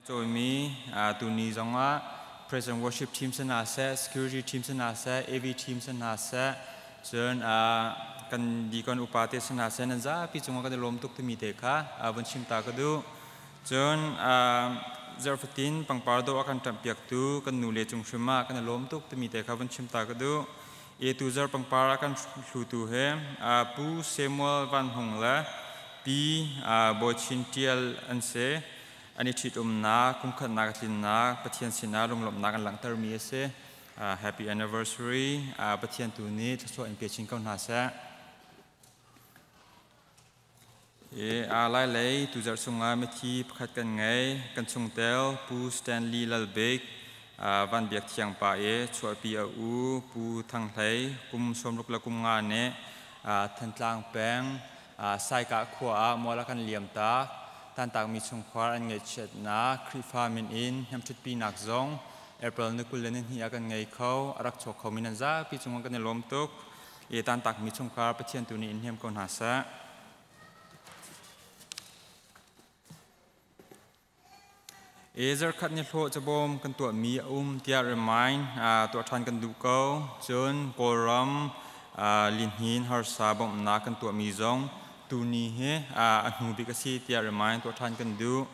Cawimi tuni zongah praise and worship team si hna seh, security team si hna seh, AV team si hna seh, cun kan deacon upa te si hna seh, nan zapi cungah kan i lawm tuk timi te kha vun chim ta ka duh. Cun zarhfatin pangpar dawh a kan ṭamhpiaktu kan nu le cung hrim ah kan i lawm tuk timi te kha vun chim ta ka duh. E tu zarh pangpar a kan hlutu he Pu Samuel Van Hung le Pi Bawi Chin Ṭial an si. An i ṭhitumnak, kumkhatnak a tlinnak, Pathian sinah lunglawmhnak an langhtermi a si. Happy anniversary. Pathian tu nih thluachuah in pe chin ko hna seh. E, a lai lei tuzarh chungah mithi pakhat kan ngei. Kan chungtel Pu Stanley Lalbik, Van Biak Thiang pa i chuahpi a u Pu Thang Hlei kum 65 nih Thantlang peng Saikah khua ah mual a kan liam tak. Tantakmi chungkhar an ngaihchiatnak Khrihfa min in hnemṭhutpinak zong April ni 22 ah kan ngei kho. A rak chuak khomi nan zapi cungah kan i lawm tuk. I tantakmi chungkhar Pathian tu nih in hnem ko hna seh. E zarkhat ni hlawh cabawm kan tuahmi a um tiah remind tuah ṭhan kan duh ko. Cun Kawlram lihnin harsa bawmhnak kan tuahmi zong tuni hi a hnu bik a si tiah remind tuah ṭhan kan duh.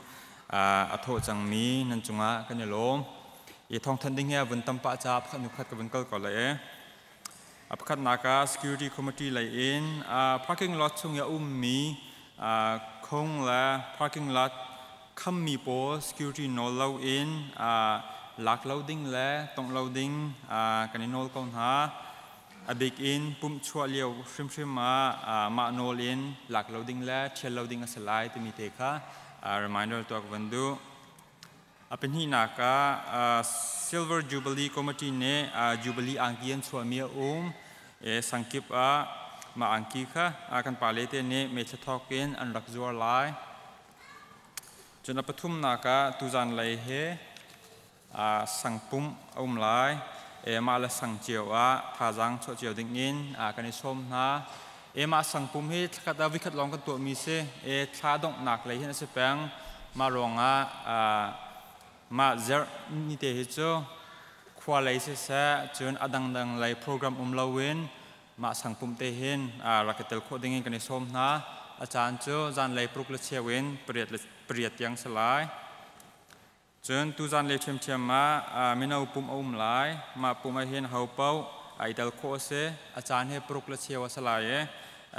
A thawh cangmi nan cungah kan i lawm. I thawngthanh ding hi a vun tam pah caah pakhat hnu khat ka vun kal ko lai e. A pakhatnak ah security committee lei in parking lot chung i a ummi khong le parking lot khammi pawl security nawl loin lak lo ding le tongh lo ding kan i nawl ko hna. A bik in pumh chuah lio hrimhrim ah mah nawl in lak lo ding le ṭhial lo ding a si lai timi te kha reminder tuah ka van duh. A pahnihnak ah Silver Jubilee Committee nih Jubilee angki an chuahmi a um. Sangkip ah mah angki kha kan pale te nih meithla thawk in an rak zuar lai. Cun a pathumnak ah tuzan lei he sangpumh a um lai. Mah le sang cio ah thazaang chuah cio ding in kan i sawm hna. Mah sangpum hi thlakhat ah vikhat lawng kan tuahmi si. Thla donghnak lei hin a si peng. Mah ruangah mah zerh ni te hi cu khua lei siseh cun a dangdang lei program um loin mah sangpum te hin rak i tel khawh ding in kan i sawm hna. A caan cu zanlei 6 le cheu in 8 tiang si lai. Cun tuzan le ṭhiamṭhiam ah mino pumh a um lai. Mah pumh ah hin ho paoh i tel khawh a si. A caan hi 6 le cheu a si lai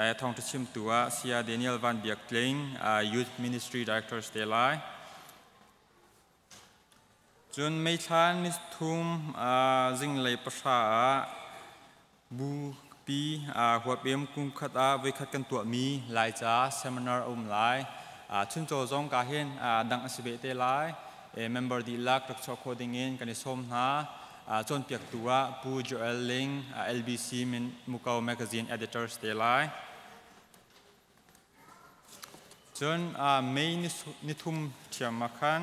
i thawngṭha chimtu ah Saya Daniel Van Biak Tling, Youth Ministry Director si te lai. Cun May thla ni thum zinglei 9 ah bupi huapem kum khat ah voikhat kan tuahmi Laica seminar a um lai. Chuncaw zong ka hin dang a si ve te lai. Member dihlak rak chuah khawh ding in kan i sawm hna. Cawnpiaktu ah Pu Joel Ling, LBC Muko Magazine editor si te lai. Cun May ni thum ṭhiam ah khan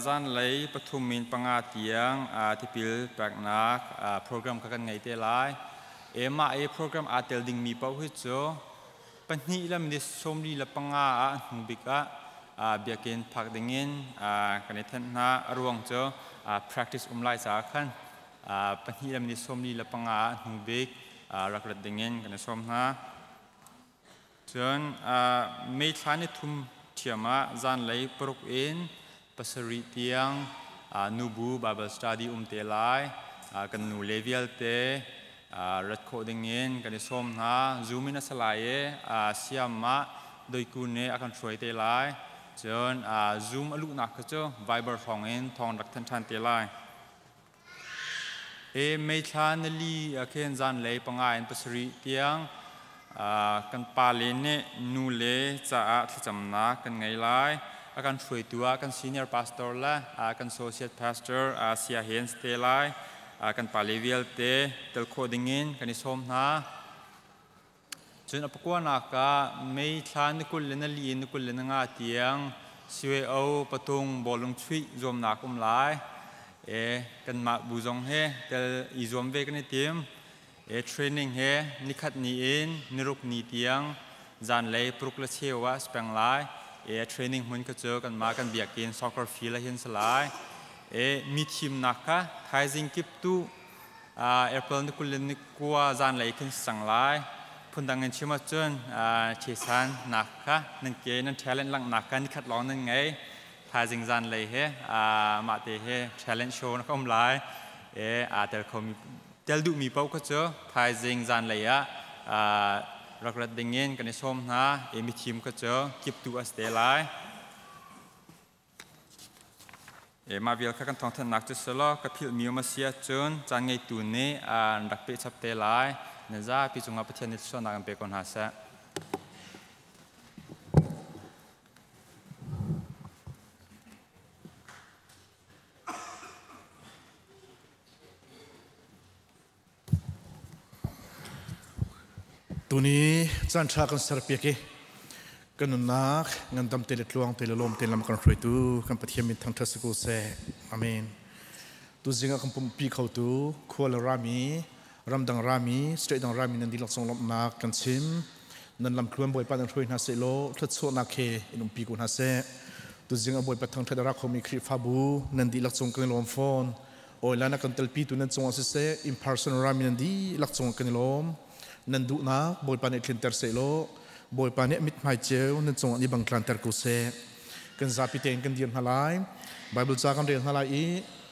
zanlei 3 in 5 tiang tipil peknak program kha kan ngei te lai. Mah i program aa tel dingmi paoh hi cu 2 minute 45 ah hnu bik ah biakinn phak dingin kan i thenh hna. A ruang cu practice um lai caah khan 2 le minute 45 ah hnu bik rak rat dingin kan i sawm hna. Cun May thla ni thum ṭhiam ah zanlei 6 in 7 tiang nubu Bible study um te lai. Kan nu le vialte rat khawh dingin kan i sawm hna. Zoom in a si lai i siam ah doiku nih a kan hruai te lai. Cun Zoom a luhnak kha cu Viber hrawng in thawng rak thanh ṭhan te lai. E May thla nili khin zanlei 5 in 7 tiang kan pale nih nu le caah thlacamnak kan ngei lai. A kan hruaitu ah kan senior pastor le kan associate pastor Sia Hen te lai. Kan pale vialte tel khawh dingin kan i sawm hna. Cun a pakuanak ah May thla ni 24 in ni 25 tiang CYO patung bawlung chuih zuamnak um lai. E kanmah bu zong he tel i zuam ve kan i tim. E training he nikhat ni in niruk ni tiang zanlei 6 le cheu ah speng lai. E training hmun kha cu kanmah kan biakinn soccer field ah hin si lai. E mi thimnak kha thaizing kip tu April ni 20 ni 9 zanlei khin si cang lai. Phundang in chim ahcun chesan nak kha nan ke nan talent langhnak kha nikhat lawng nan ngei. Thaizing zanlei he mah te he talent show na ka um lai. E aa tel khomi tel duhmi paoh kha cu thaizing zanlei ah rak rat dingin kan i sawm hna i mithim kha cu kiptu a si te lai. E mah vial kha kan thawngthanhnak cu si law ka philhmi um a si ahcun caan ngeitu nih an rak peh chap te lai. Na zapi cungah Pathian nih thluachuahnak in pe ko hna seh. Tuni caan ṭha kan serpiak i kan nunnak ngandam te le tluang te le lawm te lam kan hruaitu kan Pathian min thangṭhat si ko seh. Amen. Tuzing ah kan pumpi khotu khua le rami, ramdang rami, state dang rami nan dihlak cung lawmhnak kan chim. Nan lamthluan Bawipa nan hruai hna seh law thluachuahnak he in umpi ko hna seh. Tuzing ah Bawipa thangṭhat a ra khomi Khrihfabu nan dihlak cung kan i lawm fawn. Oilan a kan telpitu nan cungah siseh, in person rami nan dihlak cungah kan i lawm. Nan duhnak Bawipa nih tlinter seh law Bawipa nih a mithmai ceu nan cungah ni bang tlanter ko seh. Kan zapi tein kan dir hna lai. Bible ca kan rel hna lai i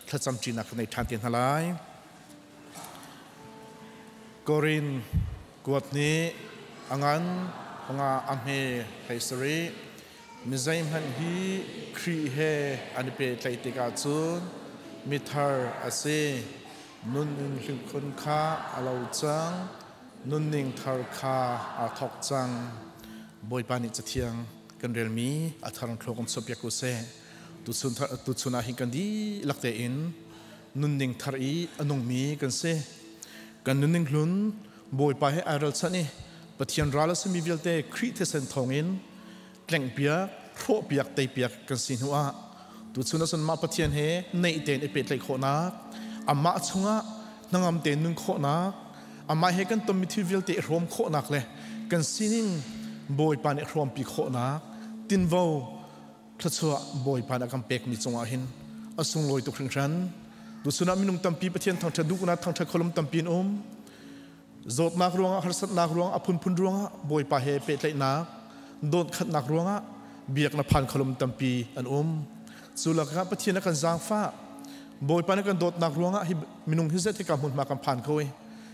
thlacam ṭinak kan nei ṭhan te hna lai. Korin kuat nih a ngan panga a hme hlei sarih mi zeihmanh hi Khrih he an i pehtlaih tikah cun mithar a si. Nun in hlingkhun kha a lo cang, nunning thar kha aa thawk cang. Bawipa nih Cathiang kan relmi a thar thluak kan chuahpiak u seh. Tuchun ah hin kan dihlak tein nunning thar i a nungmi kan si. Kan nunning hlun Bawipa he ai ralchanh i Pathian ral a simi vialte Khrih thisen thawngin tlenghpiak, hrawhpiak, teipiak kan si hnu ah tuchun ahcun mah Pathian he naih tein i pehtlaih khawhnak, amah chungah hnangam tein nun khawhnak, amah he kan tonmi thil vialte i hrawm khawhnak le kan sining Bawipa nih hrawmpi khawhnak tinvo thluachuah Bawipa nih a kan pekmi cungah hin a sunglawi tuk hringhran. Tuchun ah minung tampi Pathian thangṭhat duhnak thangṭhat kholum tampi an um. Zawtnak ruangah, harsatnak ruangah, a phunphun ruangah Bawipa he pehtlaihnak, dawnkhanhnak ruangah biaknak phan kholum tampi an um. Cu lakah Pathian a kan zaangfah. Bawipa nih kan dawtnak ruangah hi minung hi zeitik ah hmunhma kan phan kho i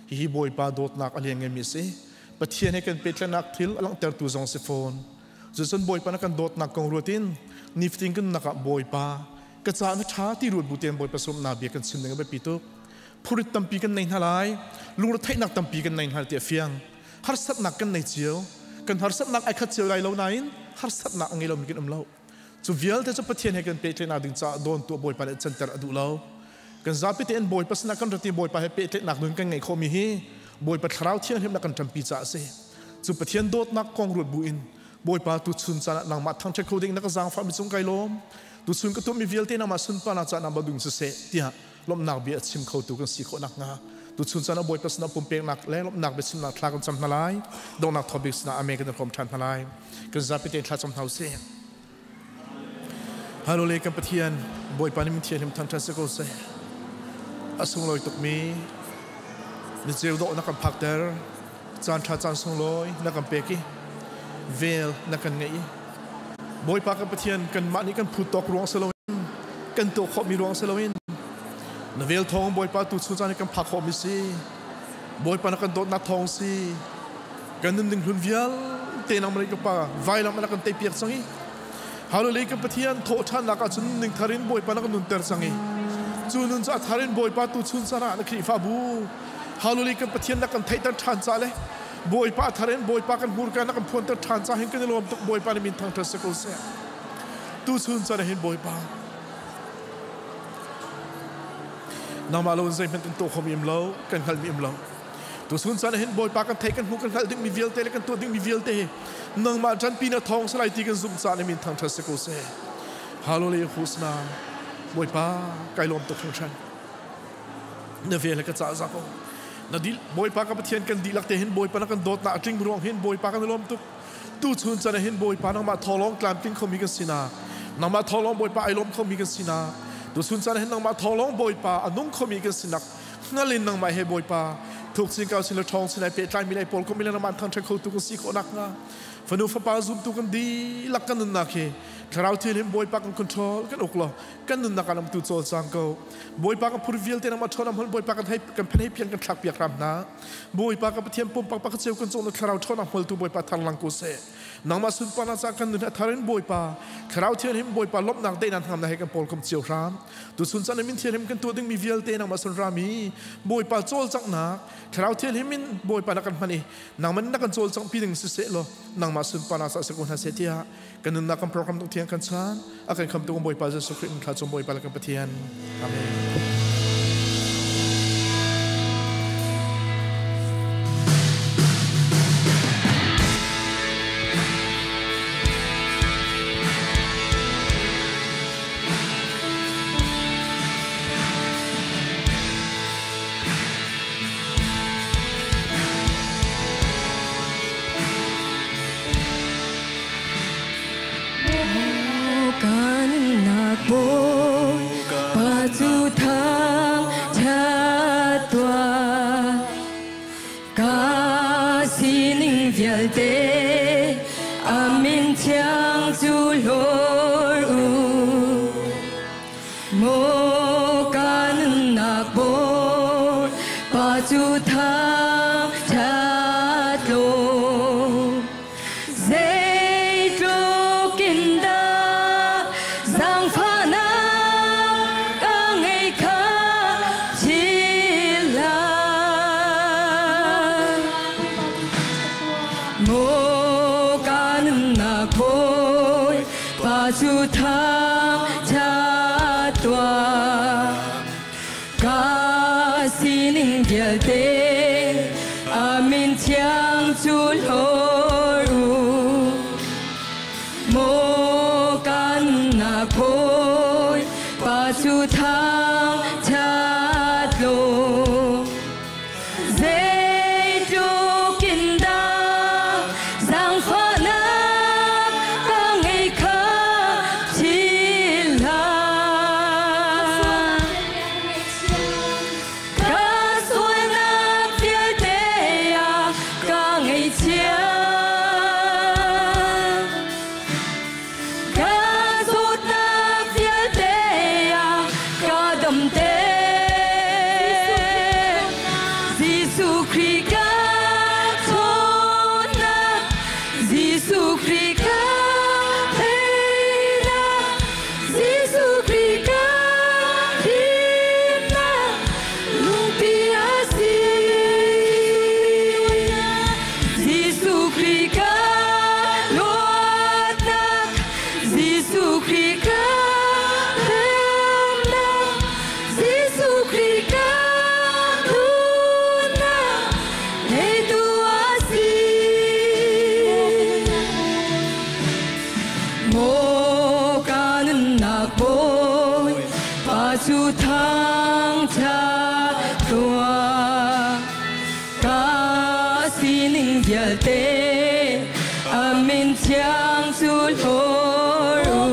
hihi Bawipa dawtnak a liannganmi a si. Pathian he kan pehtlaihnak thil a langhtertu zong a si fawn. Cucun Bawipa na kan dawtnak kong ruat in nifatin kan nunnak ah Bawipa ka caah na ṭha ti ruat bu tein Bawipa sawmnak bia kan chim ding a biapi tuk. Phurit tampi kan nei hna lai, lungretheihnak tampi kan nei hna ti a fiang. Harsatnak kan nei cio. Kan harsatnak ai khat cio lai lo nain harsatnak a ngei lomi kan um lo. Cu vialte cu Pathian he kan pehtlaihnak ding caah dawntu Bawipa nih canter a duh lo. Kan zapi tein Bawipa sinah kan rat i Bawipa he pehtlaihnak nun kan ngeih khawhmi hi Bawipa Thlarau Thianghlim kan ṭampi caah a si. Cu Pathian dawtnak kong ruat buin Bawipa tuchun caan ah nangmah thangṭhat kho ding na ka zaangfahmi cung kai lawm. Tuchun ka tuahmi vialte nangmah sunparnak caah nangmah dung siseh tiah lawmhnak bia a chim khotu kan si khawh nakhnga tuchun caan ah Bawipa sinah pumpeknak le lawmhnak biachimnak thla kan cam hna lai. Donghnak thawbik sinah amen kan i hrawm ṭhan hna lai. Kan zapi tein thla cam hna usih. Hallelujah kan Pathian Bawipa nih min thianghlim thangṭhat si ko seh. A sunglawi tukmi ni ceu dawh na kan phakter caan ṭha caan sunglawi na kan pek i vel na kan ngeih i Bawipa kan Pathian kanmah nih kan phu tawk ruang si loin kan tuah khawhmi ruang si loin na vel thawng Bawipa tu chung caan hi kan phak khawhmi si Bawipa na kan dawtnak thawng si kan nunning hlun vialte nangmah nih ka pa vailam na kan teipiak cang i Hallelujah kan Pathian thawhṭhannak ah cun nunning thar in Bawipa na kan nunter cang i cu nun cu a thar in Bawipa tu chun caan ah na Khrihfabu Hallelujah kan Pathian na kan theihter ṭhan ca le Bawipa a thar in Bawipa kan hmurka na kan phuanter ṭhan ca hin kan i lawm tuk Bawipa nih min thangṭhat si ko seh tu chun caan ah hin Bawipa nangmah lo in zeihmanh kan tuah khomi um lo kan hngalhmi um lo Tuchun caan hin Bawipa kan theih kan hmuh kan hngalh dingmi vialte le kan tuah dingmi vialte hi nangmah ṭanpi na thawng salai ti kan zumh caan min thangṭhat si ko seh. Hallelujah husna Bawipa kai lawm tuk hringhran. Na vel ka cah za ko. Na dil Bawipa ka Pathian kan dihlak te hin Bawipa na kan dawtnak a tling ruang hin Bawipa kan i lawm tuk. Tu chun can ah hin Bawipa nangmah thawlawng tlamtling khomi kan si na. Nangmah thawlawng Bawipa ai lawm khomi kan si na. Tu chun can ah hin nangmah thawlawng Bawipa a nung khomi kan sinak hngal in nangmah he Bawipa thuk chin kau sin le ṭhawng sin ai pehtlaimi le ai pawl khomi le nangmah thangṭhat khotu kan si khawh nakhnga fanu fapa zumtu kan dihlak kan nunnak hi Thlarau Thianghlim Bawipa kan control kan uk law kan nunnak ah lamtu cawlcang ko. Bawipa ka phur vialte nangmah ṭhawn hmon Bawipa kan hei kan phen hei pian kan thlak piak hram hna. Bawipa ka Pathian pumpak pakhat cio kan cung na thlarau ṭhawnnak hmualtu Bawipa thar lang ko seh. Nangmah sunparnak ca kan nun a thar in Bawipa thlarau thianghlim Bawipa lawmhnak daihnak hngamnak he kan pawl kom cio hram. Tuchun caan min thianghlim kan tuah dingmi vialte nangmah sun rami Bawipa cawlcanghnak thlarau thianghlim in Bawipa na kan hman i nangmah na kan cawlcangh pi ding siseh law nangmah sunparnak ca si ko hna seh tiah kan nunnak kan program tuk thiang kan chan a kan khamtu kan Bawipa Jesuh Khrih min thla cung Bawipa le kan Pathian. Amen. Ka sining vialte a min thiang cu hlor u. Maw ka nunnak bawi pa cu thang ṭhat law. Zeitluk in dah zaangfahnak ka ngei kha philh hlah. Maw ka nunnak bawi pa cu thangṭhat tuah. Ka sining vialte a min thiang cu hlor u. Maw kan nak hawi pa cu thangṭhat law. Zeitluk in dah zaangfahnak ka ngei kha philh hlah. Ka sualnak vialte ah ka ngaihchia. Ka zawtnak vialte ah ka damter. Jesuh Khrih ka ṭhawnnak, Jesuh Khrih ka teinak, Jesuh Khrih ka himnak, lungpi a si. Jesuh Khrih ka luatnak, Jesuh Khrih ka himnak, Jesuh Khrih ka nunnak, ngeitu a si. Maw ka nunnak bawi pa cu thangṭhat tuah. Ka sining vialte a min thiang cu hlor u.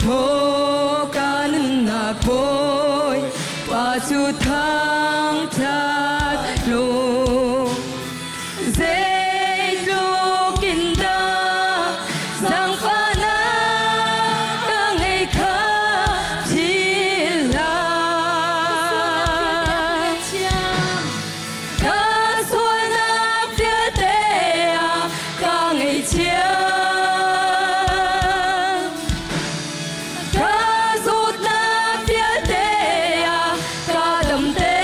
Maw ka nunnak bawi pa cu thangṭhat law. Zeitluk in dah zaangfahnak ka ngei kha philh hlah. Ka sualnak vialte ah ka ngaihchia. Ka zawtnak vialte ah ka damter.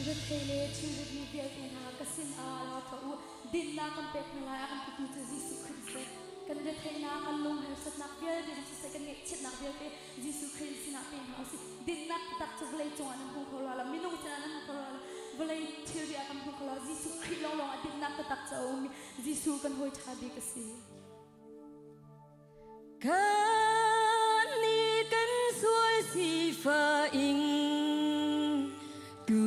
Rethei le thilritmi vialte hna ka sin ah ra tuah u, dinnak kan pek hna lai, a kan titu cu Jesuh Khrih a si. Kan retheihnak, kan lung harsatnak vialte zong siseh, kan ngaihchiatnak vialte Jesuh Khrih sinah pe hna usih. Dinnak taktak cu vawlei cungah nan hmu kho rua lo, minung sinah nan hmu kho rua lo, vawlei thilri ah kan hmu kho lo. Jesuh Khrih lawnglawng ah dinnak taktak cu a um i Jesuh kan hawi ṭha bik a si. Kan nih kan sual sifa ing tu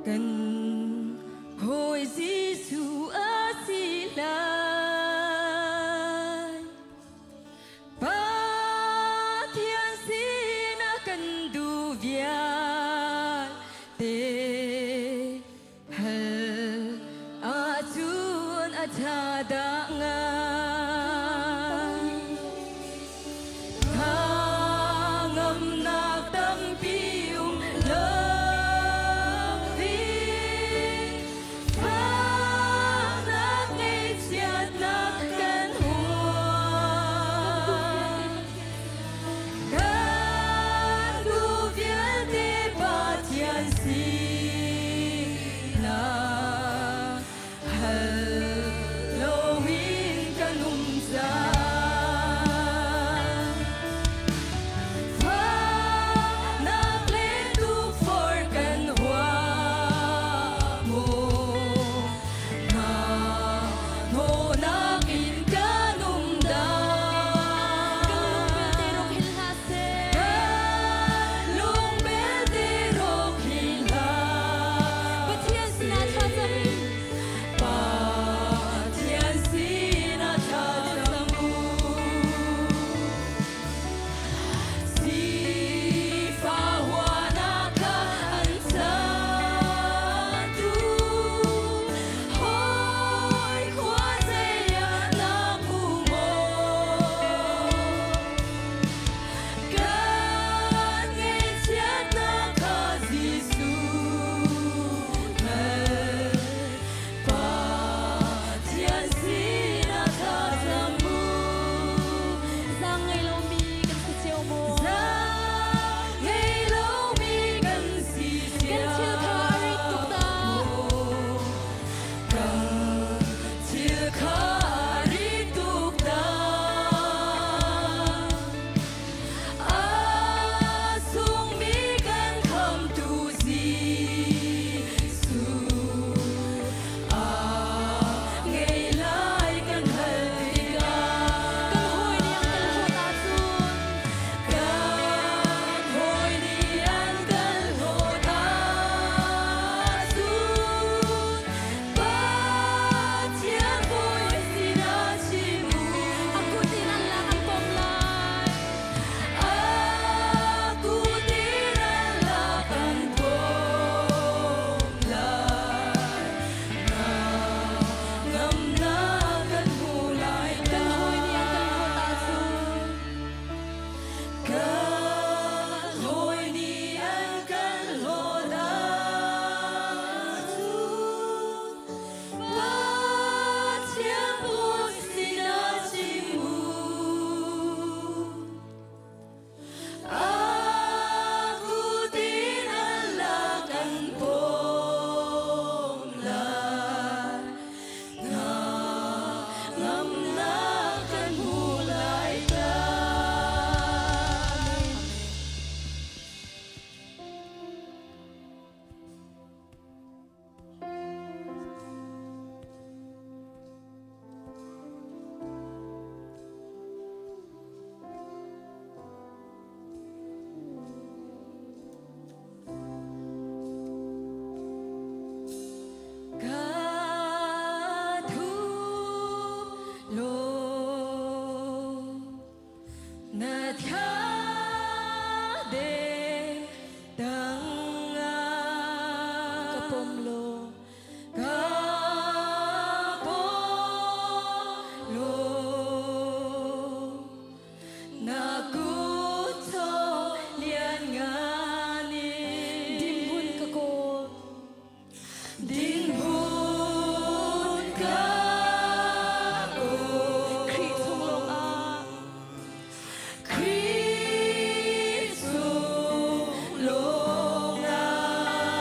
kan hawi Jesuh a si lai. Pathian sinah kan duh vialte hal ahcun a ṭha dah ngai. Tha-ngamnak tampi um lo hi, fahnak ngaihchiatnak kan huam. Kan duh vialte Pathian sinah hal loin kan um cang. Fahnak le tukforh kan huam maw? Hnahnawhnak in kan um dah? Kan lung belte rawk hin hlah seh. Kan lung belte rawk hin hlah Pathian sinah thlacam. Pathian sinah thlacam u. Sifah huahnak kha an cantu, hawi khua zei ah na hmu maw? Kan ngaihchiatnak kha Jesuh hal, Pathian sinah thlacam u. Zaang ngei lomi kan si cio maw? Zaang ngei lomi kan si Kan thil kha a rit tuk dah. Kan thil kha a rit tuk dah. A sungmi kan khamtu Jesuh a ngei lai kan hal tikah. Kan hawi nih an kan hlawt ahcun. Kan hawi nih an kan hlawt ahcun, Pathian bawi sinah chim u. A kut in an lak an pom lai. A kut in an lak an pom lai. Ngamnak kan hmu lai. Kan hawi nih an kan hlawt ahcun. Kan hawi nih an kan hlawt ahcun, Pathian bawi sinah chim u. A kut in an lak an pom lai. Ngamnak kan hmu lai ta. Ka thup law na thladem tangah. Ka pom law. Ka pom law na kut thawng lianngan in. Dinhmun ka kawl. Dinhmun ka kawl. Khrih chung lawng ah. Khrih chung lawng ah.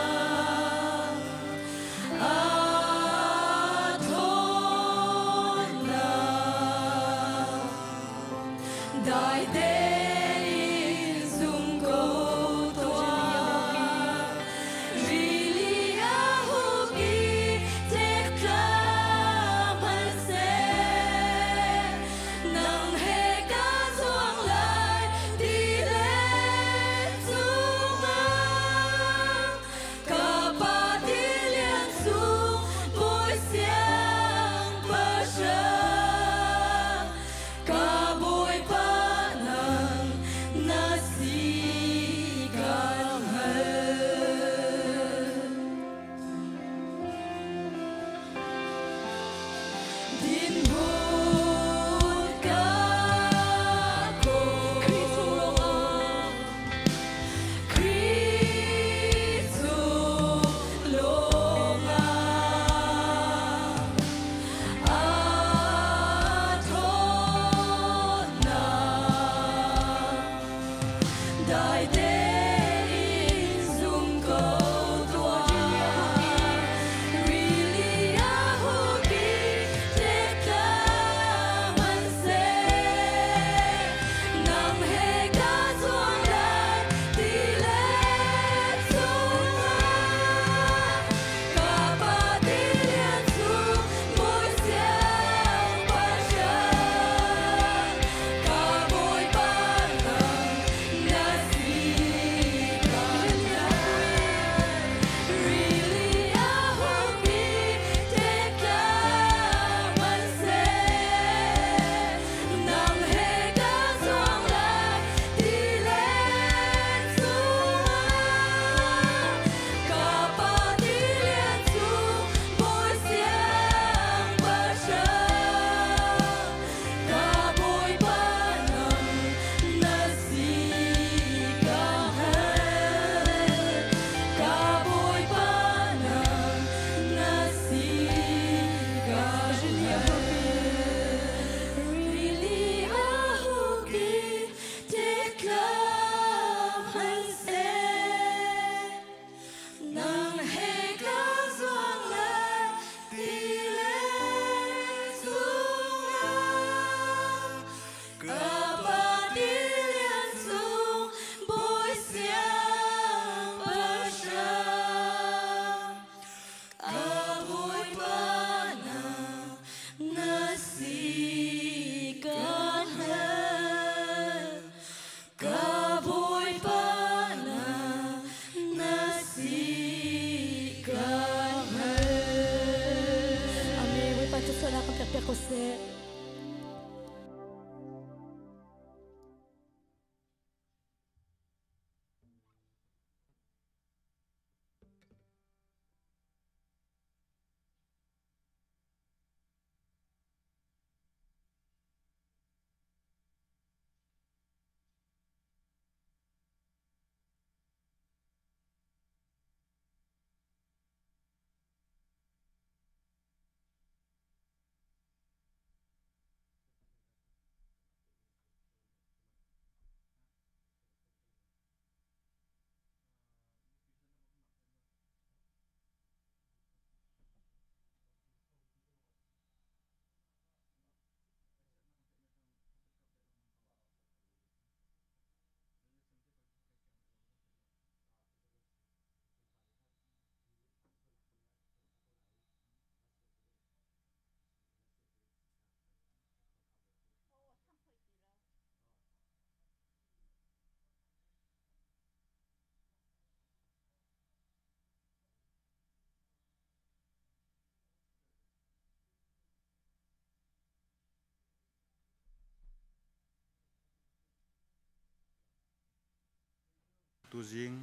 Tuzing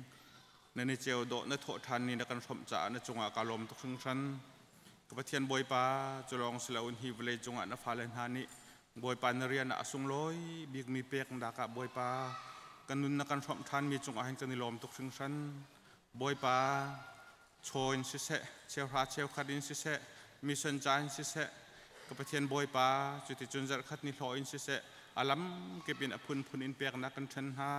na ni ceu dawh na thawh ṭhan ni na kan hrawmh caah na cungah ka lawm tuk hringhran. Ka Pathian Bawipa, cu lawng si loin hi vawlei cungah na fale hna nih Bawipa na rian ah a sunglawi bikmi peknak ah Bawipa kan nun na kan hrawmh ṭhanmi cungah hin kan i lawm tuk hringhran. Bawipa, chaw in siseh, cheuhra cheukhat in siseh, mission ca in siseh, ka Pathian Bawipa, cuticun zarhkhat ni hlawh in siseh, a lam kip in a phunphun in peknak kan ṭhen hna.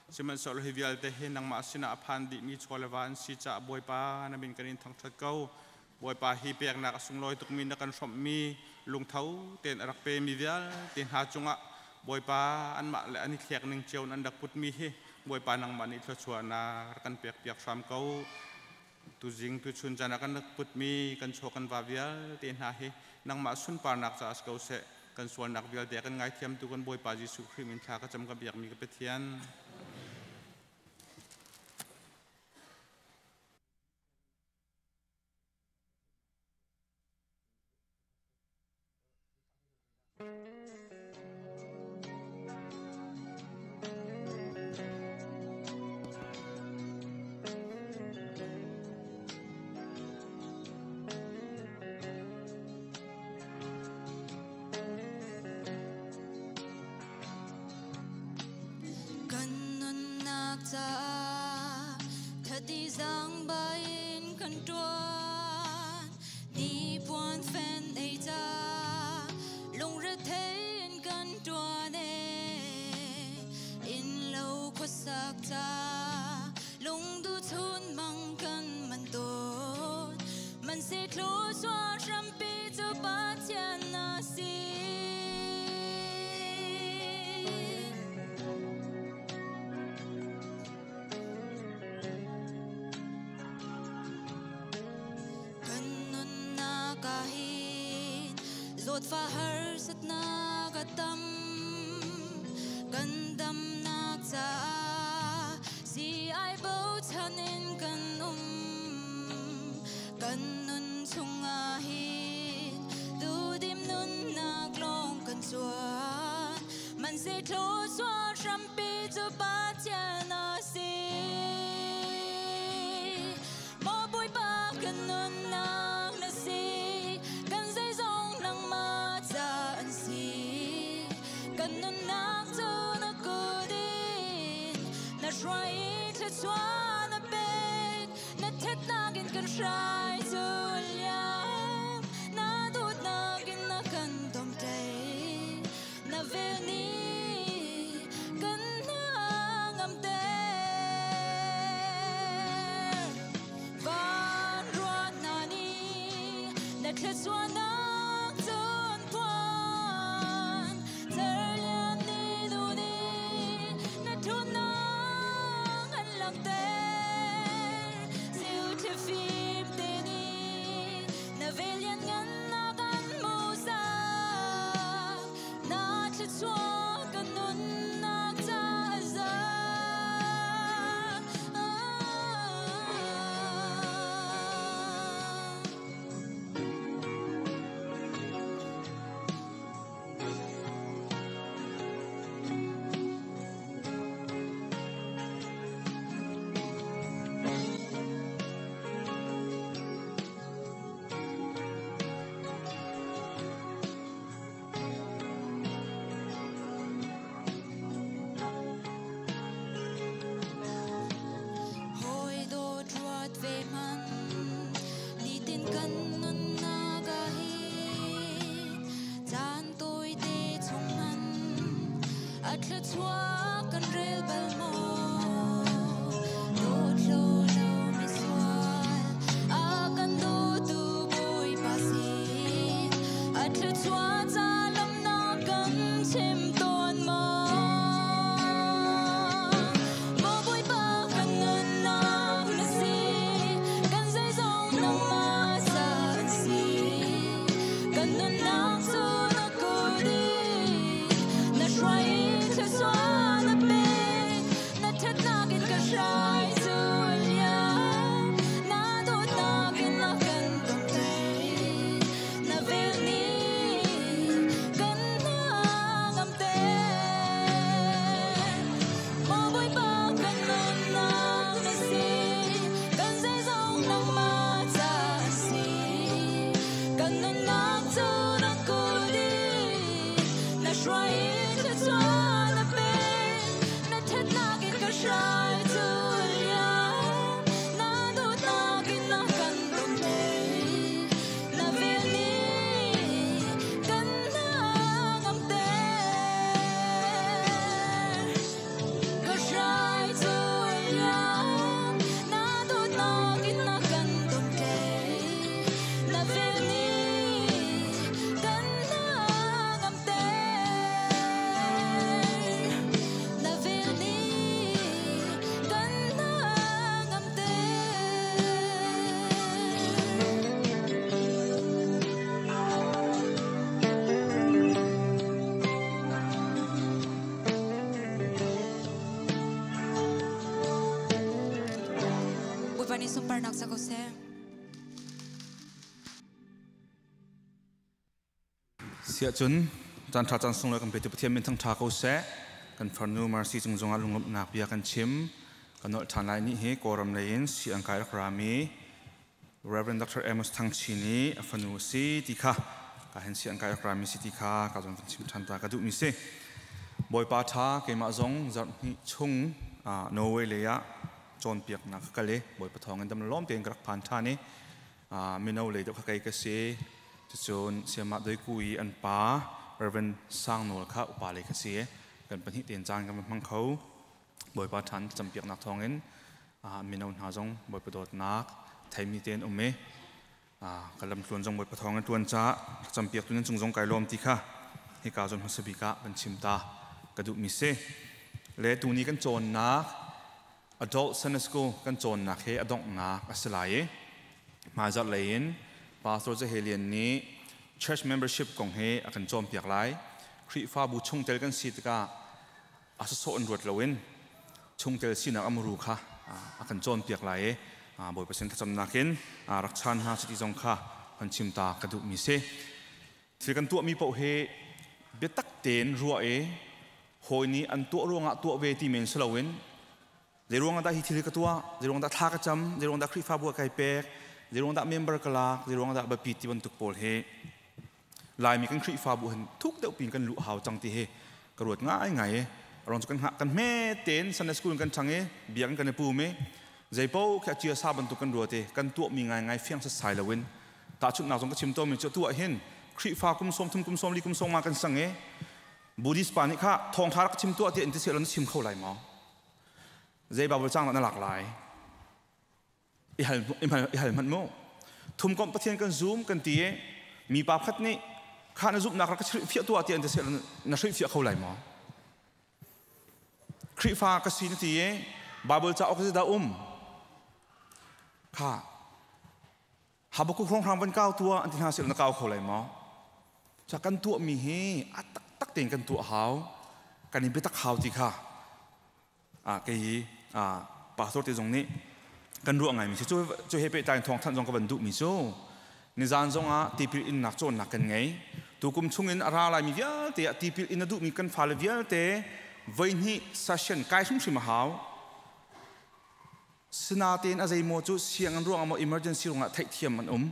Sihmanhsehlaw hi vialte hi nangmah sinah a phan dihmi chaw le va an si caah Bawipa na min kan in thangṭhat ko. Bawipa hi peknak a sunglawi tukmi na kan hrawmhmi lungtho tein a rak pemi vialte hna cungah Bawipa anmah le an i thlek ning cio in an rak putmi hi Bawipa nangmah nih thluachuahnak rak kan pekpiak hram ko. Tuzing tuchun caan ah kan rak putmi kan chaw kan va vialte hna hi nangmah sunparnak caah si ko seh. Kan sualnak vialte a kan ngaithiamtu kan Bawipa Jesuh Khrih min thla ka cam ka biakmi ka Pathian. Kan nunnak caah thati zaangba in kan ṭuan. Hnipuan fen ei ca lungrethei in kan ṭuan ee. Innlo khuasak ca lungduh chun mang kan man tawn. Man se thluachuah hrampi cu Pathian a si. Kan nunnak ah hin zawtfah harsatnak a tam. Kan damnak caah sii-ai bochan in kan um. Kan nun chungah hin duhdim nunnak lawng kan cuan. Manse thluachuah hrampi cu Pathian a si. Maw Bawipa kan nunnak na si, kan zeizong nangmah ca an si. Kan nunnak cu na kut in na hruai i thluachuah na pek, na ṭhatnak in kan hrai cu liam, na dawtnak in na kan domhtlaih, na vel nih kan hna ngamter. Van ruat hna nih na thluachuahnak cun phuan, cerlian ni nu nih na ṭhawnnak an langhter. Ziuthli fim te nih na vel lianngannak an hmuhsak, na thluachuah kan nunnak ca a za. Hawi dawt ruat ve hmanh, nitin kan nunnak ah hin caan tawite chung hmanh a thluachuah kan rel bal maw? Dawt lo lo misual a kan dawtu Bawipa sin a thluachuah ca lamnak kan chim tawn maw? Maw Bawipa kan nunnak na si, kan zeizong nangmah ca an si. Kan nunnak cu na kut in na hruai i thluachuah na pek, Bawipa nih sunparnak sa ko seh. Siah cun caan ṭha caan sunglawi kan petu Pathian min thangṭha ko seh. Kan farnu Mercy cung zongah lunglawmhnak bia kan chim. Kan nolh ṭhan lai ni hi Kawlram lei in si an kai rak rami Reverend Dr. Amos Thang Chin i a fanu a si ti kha ka hen si an kai rak rami si ti kha ka zong kan chim ṭhan ta ka duhmi si. Bawipa ṭha keimah zong zarh hnih chung Norway lei ah cawnpiaknak ka kal i Bawipa thawng in dam lawm tein ka rak phan ṭhan i mino lei deuh kha kei ka si. Cucun Siamah Doiku i an pa Reverend Sang Nawl kha upa lei kha si. Kan pahnih tein caan kan hmang kho. Bawipa ṭhan campiaknak thawngin mino hna zong Bawipa dawtnak theimi tein um i ka lamtluan zong Bawipa thawngin ṭuan caah campiaktu nan cung zong kai lawm ti kha hika zawn hmasa bik ah kan chim ta ka duhmi si. Le tuni kan cawnnak Adult Sunday School kan cawnnak hi a donghnak a si lai i hmaizarh lei in Pastor Zahelian nih church membership kong hi a kan cawnpiak lai. Khrihfabu chungtel kan si tikah a sawsawh in ruat loin chungtel sinak a muru kha a kan cawnpiak lai i Bawipa sin thlacamnak in rak chan hna siti zong kha kan chim ta ka duhmi si. Thil kan tuahmi paoh hi biatak tein ruah i hawi nih an tuah ruangah tuah ve ti men si loin zei ruangah dah hi thil hi ka tuah, zei ruangah dah thla ka cam, zei ruangah dah Khrihfabu ah kai pek, zei ruangah dah member ka lak, zei ruangah dah biapi ti bantuk pawl hi Laimi kan Khrihfabu hin thuk deuh pin kan luh hau cang ti hi ka ruat ngai ngai i rong cu kan hngah kan hme tein Sunday school kan ṭhang i biakinn kan i pum i zeipaoh khi a cia sa bantuk kan ruat i kan tuahmi ngai ngai fiang setsai loin. Tahchunhnak zong ka chim tawnmi cu atu ah hin Khrihfa kum 30, kum 40, kum 50 kan sang i Buddhist pa nih kha thawngṭha rak chim tuah tiah in ti seh law na chim kho lai maw? Zei Bible cang dah na lak lai? I hal, i hal hmanh mu. Thumkomh Pathian kan zum kan ti i mi pa khat nih kha na zumhnak rak ka hrilhfiah tuah tiah in ti seh law na hrilhfiah kho lai maw? Khrihfa ka si na ti i Bible cauk zeidah um? Kha Habakkuk hrawnghrang van kau tuah an ti hna seh na kau kho lai maw? Ca kan tuahmi hi a taktak tein kan tuah hau. Kan i biatak hau ti kha kei hi pastor te zong nih kan ruah ngaimi si. Cu he pehtlai in thawngthanh zong ka van duhmi cu nizan zong ah tipil innak cawnnak kan ngei. Tukum chungin a ra laimi vialte ah tipil in a duhmi kan fale vialte voihnih session kai hrimhrim a hau. Sinain a zeimaw cu sianginn ruangah maw emergency ruangah theihthiam an um.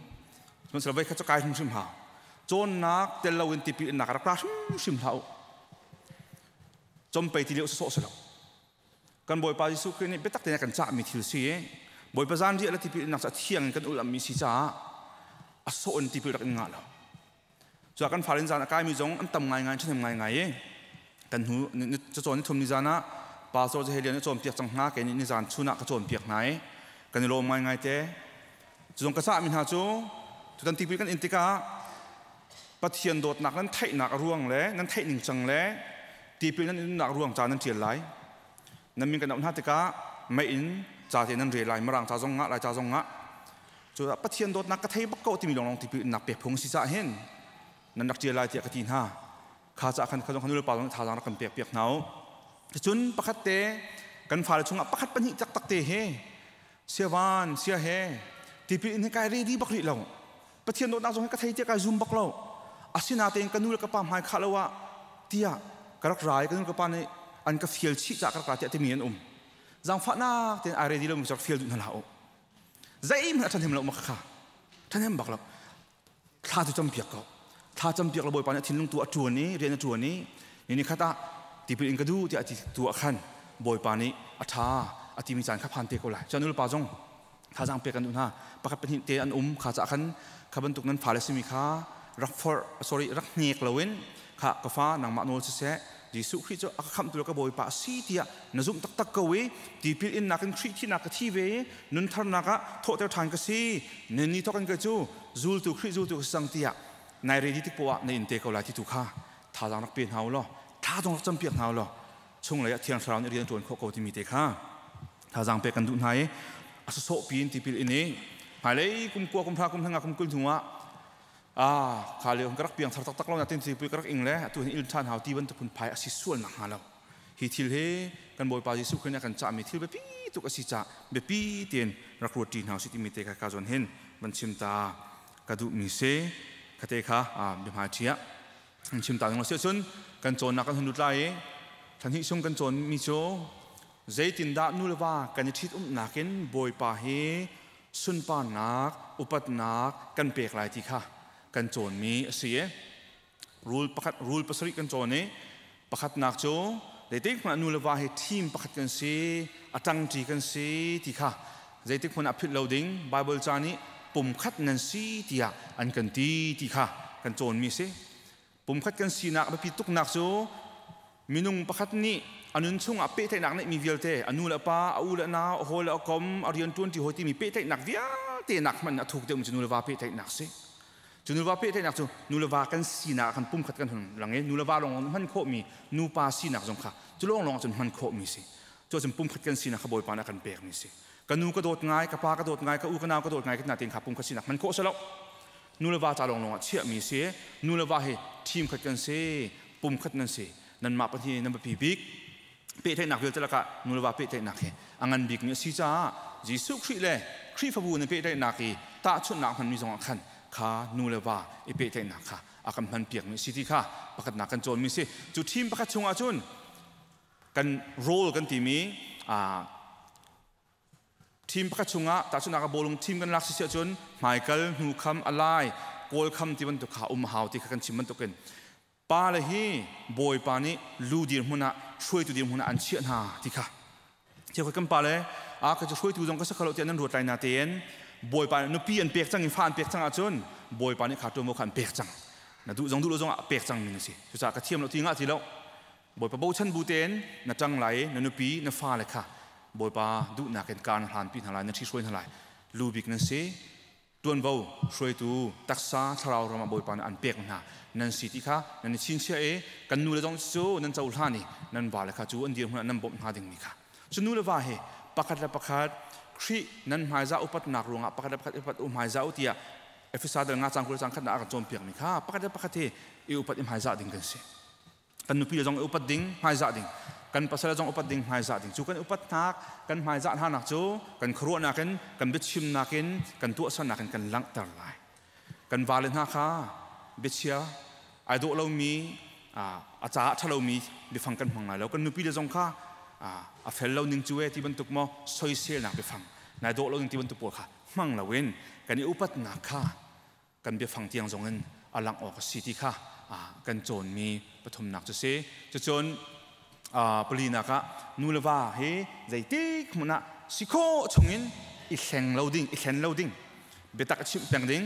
Sihmanhsehlaw voikhat cu kai hrimhrim hau. Cawnnak tel loin tipil innak rak ra hrimhrim hlah u. Compei ti lio sawsawh si lo. Kan Bawipa Jesuh Khrih nih biatak tein a kan cahmi thil si i Bawipa zanriah le tipil innak cu a thiang in kan ulh-ammi si caah a sawh in tipil rak in ngah lo. Cuah kan fale zan a kaimi zong an tam ngaingai, ṭhahnem ngaingai i kan hnu cacawn ni thum ni zan ah pastor Zahelian a cawnpiak cang hna, kei nih nizan chun ah ka cawnpiak hna i kan i lawm ngaingai te. Cu zong ka cahmi hna cu tutan tipil kan in tikah Pathian dawtnak nan theihnak a ruang le nan theih ning cang le tipil nan innak ruang ca nan ṭial lai. Nan min kan auh hna tikah mei in ca te nan rel lai, Mirang ca zong ngah, Lai ca zong ngah. Cu Pathian dawtnak ka thei bak ko timi lawnglawng tipil innak pek phung si cah hin nan rak ṭial lai tiah ka ti hna. Kha cah khan kha zong kha nulepa zong thazaang rak kan pek piak hna u. Cun pakhat te kan fale chungah pakhat pahnih taktak te he siavan sia he tipil in hi kai ready bak rih lo. Pathian dawtnak zong hi ka thei tiah kai zum bak lo. Asinain ka nu le ka pa hmai khah lo ah tiah ka rak ra i ka nu le ka pa nih an ka fial chih cah ka rak ra tiah timi an um. Zaangfahnak tein ai ready lo mi cu rak fial duh hna hlah u. Zeihmanh a ṭhahnem lo ma kha ṭhahnem bak lo. Thla cu campiak ko, thla campiak lo. Bawipa nih a thinlung tu a ṭuan i rian a ṭuan i ni ni khat ah tipil in ka duh tiah a ti tu ah khan Bawipa nih a ṭha a timi caan kha phan te ko lai. Cun nulepa zong thazaang pek kan duh hna. Pakhat pahnih te an um kha caah khan kha bantuk nan fale simi kha rak forh, sorry, rak hnek loin kha ka fa, nangmah nawl siseh, Jesuh Khrih cu a ka khamhtu le ka Bawipa a si tiah na zumh taktak ko i tipil innak in Khrih thihnak ka thi ve i nuntharnak ah thawhter ṭhan ka si, ni ni thawk in ka cu zultu, Khrih zultu ka si cang tiah nai ready tik poah na in te ko lai ti tu kha thazaang rak pe hna u law tha zong rak campiak hna u law chunglei ah Thiang Thlarau nih rian a ṭuan khawh ko timi te kha thazaang pek kan duh hna i a sawsawh piin tipil in i hmailei kum 20, kum 10, kum 20, kum 20 hnu ah kha lio ka rak piang thar taktak lo na tin tipil ka rak ing le atu hin il ṭhan hau ti bantuk phun phai a si sual nak hnga lo hi thil hi kan Bawipa Jesuh Khrih nih a kan cahmi thil biapi tuk asi cha biapi ten rak ruat ti hna si timi te kha ka zon hin van chim ta ka duh mi se khate kha bia thia chim ta ngol se chun kan chon na kan hun lai than hi sung kan chon mi cho zeitin da nu le va kan i thit um nakin Bawipa hi sunparnak upatnak kan pek lai ti kha kan chon mi asi e rule pakhat rule pasarih kan chon i pakhat nak chu zeitik hmanh nu le va hi team pakhat kan si atang ti kan si ti kha zeitik hmanh a phit lo ding Bible cha nih pum khat nan si tiah an kan ti ti kha kan chon mi si pum khat kan sinak biapi tuknak cu minung pakhat nih anun chungah pehtlaihnak neih mi vialte anu le pa a u le nau a hawi le a kom a rian tuan ti hawi timi pehtlaihnak vialte nak hmanh a thuk deuh mi cu nu le va pehtlaihnak si cu nu le va pehtlaihnak cu nu le va kan sinak kan pum khat kan hun lang i nu le va lawng hman khawh mi nupa sinak zong kha cu lawng lawng cun hman khawh mi si cu cun pum khat kan sinak kha Bawipa nih a kan pek mi si ka nu ka dawt ngai ka pa ka dawt ngai ka u ka nau ka dawt ngai ka na ten kha pum khat sinak hman khawh si lo nu le va ca lawng lawng ah chiah mi si nu le va hi team khat kan si pum khat nan si nanmah pahnih nan biapi bik pehtlaihnak vialte lakah nu le va pehtlaihnak hi a ngan bik mi a si caah Jesuh Khrih le Khrihfabu na pehtlaihnak i tahchunhnak hmanmi zongah khan kha nu le va i pehtlaihnak kha a kan hmanpiak mi a si ti kha pakhatnak kan cawnmi si cu team pakhat chungah cun kan role kan timi team pakhat chungah tahchunhnak ah bawlung team kan lak si ahcun hmaikal hnu kham alai kawl kham ti bantuk kha um hau ti kha kan chim bantukin pa le hi Bawipa nih lu dirhmun ah hruaitu dirhmun ah an chiah hna ti kha thil kan pa le a ka cu hruaitu zong ka sa khalo tiah nan ruat lai na tein Bawipa nih nupi an pek cang i fa an pek cang ahcun Bawipa nih kha ṭuanvo kha an pek cang na duh zong duh lo zong ah pek cang mi na si cucaah ka thiam lo ti ngah ti lo Bawipa bochan bu tein na ṭang lai i na nupi na fale kha Bawipa duhnak in kar na hlanpi hna lai na ṭhihruai hna lai lu bik nan si ṭuanvo hruaitu taksa thlarau ram ah Bawipa nih an pek hna nan si ti kha nan i chinchiah i kan nu le zong cu nan cohlan i nan vale kha cu an dirhmun ah nan bawmh hna dingmi kha cu nu le va hi pakhat le pakhat Khrih nan hmaizah upatnak ruangah pakhat le pakhat upat u hmaizah u tiah Efesa dal nga cang 20 cang khat ah a kan cawnpiakmi kha pakhat le pakhat hi i upat i hmaizah ding kan si kan nupi le zong i upat ding hmaizah ding kan pasal zong upat ding hmaizah ding cu kan upatnak kan hmaizah hnanak cu kan khuaruahnak in kan biachimnak in kan tuahsernak in kan langhter lai kan vale hna kha biachia ai dawh lomi a caah ṭha lomi biafang kan hmang lai lo kan nupi le zong kha a fel lo ning cu e ti bantuk maw soiselnak biafang nai dawh lo ning ti bantuk pawl kha hmang loin kan i upatnak kha kan biafang tiang zong in a langh awk a si ti kha kan cawnmi pathumnak cu si. Cucun palinak ah nu le va hi zeitik hmun ah si khawh chungin i hleng lo ding, i thlen lo ding, biatak i chimh peng ding,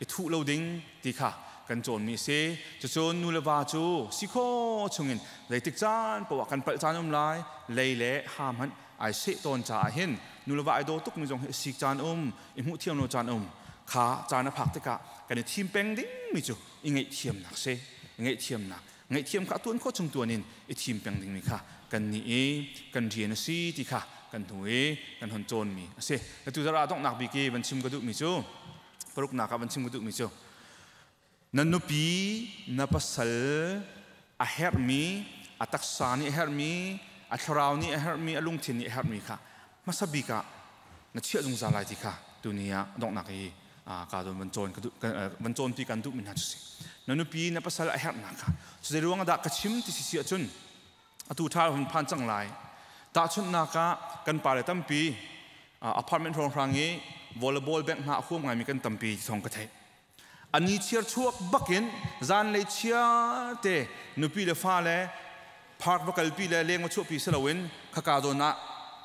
i thuh lo ding ti kha kan cawnmi a si. Cucun nu le va cu si khawh chungin zeitik caan paoh ah kan palh caan um lai, lei le ha hmanh ai seh tawn caah hin nu le va ai daw tukmi zong hi sik caan um, i hmuh thiam lo caan um kha caan a phak tikah kan i thim peng dingmi cu i ngaihthiamnak si ngaihthiamnak ngaihthiam kha tuan khawh chung tuan in i thim peng dingmi kha kan nih i kan rian a si ti kha kan hnu i kan hon cawnmi a si atu zara donghnak bik i van chim ka duhmi cu paruknak ah van chim ka duhmi cu na nupi na pasal a herhmi a taksa nih a herhmi a thlarau nih a herhmi a lungthin nih a herhmi kha hmasa bik ah na chiah zungzal lai ti kha tuni ah donghnak i ka don van cawn ka duh van cawnpi kan duh mi hna cu si na nupi na pasal a herhnak kha cu ruang dah ka chim ti si si ahcun atu ṭha hun phan cang lai tahchunhnak ah kan pale tampi apartment hrawnghrang i volleyball bank hna a huam ngaimi kan tampi thong ka theih ani chiar chuak bakin zanlei chia te nupi le fale park va kalpi le leng va chuahpi si loin khaka zawn ah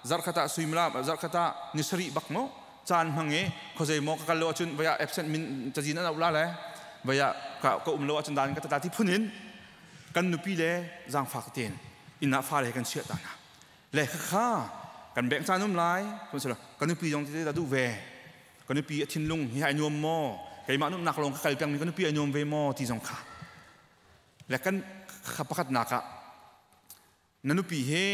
zarhkhat ah suimilam zarhkhat ah ni sarih bak mo caan hmang i khuazei maw ka kal lo ahcun vaya absent min cazin an auh la le vaya ka um lo ahcun dan ka tata ti phun in kan nupi le zaangfak tein inn ah fale he kan chiah ta hna le khakha kan beng caan um lai kan nupi zong te ta duh ve ka nupi a thinlung hi ai nuam maw keimah numnak lawng ka kal pengmi ka nupi ai nuam ve maw ti zong kha le kan pakhatnak ah na nupi he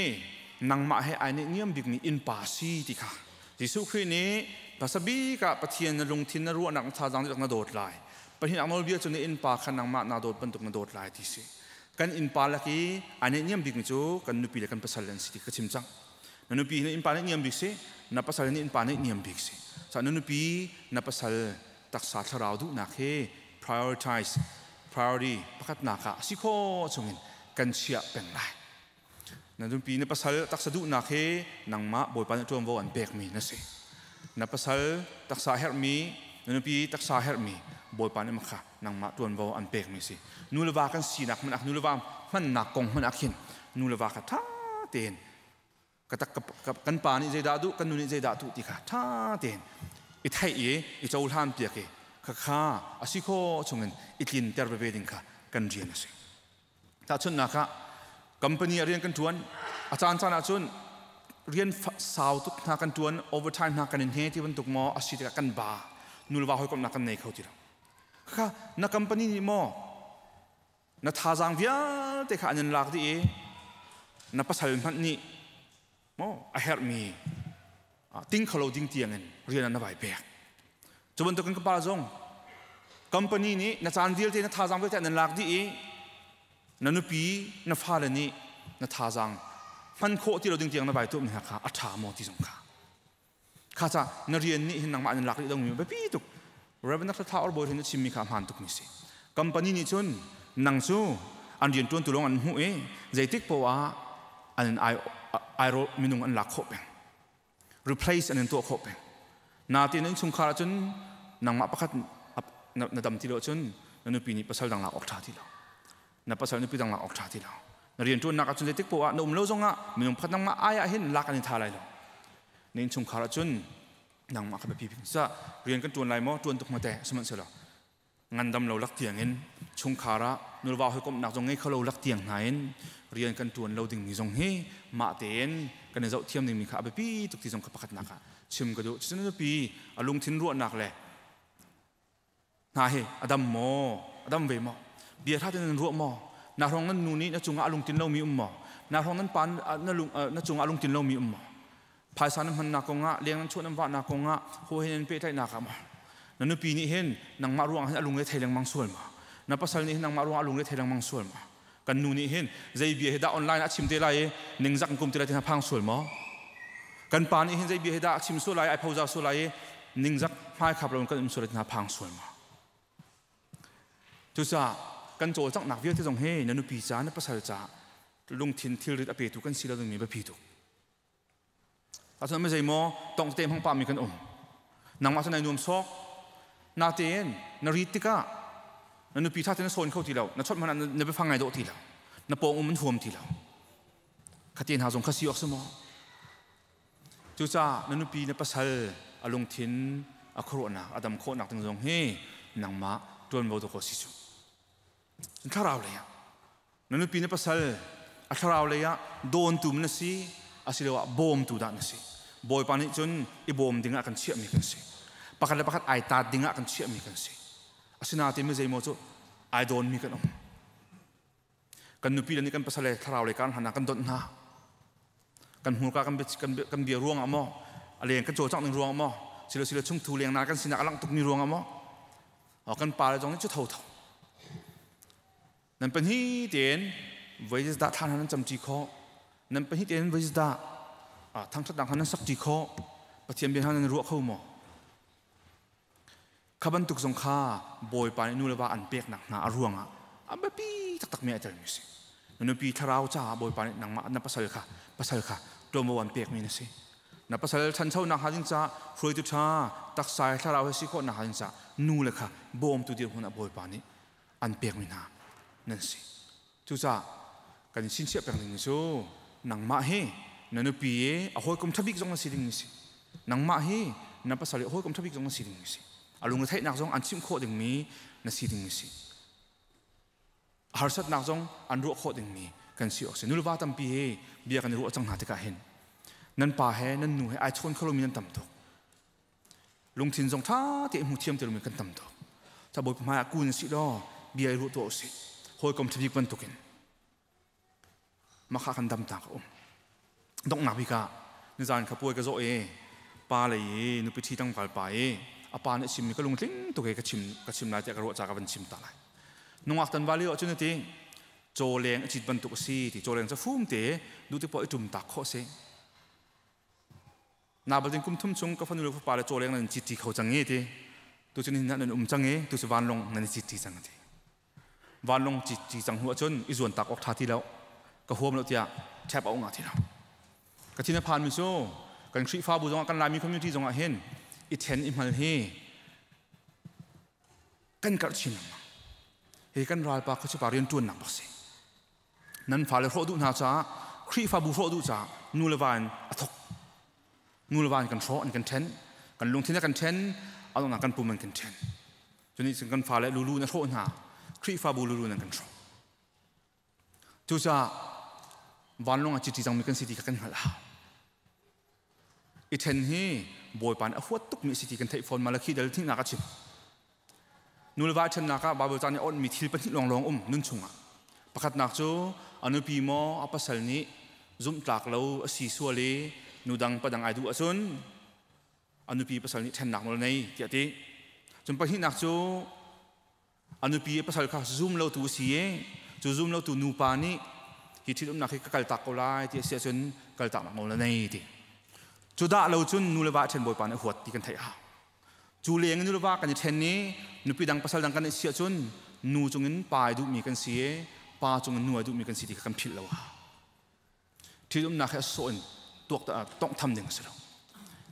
nangmah he ai niam bik mi innpa si ti kha Jesuh Khrih nih hmasa bik ah Pathian na lungthin na ruahnak na thazaang na dawt lai pahnihnak nawlbia cu na innpa kha nangmah naa dawt bantuk na dawt lai ti si kan innpa lak i ai niam bik mi cu kan nupi le kan pasal an si ti ka chim cang. Na nupi na innpa nih niam bik si, na pasal nih innpa nih niam bik si. Sa na nupi na pasal taksa thlarau duhnak he prioritize priority pakhatnak ah si kho chungin kan chiah peng lai. Na nupi na pasal taksa duhnak he nangmah Bawipa nih ṭuanvo an pekmi na si. Na pasal taksa herhmi, na nupi taksa herhmi Bawipa nih makha nangmah ṭuanvo an pekmi si. Nu le va kan sinak hmanh ah nu le va hmannak kong hmanh ah khin nu le va kha ṭha tein kan pa nih zeidah duh, kan nu nih zeidah duh ti kha ṭha tein i theih i i cohlan piak i khakha a si kho chungin i tlinter veve ding kha kan rian a si. Tahchunhnak ah company ah rian kan ṭuan, a caan caan ahcun rian sau tuk hna kan ṭuan, overtime hna kan in he ti bantuk maw a si tikah kan ba, nulva hawikomhnak kan nei kho ti lo. Khakha na company nih maw na thazaang vialte kha an in lak dih i na pasal hmanh nih maw a herhmi ting kho lo ding tiangin rian an na vai pek. Cu bantukin ka pa zong company nih na caan vialte na thazaang vialte an in lak dih i na nupi na fale nih na thazaang hman khawh ti lo ding tiang na vai tuahmi hna kha a ṭha maw ti zong kha kha ca na rian nih hin nangmah nan lak rih dongmi biapi tuk. Reverend Dr. Tha Or Bawi hin a chimmi kha hmaan tukmi si. Company nih cun nang cu an rian ṭuantu lawng an hmuh i zeitik poah ah an ai minung an lak khawh peng, replace an in tuah khawh peng. Natin in chungkhar ahcun nangmah pakhat na dam ti lo ahcun na nupi nih pasal dang lak awk ṭha ti lo, na pasal nupi dang lak awk ṭha ti lo. Na rian ṭuannak ahcun zeitik poah ah na um lo zongah minung pakhat nangmah ai ah hin lak an in tha lai lo. Na innchungkhar ahcun nangmah kha biapi bik. Sa rian kan ṭuan lai maw, ṭuan tuk mate, sihmanhsehlaw ngandam lo lak tiang in chungkhar ah nulva hawikomhnak zong ngei kho lo lak tiang hna in rian kan ṭuan lo dingmi zong hi mah tein kan i zoh thiam dingmi kha a biapi tuk ti zong kha pakhatnak ah chim ka duh. Cucun nupi a lungthin ruahnak le hna hi a dam maw, a dam ve maw, bia ṭha tein nan ruah maw, na hrawng nan nu nih na cungah a lungtin lomi um maw, na hrawng nan pa na lung na cungah a lungtin lomi um maw, phaisa nan hmannak kongah, leng nan chuah nan vahnak kongah, hawi he nan pehtlaihnak ah maw, na nupi nih hin nangmah ruangah hin a lungre thei lengmang sual maw, na pasal nih hin nangmah ruangah a lungre thei lengmang sual maw, kan nu nih hin zei bia hi dah online ah chim te lai i ningzak in kum te lai ti hna phang sual maw, kan pa nih hin zei bia hi dah chim sual lai, ai phoza sual lai i ningzak hmai khap lo kan um sual lai ti hna phang sual maw. Cucaah kan cawlcanghnak vialte zong hi na nupi ca, na pasal ca lungthin thilrit a petu kan si lo dingmi biapi tuk. Ahcun mi zeimaw tong te hmang pahmi kan um. Nangmah cu nai nuam sawk. Natein na rit tikah na nupi tha te na sawn kho ti lo, na chawt hmanh ah na biafang ngai dawh ti lo, na pawng um an huam ti lo. Khate hna zong kha si awk si maw? Cucaah na nupi na pasal a lungthin a khuaruahnak a dam khawhnak ding zong hi nangmah ṭuanvo dawh ko si cu. Thlarau lei ah na nupi na pasal a thlarau lei ah dawntu na si asiloah bawmtu dah na si. Bawipa nih cun i bawm ding ah kan chiahmi kan si, pakhat le pakhat ai taat ding ah kan chiahmi kan si. Asinain mi zeimaw cu ai dawnmi kan um. Kan nupi le nih kan pasal le thlarau lei kan hlan ah kan donh hna, kan hmurka kan bia ruang ah maw, a leng kan cawlcangh ning ruang ah maw, silo silo chungthu leng na kan sinak a langh tukmi ruang ah maw, kan pa le zong nih cu thotho nan pahnih tein voi dah thla nan camṭi khawh, nan pahnih tein voi dah thangṭhatnak hna nan sakṭi khawh, Pathian bia hna nan ruah kho maw? Kha bantuk zong kha Bawipa nih nu le va an peknak hna a ruangah a biapi taktak mi ai telmi si. Na nupi thlarau caah Bawipa nih nangmah na pasal kha ṭuanvo an pekmi na si. Na pasal ṭhanchonak hnga ding caah hruaitu ṭha taksa he thlarau he si khawhnak hnga ding caah nu le kha bawmtu dirhmun ah Bawipa nih an pekmi hna nan si. Cucaah kan sinchiah peng ding cu nangmah hi na nupi i a hawikom ṭha bik zong na si ding si. Nangmah hi na pasal i a hawikom ṭha bik zong na si ding si. A lungretheihnak zong an chimh khawh dingmi na si ding si. Harsatnak zong an ruah khawh dingmi kan si awk si. Nulva tampi hi bia kan i ruah cang hna tikah hin nan pa he nan nu he ai chawn kho lomi nan tam tuk. Lungthin zong ṭha tein hmu thiam ti lomi kan tam tuk. Ca Bawipa hmai ah kun si law bia i ruah tuah usih. Hawikom ṭha bik bantukin makha kan dam ta ka um. Donghnak bik ah nizan kha puai ka zawh i pa lei i nupi ṭhi tlangval pa i a pa nih a chimmi ka lungtling tuk i ka chim lai tiah ka ruah ca ka van chim ta lai. Nungak tan va lio ahcun ati cawleng a cit bantuk a si ti, cawleng cu fum te duh tik poah i ṭum tak khawh a si. Na baltin kum thum chung ka fanu le fapa le chawleng nan chi ti kho chang e ti tu chu hin nan um chang e tu chu vanlong nan chi ti chang ti vanlong chi ti chang hu achun i zuan tak ok tha ti lo ka huam lo tia thap au nga ti lo ka thina phan mi so kan Khri fa bu zong kan Laimi community zong ah hin i then i hmal hi kan kar chin lengmang he kan ral pa kha chu pa rian tuan nak bak si nan fale hrawh duh hna caah Khrihfabu hrawh duh caah nu le va in a thok nu le va in kan hrawh an kan then kan lungthin a kan then a kan pum an kan then cuni cun kan fale lulu na hrawh hna Khrihfabu lulu nan kan hrawh cucaah vanlawng ah chiti cangmi kan si ti kha kan hngalh hau i then hi Bawipa nih a huat tukmi si ti kan theih fawn Malakhi dal thihnak a chim nu le va ṭhennak ah Baibal ca nih a onhmi thil pahnih lawnglawng um nun chungah pakhatnak cu a nupi maw a pasal nih zumhtlak lo a si sual i nu dang pa dang ai duh ahcun a nupi pasal nih ṭhennak nawl nei tiah ti cun pahnihnak cu a nupi a pasal kha zum lotu a si i cu zum lotu nupa nih hi ṭhitumnak hi ka kaltak ko lai ti a si ahcun kaltaknak nawl na nei ti cu dah lo cun nu le va ṭhen bawipa nih a huat ti kan theih a hau cu leng in nu le va kan i ṭhen i nupi dang pasal dang kan i si ahcun nu cungin pa ai duhmi kan si i pa cungin nu ai duhmi kan si ti kha kan philh lo a hau ṭhitumnak hi a sawh in tuak tonghtham ding a si lo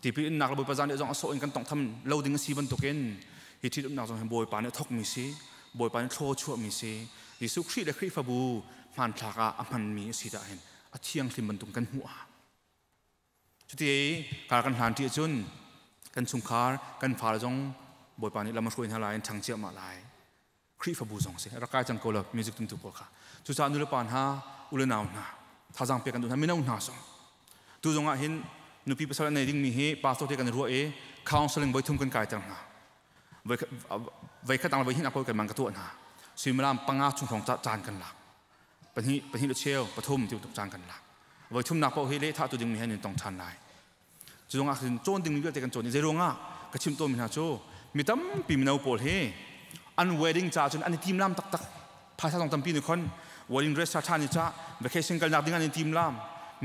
tipil innak le Bawipa zan zong a sawh in kan tonghtham lo ding a si bantukin hi ṭhitumnak zong hi Bawipa nih a thawkmi si Bawipa nih thlaw chuahmi si Jesuh Khrih le Khrihfabu hmanthlak ah a hmanmi a si dah hin a thianghlim bantuk kan hmuh a cuti kar kan hlan ṭi ahcun kan chungkhar kan fale zong Bawipa nih lam a hruai hna lai in ṭhang ciahmah lai Khrihfabu zong si rak kai cang ko lo music tumtu pawl kha cucaah nulepa hna ule nau hna thazaang pek kan duh hna mino hna zong tu zong ah hin nupi pasal a nei dingmi hi pastor te kan ruah i counseling voi thum kan kai ter hna voi khat ang voi hin akol kan man ka tuah hna suimilam panga chung hrawng caan kan lak pahnih pahnih le cheu pathum ti tuk caan kan lak voi thum nak paoh hi leh tha tu dingmi he nin tong than lai cu zong ah khin cawn dingmi vialte kan cawn i zeiruangah ka chim tawnmi hna cu mi tampi mino pawl hi an wedding ca cun an i timlam taktak phaisa zong tampi nih khon wedding dress tha ni ca vacation kalnak ding an i timlam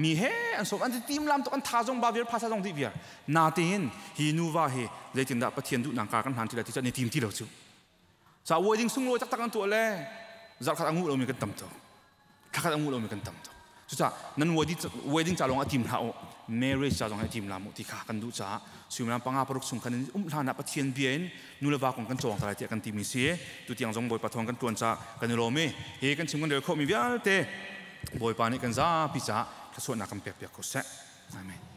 mi he an sawm an i timlam tuk an tha zong ba viar phaisa zong dih viar natein hi nuva hi zeitindah Pathian duhnak ka kan hlan ti lai ti cu an i tim ti lo cu ca wedding sunglawi taktak an tuah le zarhkhat a nguh lomi kan tam tuk thlakhat a nguh lomi kan tam tuk cucaah nan wedding ca lawng a tim hlah u marriage ca zong hi a tim lam u ti kha kan duh caah suimilam panga paruk chung khan in um hlan ah Pathian bia in nu le va kong kan cawng ta lai tiah kan timi si tutiang zong Bawipa thawng kan tuan caah kan i lawm i hi kan chim kan rel khawhmi vialte Bawipa nih kan zapi caah thluachuahnak kan pek piak ko seh Amen.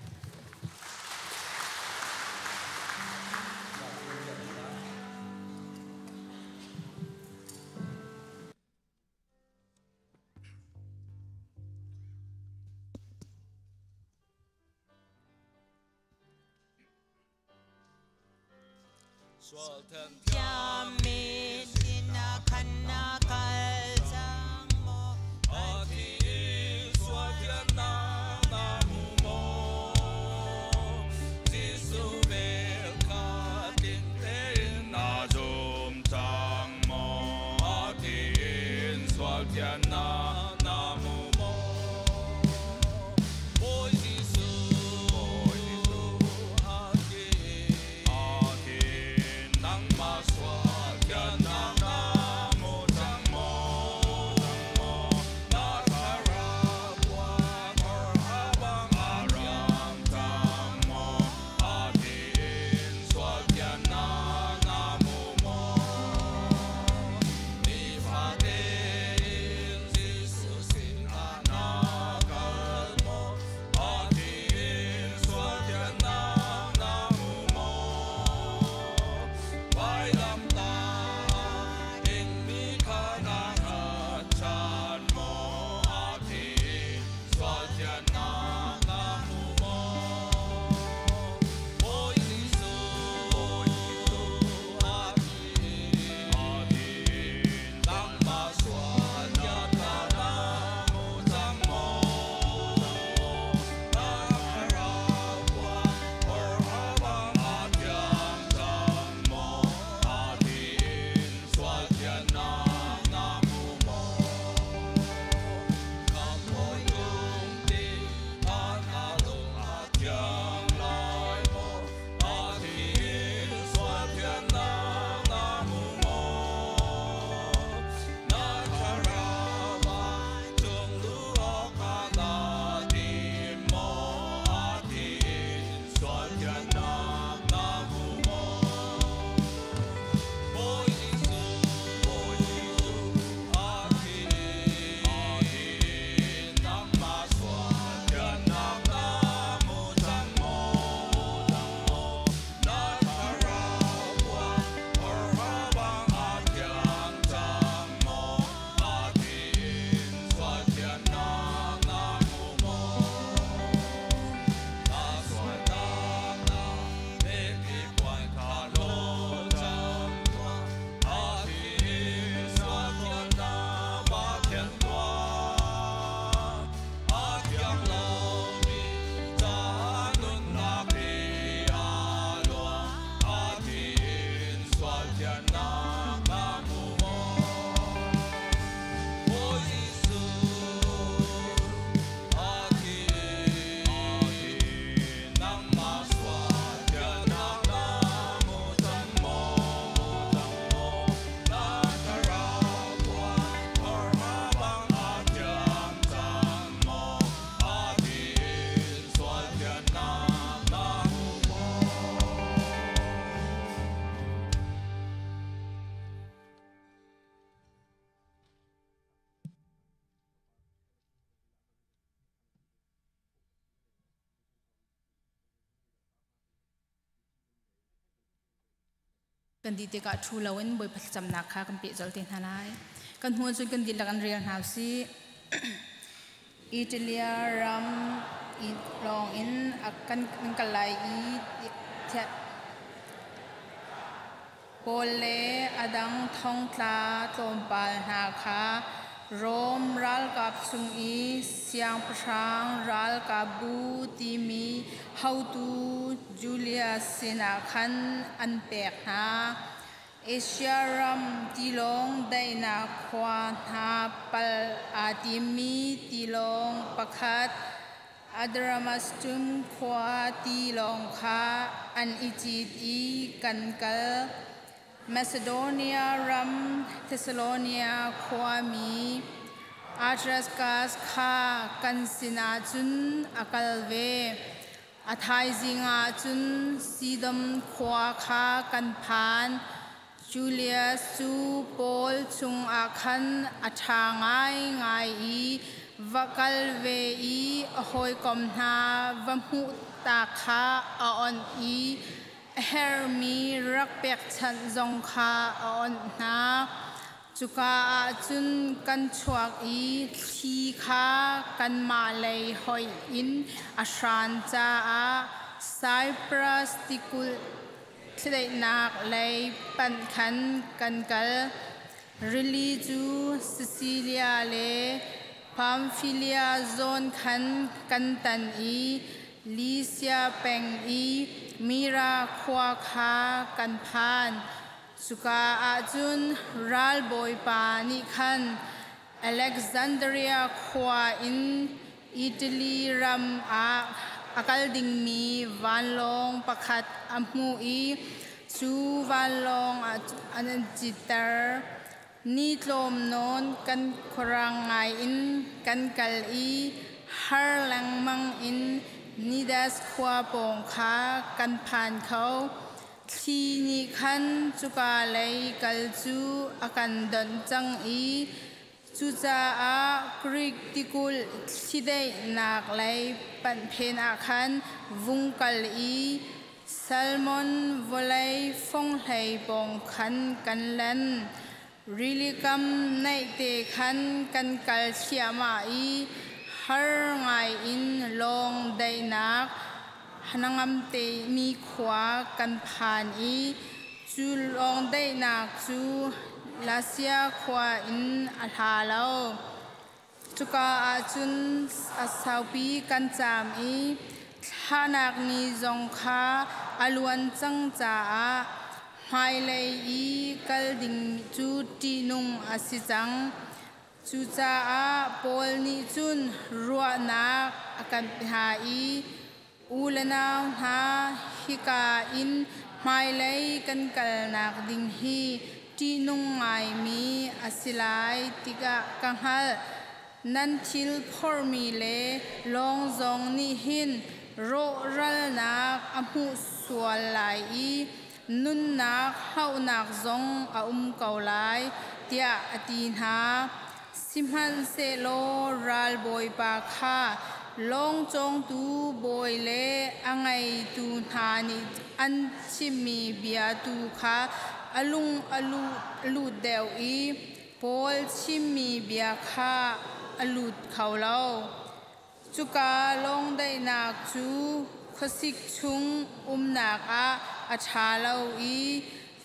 thiannak na hmu maw? Bawi Jesuh a thi, nangmah sual thiannak na hmu cang maw? Na thlarau puan horha bang a thiang cang maw? A thi in sual thiannak na hmu maw? Kan dih tikah ṭhu loin Bawipa thlacamnak kha kan pehzolh te hna lai. Kan hmuh cun kan dihlak in rel hna usih. Italia ram i lawng in a kan kal lai i Paul le a dang thongtla tlawmpal hna kha Rom ralkap chung i siangpahrang ralkapbu timi haotu Julius sinah khan an pek hna. Asia ram tilawng daihnak khua hna pal aa timmi tilawng pakhat Adramastum khua tilawng kha an i cit i kan kal. Macedonia ram Thessalonia khuami Aristarchus kha kan sinah cun a kal ve. A thaizing ah cun Sidon khua kha kan phan. Julius cu Paul chungah khan a ṭha ngaingai i va kal ve i a hawikom hna va hmuh ta kha a onh i a herhmi rak pekchanh zong kha a onh hna. Cuka ah cun kan chuak i thli kha kanmah lei hoih in a hran caah Saipras tikulh thlidaihnak lei panh khan kan kal. Rili cu Sisilia le Pamfilia zawn khan kan tan i Lisia peng i Mira khua kha kan phan. Cuka ah cun ralbawipa nih khan Alexandria khua in Italy ram ah a kal dingmi vanlawng pakhat a hmuh i cu vanlawng ah an citter. Ni tlawm nawn kan khuarang ngai in kan kal i har lengmang in Nidas khua pawng kha kan phan kho. Thli nih khan cuka lei kal cu a kan donh cang i cucaah Greek tikulh thlidaihnak lei panh phen ah khan vung kal i Salmon vawlei fonghlei pawng khan kan lan. Rilikam naihte khan kan kal thliahmah i har ngaiin lawng daihnak hnangam temi khua kan phan i cu lawng daihnak cu Lasia khua in a hla lo. Cuka ah cun a saupi kan caam i thlahnak ni zong kha a luan cang caah hmailei i kal ding cu ṭihnung a si cang. Cucaah Paul nih cun ruahnak a kan hna i, U le nau hna, hika in hmailei kan kalnak ding hi ṭihnung ngaimi a si lai tikah ka hngalh. Nan thil phorhmi le lawng zong nih hin rawhralnak a hmuh sual lai i nunnak hauhnak zong a um ko lai, tiah a ti hna. Sihmanhsehlaw ralbawipa kha lawng cawngtu bawi le a ngeitu hna nih an chimmi bia tu kha a lung a lut deuh i Paul chimmi bia kha a lut kho lo. Cuka lawng daihnak cu khuasik chung umnak ah a ṭha lo i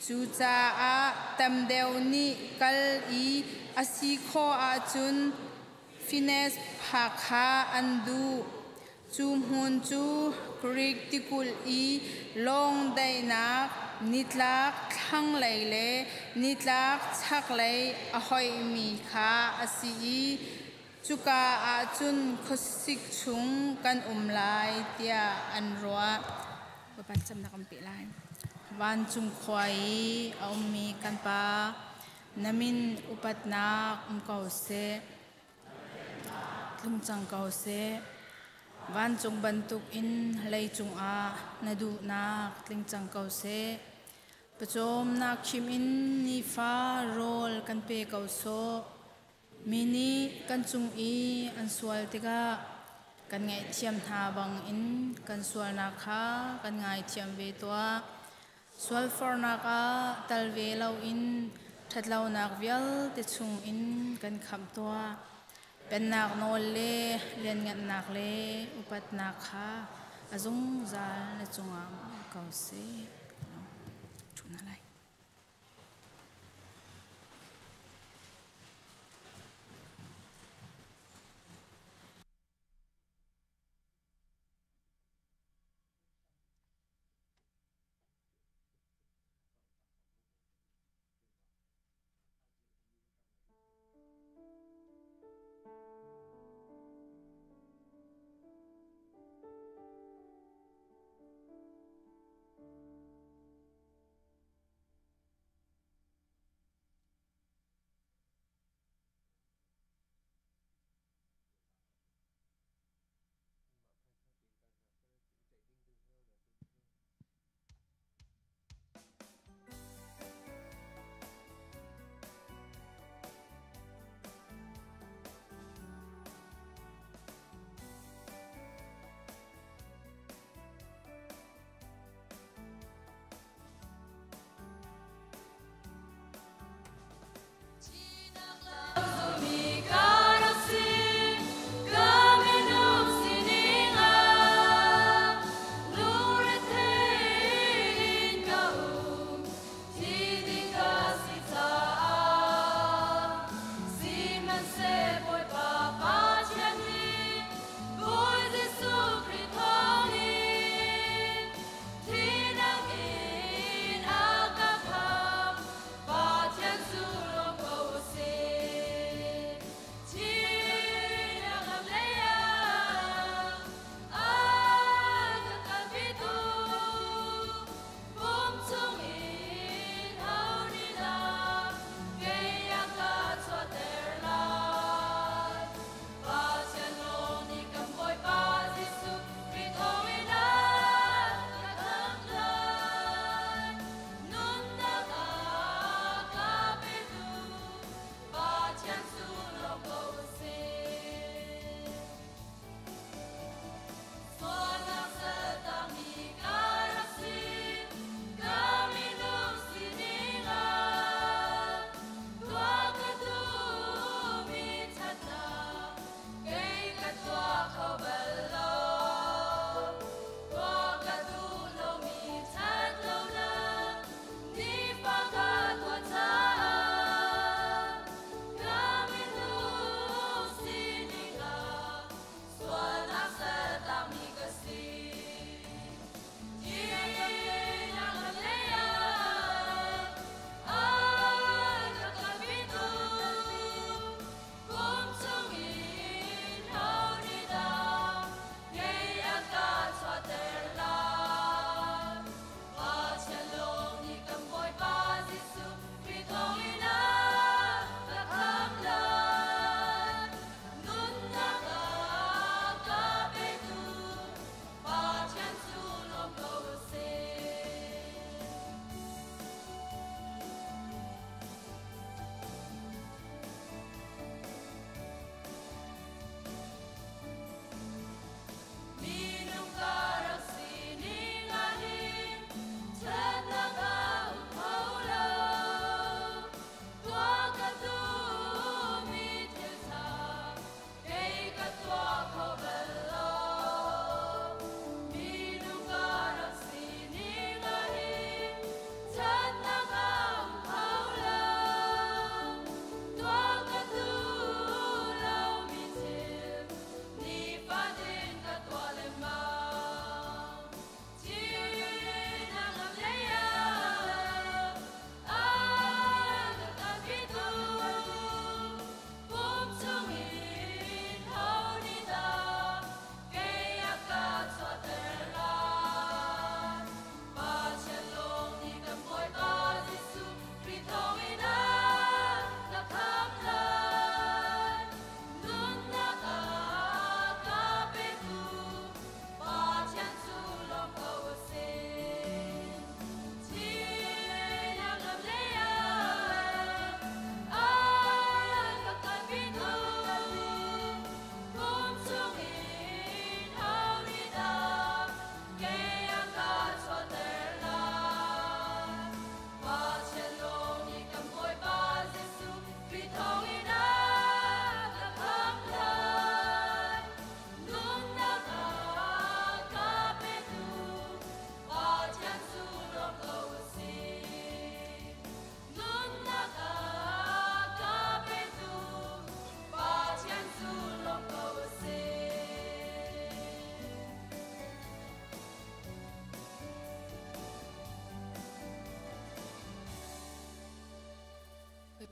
cucaah tam deuh nih kal i a si khawh ahcun Fines phak kha an duh. Cu hmun cu Greek tikulh i lawng daihnak Nitlak thlanglei le nitlak chaklei a hoihmi kha a si i cuka ah cun khuasik chung kan um lai tiah an ruah. Bawipa thlacamnak kan peh lai. Vancung khua i a ummi kan Pa, na min upatnak um ko seh. Tlung cang ko seh. Vancung bantukin leicung ah na duhnak tling cang ko seh. Pawcawmnak khim in nifa rawl kan pe ko sawh. Mi nih kan cung i an sual tikah kan ngaihthiam hna bangin kan sualnak kha kan ngaithiam ve tuah. Sualfornak ah tal ve loin ṭhatlonak vialte chungin kan khamh tuah. Pennak nawl le lianngannak le upatnak kha a zungzal na cungah um ko seh. Ṭhu hna lai.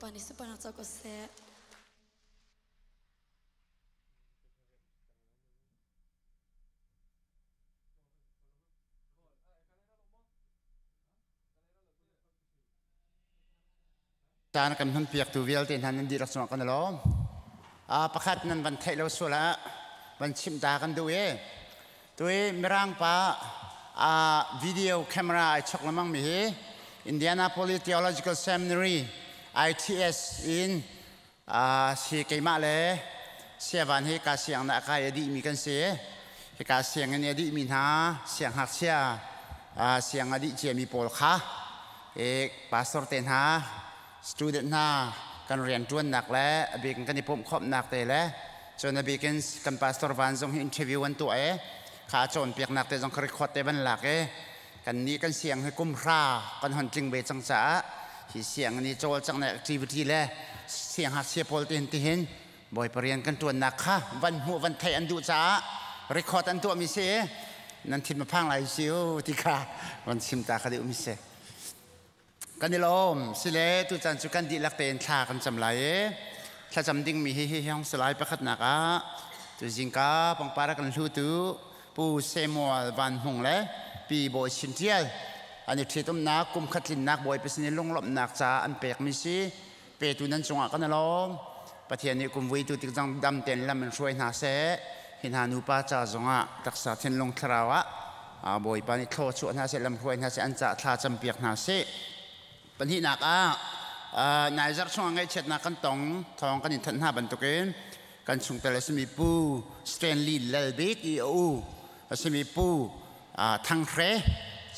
Bawipa nih sunparnak co ko seh. Caan kan hman piaktu vialte hna nan dihlak cungah kan i lawm. Pakhat nan van theih lo sual ah van chimh ta kan duh i tui Mirang pa video camera ai chok lengmang mi hi Indianapolis Theological Seminary ITS in si keimah le Siavan hi ka siang na kai a dih mi kan si. Hika sianginn a dih mi hna sianghngakchia siang a dih cia mi pawl kha pastor te hna student hna kan rianṭuannak le a bik in kan i pumhkhawmhnak te le cun a bik in kan pastor van zong hi interview an tuah i kha cawnpiaknak te zong kha record te van lak i kan nih kan siang hi kum hra kan hon tling ve cang caah hi siang ni cawlcanghnak activity le sianghngakchia pawl te hin tihin Bawipa rian kan ṭuannak kha van hmuh van theih an duh caah record an tuahmi si i nan thin ma phang lai si u ti kha van chim ta kha dih mi si. Kan i lawm sile tucaan cu kan dihlak tein thla kan cam lai i thlacam dingmi hi hi hong si lai. Pakhatnak ah tu zingka pangpar a kan hlutu Pu Samuel Van Hmung le Pi Bawi Chin Ṭial an i ṭhitumnak kum khat tlinnak Bawipa sin i lunglawmhnak caah an pekmi si. Petu nan cungah kan i lawm. Pathian nih kum vuitu tik zong dam tein lam in hruai hna seh. Hi hna nupa ca zongah taksa thinlung thlarau ah Bawipa nih thlaw chuah hna seh, lam hruai hna seh, an ca thla campiak hna seh. Pahnihnak ah nai zarh chungah ngaihchiatnak kan tong thawng kan in thanh hna bantukin kan chungtel a simi Pu Stanley Lalbik i a u a simi Pu Thang Hre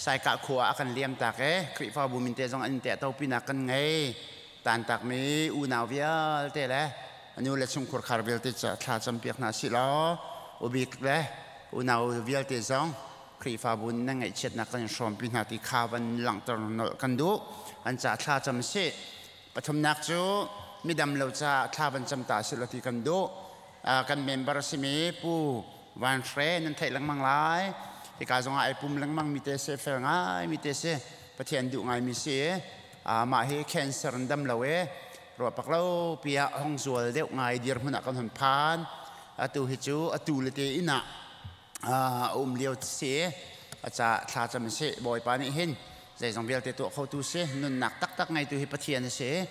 Saikah khua ah a kan liam tak e. Khrihfabu min te zong an te topinak kan ngei. Tantakmi unau vialte le anu le chungkhur khar vialte thla campiak hna si law ubik le unau vialte zong Khrihfabu na ngaihchiatnak kan in hrawmpi hna ti kha van langhter nolh kan duh. An ca thla cam si. Pathumnak cu midam lo ca thla van cam ta si lo ti kan duh. Kan member simi Pu Van Hre nan theih lengmang lai. Hika zongah ai pum lengmang mi te si, fel ngai mi te si, Pathian duh ngai mi si. Mah hi cancer in dam lo e ruah pak lo piah hong zual deuh ngai dirhmun ah kan hon phan. Atu hi cu atu le te inn ah a um lio si. A ca thla cam si. Bawipa nih hin zeizong vialte tuah khotu si, nunnak taktak ngeitu hi Pathian a si.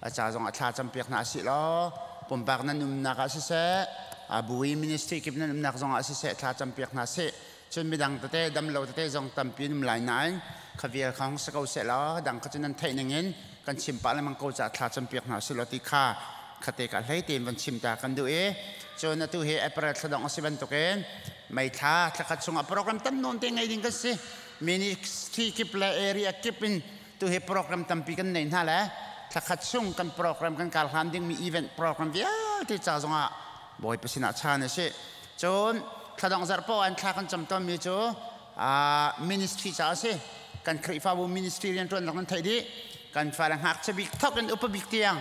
A ca zong a thla campiak hna si law pumpak nan umnak ah siseh, a bui ministry kip nan umnak zong ah siseh, thla campiak hna si. Cun midang tete dam lo tete zong tampi um lai nain kha vial kha hong si ko seh law dang kha cu nan theih ning in kan chim pah lengmang ko caah thla campiak hna si law ti kha khate ka hlei tein van chim ta kan duh i cun atu hi April thladong a si bantukin May thla thlakhat chungah program tam nawn te ngei ding kan si. Ministry kip le area kip in tu hi program tampi kan nei hna le thlakhat chung kan program kan kar hlan dingmi event program vialte ca zongah Bawipa sinah chan a si. Cun thladong zarh poah in thla kan cam tawnmi cu ministry ca a si. Kan Khrihfabu ministry rianṭuannak nan theih dih. Kan fale ngakchia bik thawk in upa bik tiang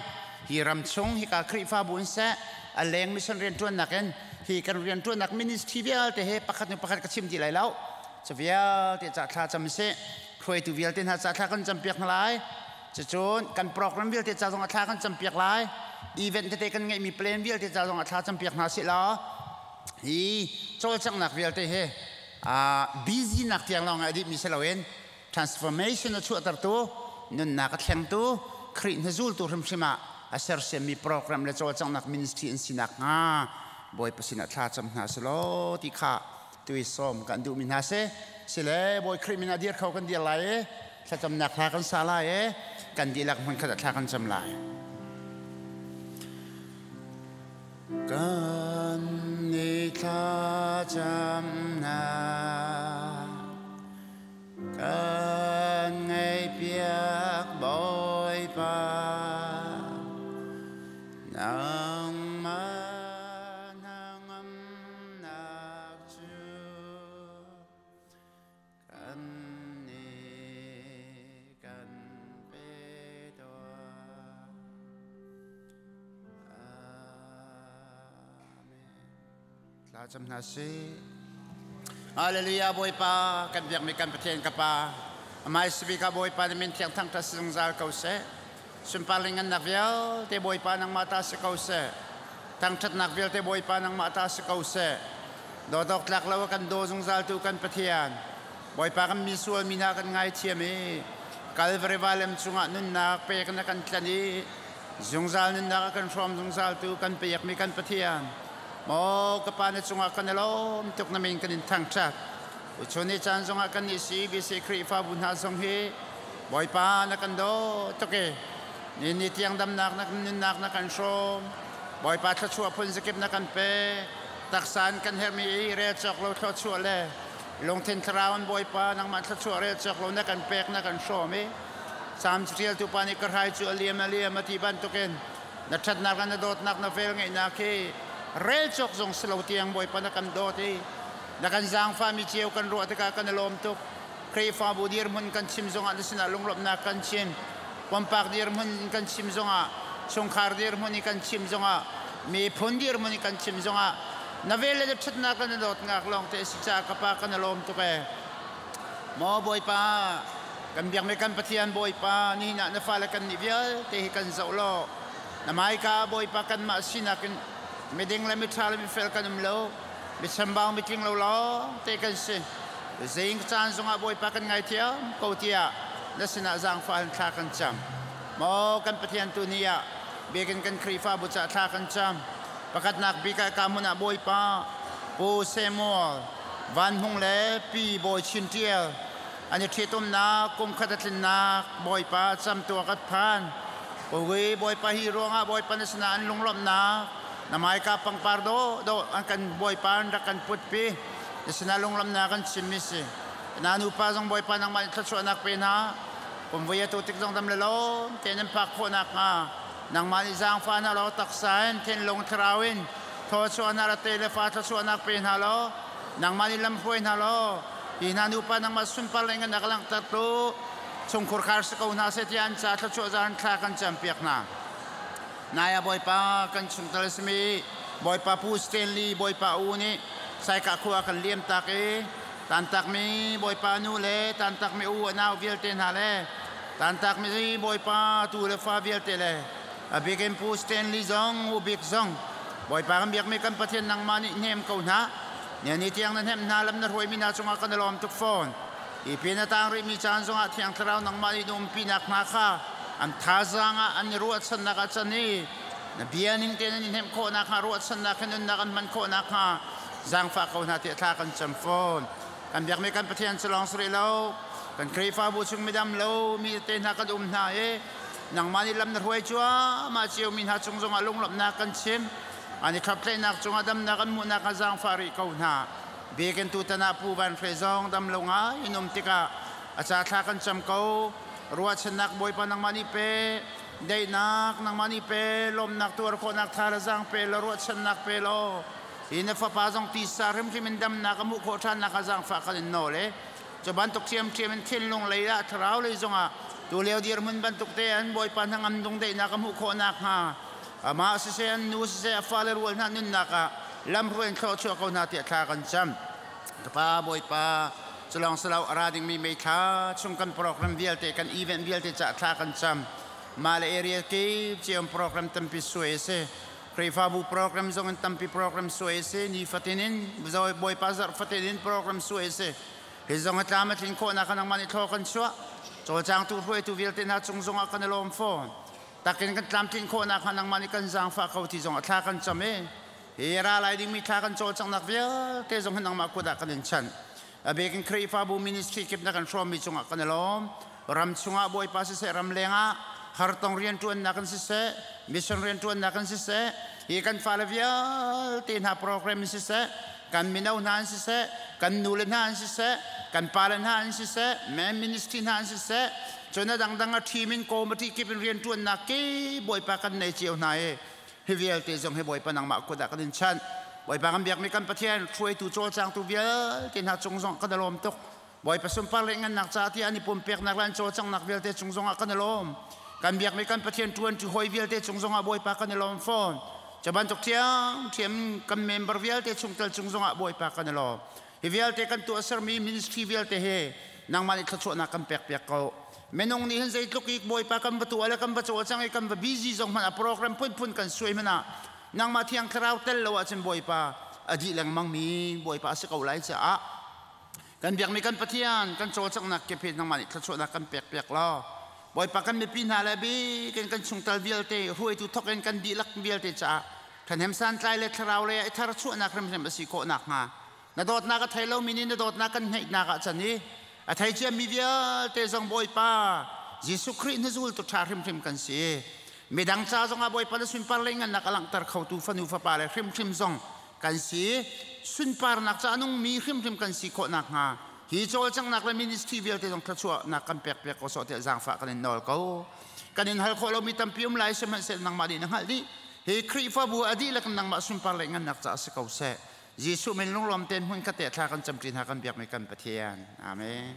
hi ram chung hika Khrihfabu in seh, a leng mission rianṭuannak in hi kan rianṭuannak ministry vialte he pakhat hnu pakhat ka chim ti lai lo. Cu vialte ca thla cam si. Hruaitu vialte hna ca thla kan campiak hna lai. Cucun kan program vialte ca zong a thla kan campiak lai. Event tete kan ngeihmi plan vialte ca zong a thla campiak hna sih law hi cawlcanghnak vialte hi busy nak tiang lawng a dihmi si loin transformation a chuahtertu, nunnak a thlengtu, Khrih hnazultu hrimhrim ah a sersiammi program le cawlcanghnak ministry an si nakhnga Bawipa sinah thla cam hna selaw ti kha tui sawm kan duhmi hna si. Sile Bawi Khrih min ah dir kho kan dir lai i thlacamnak hla kan sa lai i kan dihlak hmun khat ah thla kan cam lai. Kan ni thlacamnak kan ngaihpiak Bawipa, nangmah hnangamnak cu kan nih kan pe tuah. Amen. Thla cam hna sih. Hallelujah. Bawipa kan biakmi kan Pathian ka Pa, Amai sibik ah Bawipa na min thiang thangṭhat si zungzal ko seh. Sunpar le ngannak vialte Bawipa nangmah ta si ko seh. Thangṭhatnak vialte Bawipa nangmah ta si ko seh. Dawt awk tlak lo a kan daw zungzaltu kan Pathian. Bawipa kan mi sual mi hna kan ngaithiam i Kalvari valem cungah nunnak pek na kan tlan i zungzal nunnak a kan hrawm zungzaltu kan pekmi kan Pathian. Maw ka Pa na cungah kan i lawm tuk na min kan in thangṭhat. Tuchun ni caan zongah kan nih CBC Khrihfabu hna zong hi Bawipa na kan daw tuk i ni ni tiang damnak na nunnak na kan hrawm. Bawipa thluachuah phun zakip na kan pe. Taksa in kan herhmi i rel cawk lo thluachuah le lungthin thlarau in Bawipa nangmah thluachuah rel cawk lo na kan pek na kan hrawm i Salm caṭialtu pa nih ka hrai cu a liam a liam a ti bantukin na ṭhatnak le na dawtnak na velngeihnak hi rel cawk zong si lo tiang Bawipa na kan dawt i na kan zaangfahmi cio kan ruah tikah kan i lawm tuk. Khrihfabu dirhmun kan chim zongah na sinah lunglawmhnak kan chim. Pumpak dirhmun kan chim zongah, chungkhar dirhmun i kan chim zongah, miphun dirhmun i kan chim zongah na vel le na ṭhatnak le na dawtnak lawng te a si caah ka Pa kan i lawm tuk ee. Maw Bawipa, kan biakmi kan Pathian Bawipa, nihin ah na fale kan nih vialte hi kan zoh law, na hmaika Bawipa kanmah sinak in miding le miṭha le mifel kan um lo, michambau mitling lo lawng te kan si. Zing caan zongah Bawipa kan ngaithiam ko tiah na sinah zaangfah in thla kan cam. Maw kan Pathian tu ni ah biakinn kan Khrihfabu cah thla kan cam. Pakhatnak bik ah ka hmun ah Bawipa Pu Samuel Van Hmung le Pi Bawi Chin Ṭial an i ṭhitumnak kum khat a tlinnak Bawipa camtuak at phan. Kawi Bawipa hi ruangah Bawipa na sinah an lunglawmhnak na hmaika pangpar dawh dawh an kan Bawipa an rak kan putpi. Na sinah lunglamnak kan chimmi si. Na nupa zong Bawipa nangmah nih thluachuahnak pe hna. Kum voi atu tik zong dam le lawm tein an phak khawh nakhnga nangmah nih zaangfah hna law taksa in thinlung thlarau in thluachuahnak le te le fa thluachuahnak pe hna law nangmah nih lam hruai hna law hi hna nupa nangmah sunpar le ngan a ka langhter tu chungkhur khar si ko hna seh tiah an ca thluachuah zan thla kan campiak hna. Nai ah Bawipa kan chungtel a simi Bawipa Pu Stanley Bawipa U nih Saikah khua kan liam tak i tantakmi Bawipa nu le tantakmi u a nau vialte hna le tantakmi Bawipa tu le fa vialte le a bikin Pu Stanley zong U Bik zong Bawipa kan biakmi kan Pathian nangmah nih hnem ko hna. Ne ni tiang na hnem hna lam na hruaimi hna cungah kan i lawm tuk fawn. Hi pin a tang rihmi caan zongah Thiang Thlarau nangmah nih na umpinak hna kha an thazaang ah an i ruahchannak ah can i na bia ning tein an i hnemh khawh nakhnga ruahchannak he nunnak an hman khawh nakhnga zaangfah ko hna tiah thla kan cam fawn. Kan biakmi kan Pathian cu lawng si rih lo, kan Khrihfabu chung midam lo mi te hna kan um hna i nangmah nih lam na hruai cuahmah ciomi hna cung zongah lunglawmhnak kan chim. An i ṭhaptlaihnak cungah damnak an hmuhnak ah zaangfah rih ko hna. Biakinn tutan ah Pu Van Hre zong dam lo ngai in um tikah a ca thla kan cam ko. Ruahchannak Bawipa nangmah nih pe, daihnak nangmah nih pe, lawmnak tuar khawhnak tha le zaang pe law ruahchannak pe law hi na fapa zong tisa hrimhrim in damnak a hmuh khawh ṭhannak ah zaangfah kan in nawl e. Cu bantuk ṭhiamṭhiam in thinlung lei ah thlarau lei zongah tu lio dirhmun bantuk te an Bawipa hnangam dungdaihnak a hmuh khawh nakhnga amah siseh an nu siseh a fale rual hna nunnak ah lamhruai in thluachuah ko hna tiah thla kan cam. Ka Pa Bawipa culawng silo a ra dingmi meithla chung kan program vialte kan event vialte cah thla kan cam. Mah le area kip cio program tampi suai a si. Khrihfabu program zong in tampi program suai a si. Ni fatin in Bawipa zarh fatin in program suai a si. Hi zong a tlam a tlin khawhnak ah nangmah nih thlaw kan chuah. Cawlcangtu hruaitu vialte hna cung zongah kan i lawm fawn. Takin kan tlamtlin khawh nakhnga nangmah nih kan zaangfah ko ti zong a thla kan cam i hi ra lai dingmi thla kan cawlcanghnak vialte zong hi nangmah kut ah kan in chanh. A bik in Khrihfabu ministry kip na kan hrawmmi cungah kan i lawm. Ram chungah Bawipa siseh, ram lengah hartong rianṭuannak in siseh, mission rianṭuannak in siseh, hi kan fale vialte hna program in siseh, kan mino hna in siseh, kan nule hna in siseh, kan pale hna in siseh, men ministry hna in siseh, cun a dangdang a ṭhim in committee kip in rianṭuannak ki Bawipa kan nei cio hna i hi vialte zong hi Bawipa nangmah kut ah kan in chanh. Bawipa kan biakmi kan Pathian hruaitu cawlcangtu vialte hna cung zong kan i lawm tuk. Bawipa sunpar le ngannak ca tiah an i pumpeknak le an cawlcanghnak vialte cung zongah kan i lawm. Kan biakmi kan Pathian ṭuanṭi hawi vialte cung zongah Bawipa kan i lawm fawn. Cu bantuk ṭhiamṭhiam kan member vialte chungtel cung zongah Bawipa kan i lawm. Hi vialte kan tuahsermi ministry vialte hi Nangmah nih thluachuahnak kan pek piak ko. Minung nih hin zeitluk i Bawipa kan va tuah le kan va cawlcang i kan va busy zong hmanh ah program phunphun kan suai hmanh ah nangmah Thiang Thlarau tel lo ahcun Bawipa a dih lengmang mi Bawipa a si ko lai caah kan biakmi kan Pathian kan cawlcanghnak kip hi nangmah nih thluachuahnak kan pek piak law Bawipa kan mipi hna le bikin kan chungtel vialte hruaitu thawk in kan dihlak vialte caah ṭhahnem santlai le thlarau lei ah i tharchuahnak hrimhrim a si khawh nakhnga na dawtnak a thei lomi nih na dawtnak kan hneihnak ah can i a thei ciami vialte zong Bawipa Jesuh Khrih na zultu ṭha hrimhrim kan si. Midang ca zongah Bawipa na sunpar le ngannak a langhter khotu fanu fapa le hrimhrim zong kan si. Sunparnak ca a nungmi hrimhrim kan si khawh nakhnga hi cawlcanghnak le ministry vialte zong thluachuahnak kan pek piak ko sawh tiah zaangfah kan in nawl ko. Kan in hal khawh lomi tampi um lai sihmanhsehlaw nangmah nih na hngalh dih. Hi Khrihfabu a dihlak in nangmah sunpar le ngannak ca a si ko seh. Jesuh min lunglawm tein hmun khat te thla kan camṭi hna kan biakmi kan Pathian. Amen.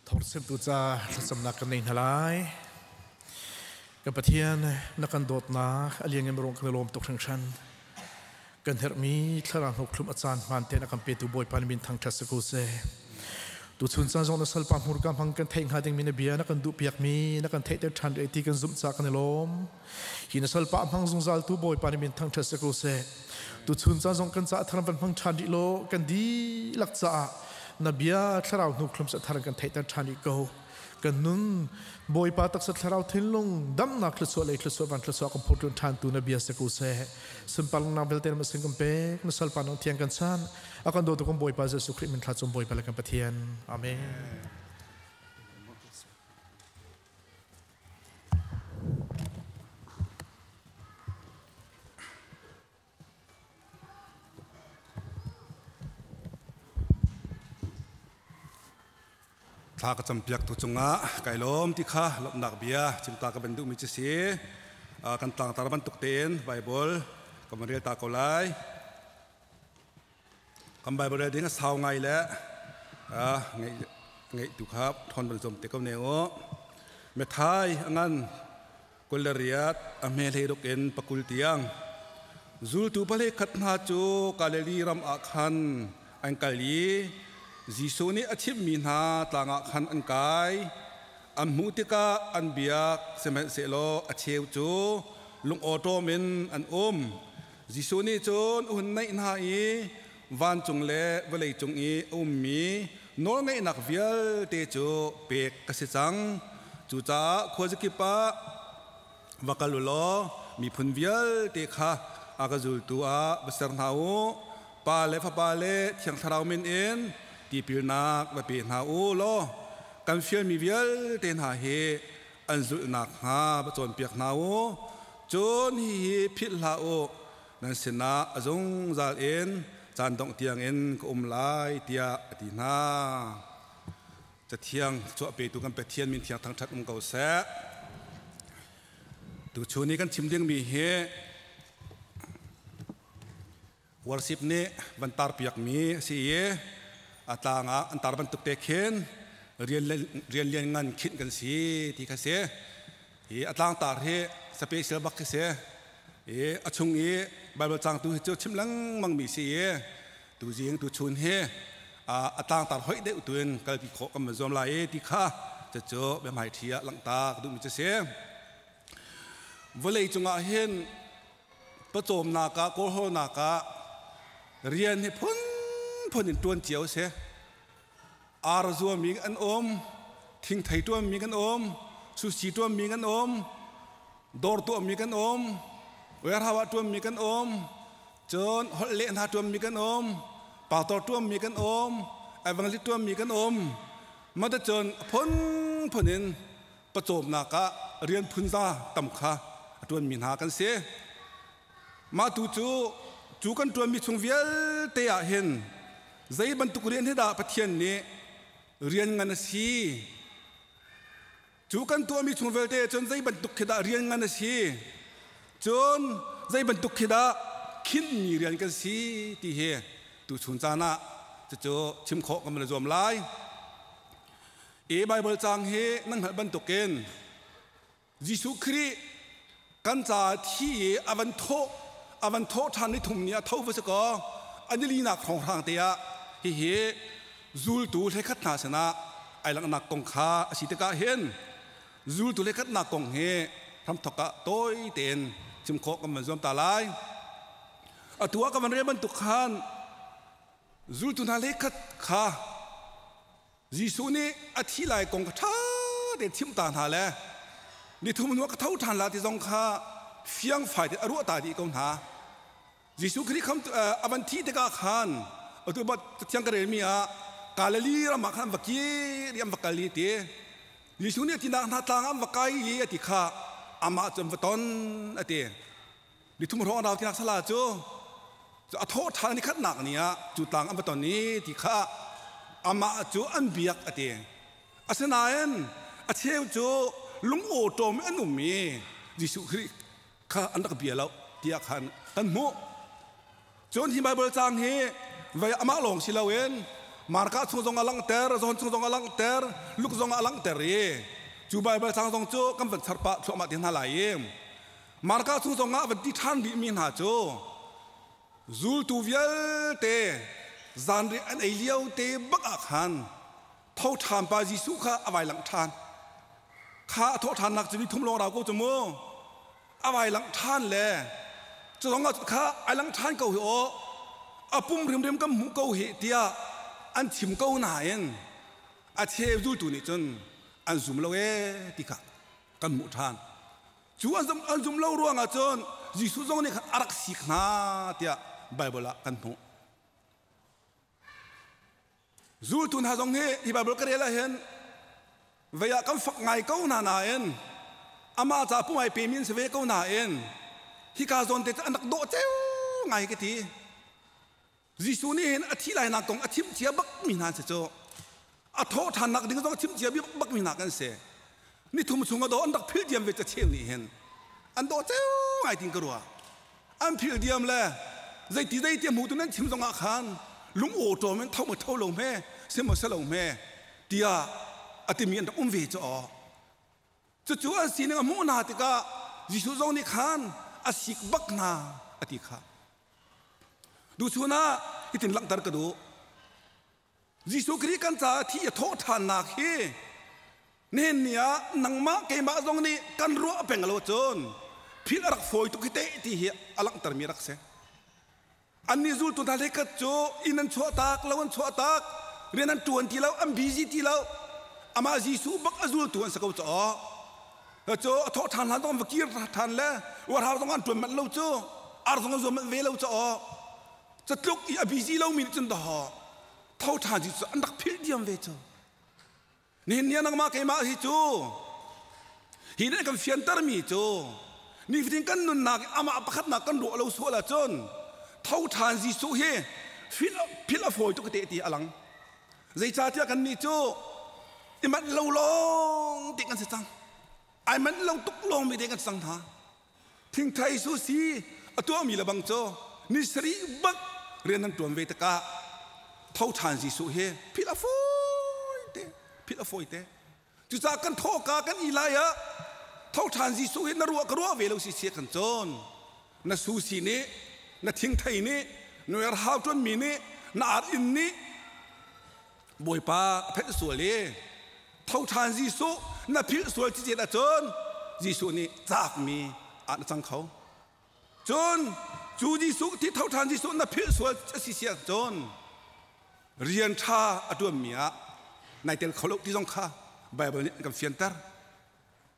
Thawngsimtu ca thlacamnak kan nei hna lai. Kan Pathian na kan dawtnak a liangin rung kan i lawm tuk hringhran. Kan herhmi thlarau hnawkthlum a caan hmaan tein a kan petu Bawipa na min thangṭhat si ko seh. Tuchun caan zong na salpa hmurka hmang kan theih hnga dingmi na bia na kan duhpiakmi na kan theihter ṭhan rih ti kan zumh caah kan i lawm. Hi na salpa hmang zungzaltu Bawipa na min thangṭhat si ko seh. Tuchun caan zong kan caah thar van hmang ṭhan rih law kan dihlak caah na bia thlarau hnukhlum sa thar kan theihter ṭhan rih ko. Kan nun Bawipa taksa thlarau thinlung damnak thluachuah lei thluachuah van thluachuah kan phurtlun ṭhan tu na bia si ko seh. Sunparnak vialte na sin kan pek na salpa nang thiang kan chan a kan dawtu kan Bawipa Jesuh Khrih min thla cung Bawipa le kan Pathian. Amen. Thla ka campiak tu cungah kai lawm ti kha lawmhnak bia chimta ka van duhmi cu si. Kan tlangtar bantuk tein Bible ka van rel ta ko lai. Kan Bible rel ding a sau ngai le ngeih tu kha ṭhawn van zuam te ko ne u. Methai a ngan 28 a hme hlei in pakul tiang. Zultu pale khat hna cu Galilee ram ah khan an kal i Jesuh nih a chimhmi hna tlang ah khan an kai. An hmuh tikah an biak, sihmanhsehlaw a cheu cu lungawṭawm in an um. Jesuh nih cun a hun naih hna i vancung le vawleicung i a ummi nawlngeihnak vialte cu pek ka si cang. Cucaah khuazakip ah va kal u law miphun vialte kha a ka zultu ah va ser hna u. Pa le Fapa le Thiang Thlarau min in tipilnak va pe hna u law kan fialmi vialte hna hi an zulh nakhnga va cawnpiak hna u. Cun hihi philh hlah u, nan sinah a zungzal in caan dongh tiangin ka um lai, tiah a ti hna. Cathiang chuah petu kan Pathian min thiang thangṭhat um ko seh. Tuchun i kan chim dingmi hi worship nih van tar piakmi a si i a tlang ah an tar bantuk te khin rian rian lian ngan khinh kan si ti kha si. Hi a tlangtar hi special bak khi si. I a chung i Bible cangtu hi cu chim lengmang mi si i tuzing tuchun hi a tlangtar hoih deuh tuin kalpi khawh kan van zuam lai i ti kha cucu biahmai ṭhi ah langhter ka duhmi cu si. Vawlei cungah hin pawcawmnak ah kawlhawlnak ah rian hi phunphun in ṭuan cio a si. Ar zuami an um, thingthei ṭuanmi kan um, sushi ṭuanmi kan um, dawr tuahmi kan um, warehouse ah ṭuanmi kan um, cun holh leh hna ṭuanmi kan um, pastor ṭuanmi kan um, evangelist ṭuanmi kan um. Mah cun a phunphun in pawcawmnak ah rian phunza tam kha a ṭuanmi hna kan si. Mah tu cu cu kan ṭuanmi chung vialte ah hin zei bantuk rian hi dah Pathian nih rian ngan a si? Cu kan tuahmi chung vialte cun zei bantuk khi dah rian ngan a si? Cun zei bantuk khi dah khinhmi rian kan si ti hi tuchun caan ah cucu chim khawh kan van i zuam lai. I Baibal caang hi nan hngalh bantukin Jesuh Khrih kan caah thi i a van thawh a van thawh ṭhan ni thum ni a tho va si kaw a ni linak hrawnghrang te ah hihi zultu hlekhat hna sinah ai langhnak kong kha a si tikah hin zultu hlekhatnak kong hi hramthok ah tawi tein chim khawh kan van zuam ta lai. Atu ah ka van rel bantuk khan zultu hna hlekhat kha Jesuh nih a thi lai kong kha ṭha tein chimh ta hna le nithum hnuah ka tho ṭhan la ti zong kha fiangfai tein a ruah ta dih ko hna. Jesuh Khrih kham a van thih tikah khan atu bat thiang ka relmi ah Galilee ram ah khan an va kir i an va kal i ti. Jesuh nih a tinak hna tlang ah an va kai i a ti kha amah cu an va ton a ti. Nithum hrawng rau tinak sala cu a thawh ṭhan ni khatnak ni ah cu tlang an va ton i ti kha amah cu an biak a ti. Asinain a cheu cu lung awṭawm an um i Jesuh Khrih kha an rak bia lo tiah khan kan hmuh. Cun hi Baibal caang hi vei amah lawng si loin Marka chung zong a langhter, John chung zong a langhter, Luke zong a langhter i cu Baibal caang zong cu kan van char pah thluahmah te hna lai i Marka chung zong ah van ti ṭhan rihmi hna cu Zultu vialte zanriah an ei lio te bak ah khan tho ṭhan pa Jesuh kha a vai langh ṭhan. Kha a thawh ṭhannak cu ni thum lawng rau ko cu mu. A vai langh ṭhan le cu zong ah kha ai langh ṭhan ko hi aw a pum hrimhrim kan hmuh ko hi tiah an chim ko nain a cheu zultu nih cun an zum lo ee ti kha kan hmuh ṭhan. Cu an zum lo ruangah cun Jesuh zong nih khan a rak sik hna tiah Baibal ah kan hmuh. Zultu hna zong hi hi Baibal ka rel ah hin vei ah kan fak ngai ko hna nain amah ca pumai pemi an si ve ko nain hika zawn te cu an rak dawh ceu ngai ka ti. Jesuh nih hin a thih lainak kong a chimh cia bakmi hna an si cu. A thawh ṭhannak ding zong a chimh cia bakmi hna kan si. Ni thum chung a daw an rak philh diam ve ca cheu nih hin an dawh ceu ngai tin ka ruah. An philh diam le zeiti zeiti hmu tu nan chim zong ah khan lung aw ṭawm in tho ma tho lo hme sim maw si lo hme tiah a timi an rak um ve cu aw. Cucu an sining a hmuh hna tikah Jesuh zong nih khan a sik bak hna a ti kha. Tuchun ah hitin langhter ka duh. Jesuh Khrih kan caah thi a thawh ṭhannak hi nihin ni ah nangmah keimah zong nih kan ruah peng lo cun philh a rak fawi tuk hi teh ti hi a langhtermi rak si. Annih zultu hna hlekhat cu inn an chuah tak, lo an chuah tak, rian an ṭuan ti lo, an busy ti lo. Amah Jesuh bak a zultu an si ko caw. Cu a thawh ṭhan hlan zong an va kir ṭhan le uarhar zong an ṭuan manh lo cu ar zong an zuam manh ve lo caw. Catluk i a busy lomi nih cun dawh tho ṭhan cu an rak philh diam ve cu. Nihin ni ah nangmah keimah hi cu hi nih kan fiantermi cu nifatin kan nunnak i amah pakhatnak kan ruah lo sual ahcun tho ṭhan Jesuh hi philh a fawi tuk te ti a lang. Zeicahtiah kannih cu i manh lo lawng te kan si cang. Ai manh lo tuk lawngmi te kan si cang hna. Thingthei su si a tuahmi le bang cu ni sarih bak rian nan ṭuan ve tikah tho ṭhan Jesuh hi philh a fawi te philh a fawi te. Cucaah kan thawhka kan i lai ah tho ṭhan Jesuh hi na ruah ka ruah ve lo si sia kan cawn. Na su si nih na thingthei nih na hau ṭuanmi nih na ar inn nih Bawipa a phenh sual i tho ṭhan Jesuh na philh sual cicet ahcun Jesuh nih caakmi ah na cang kho. Cun cu Jesuh ti tho ṭhan Jesuh na philh sual a si si ahcun rian ṭha a ṭuanmi ah nai tel kho lo ti zong kha Baibal nih an kan fianter.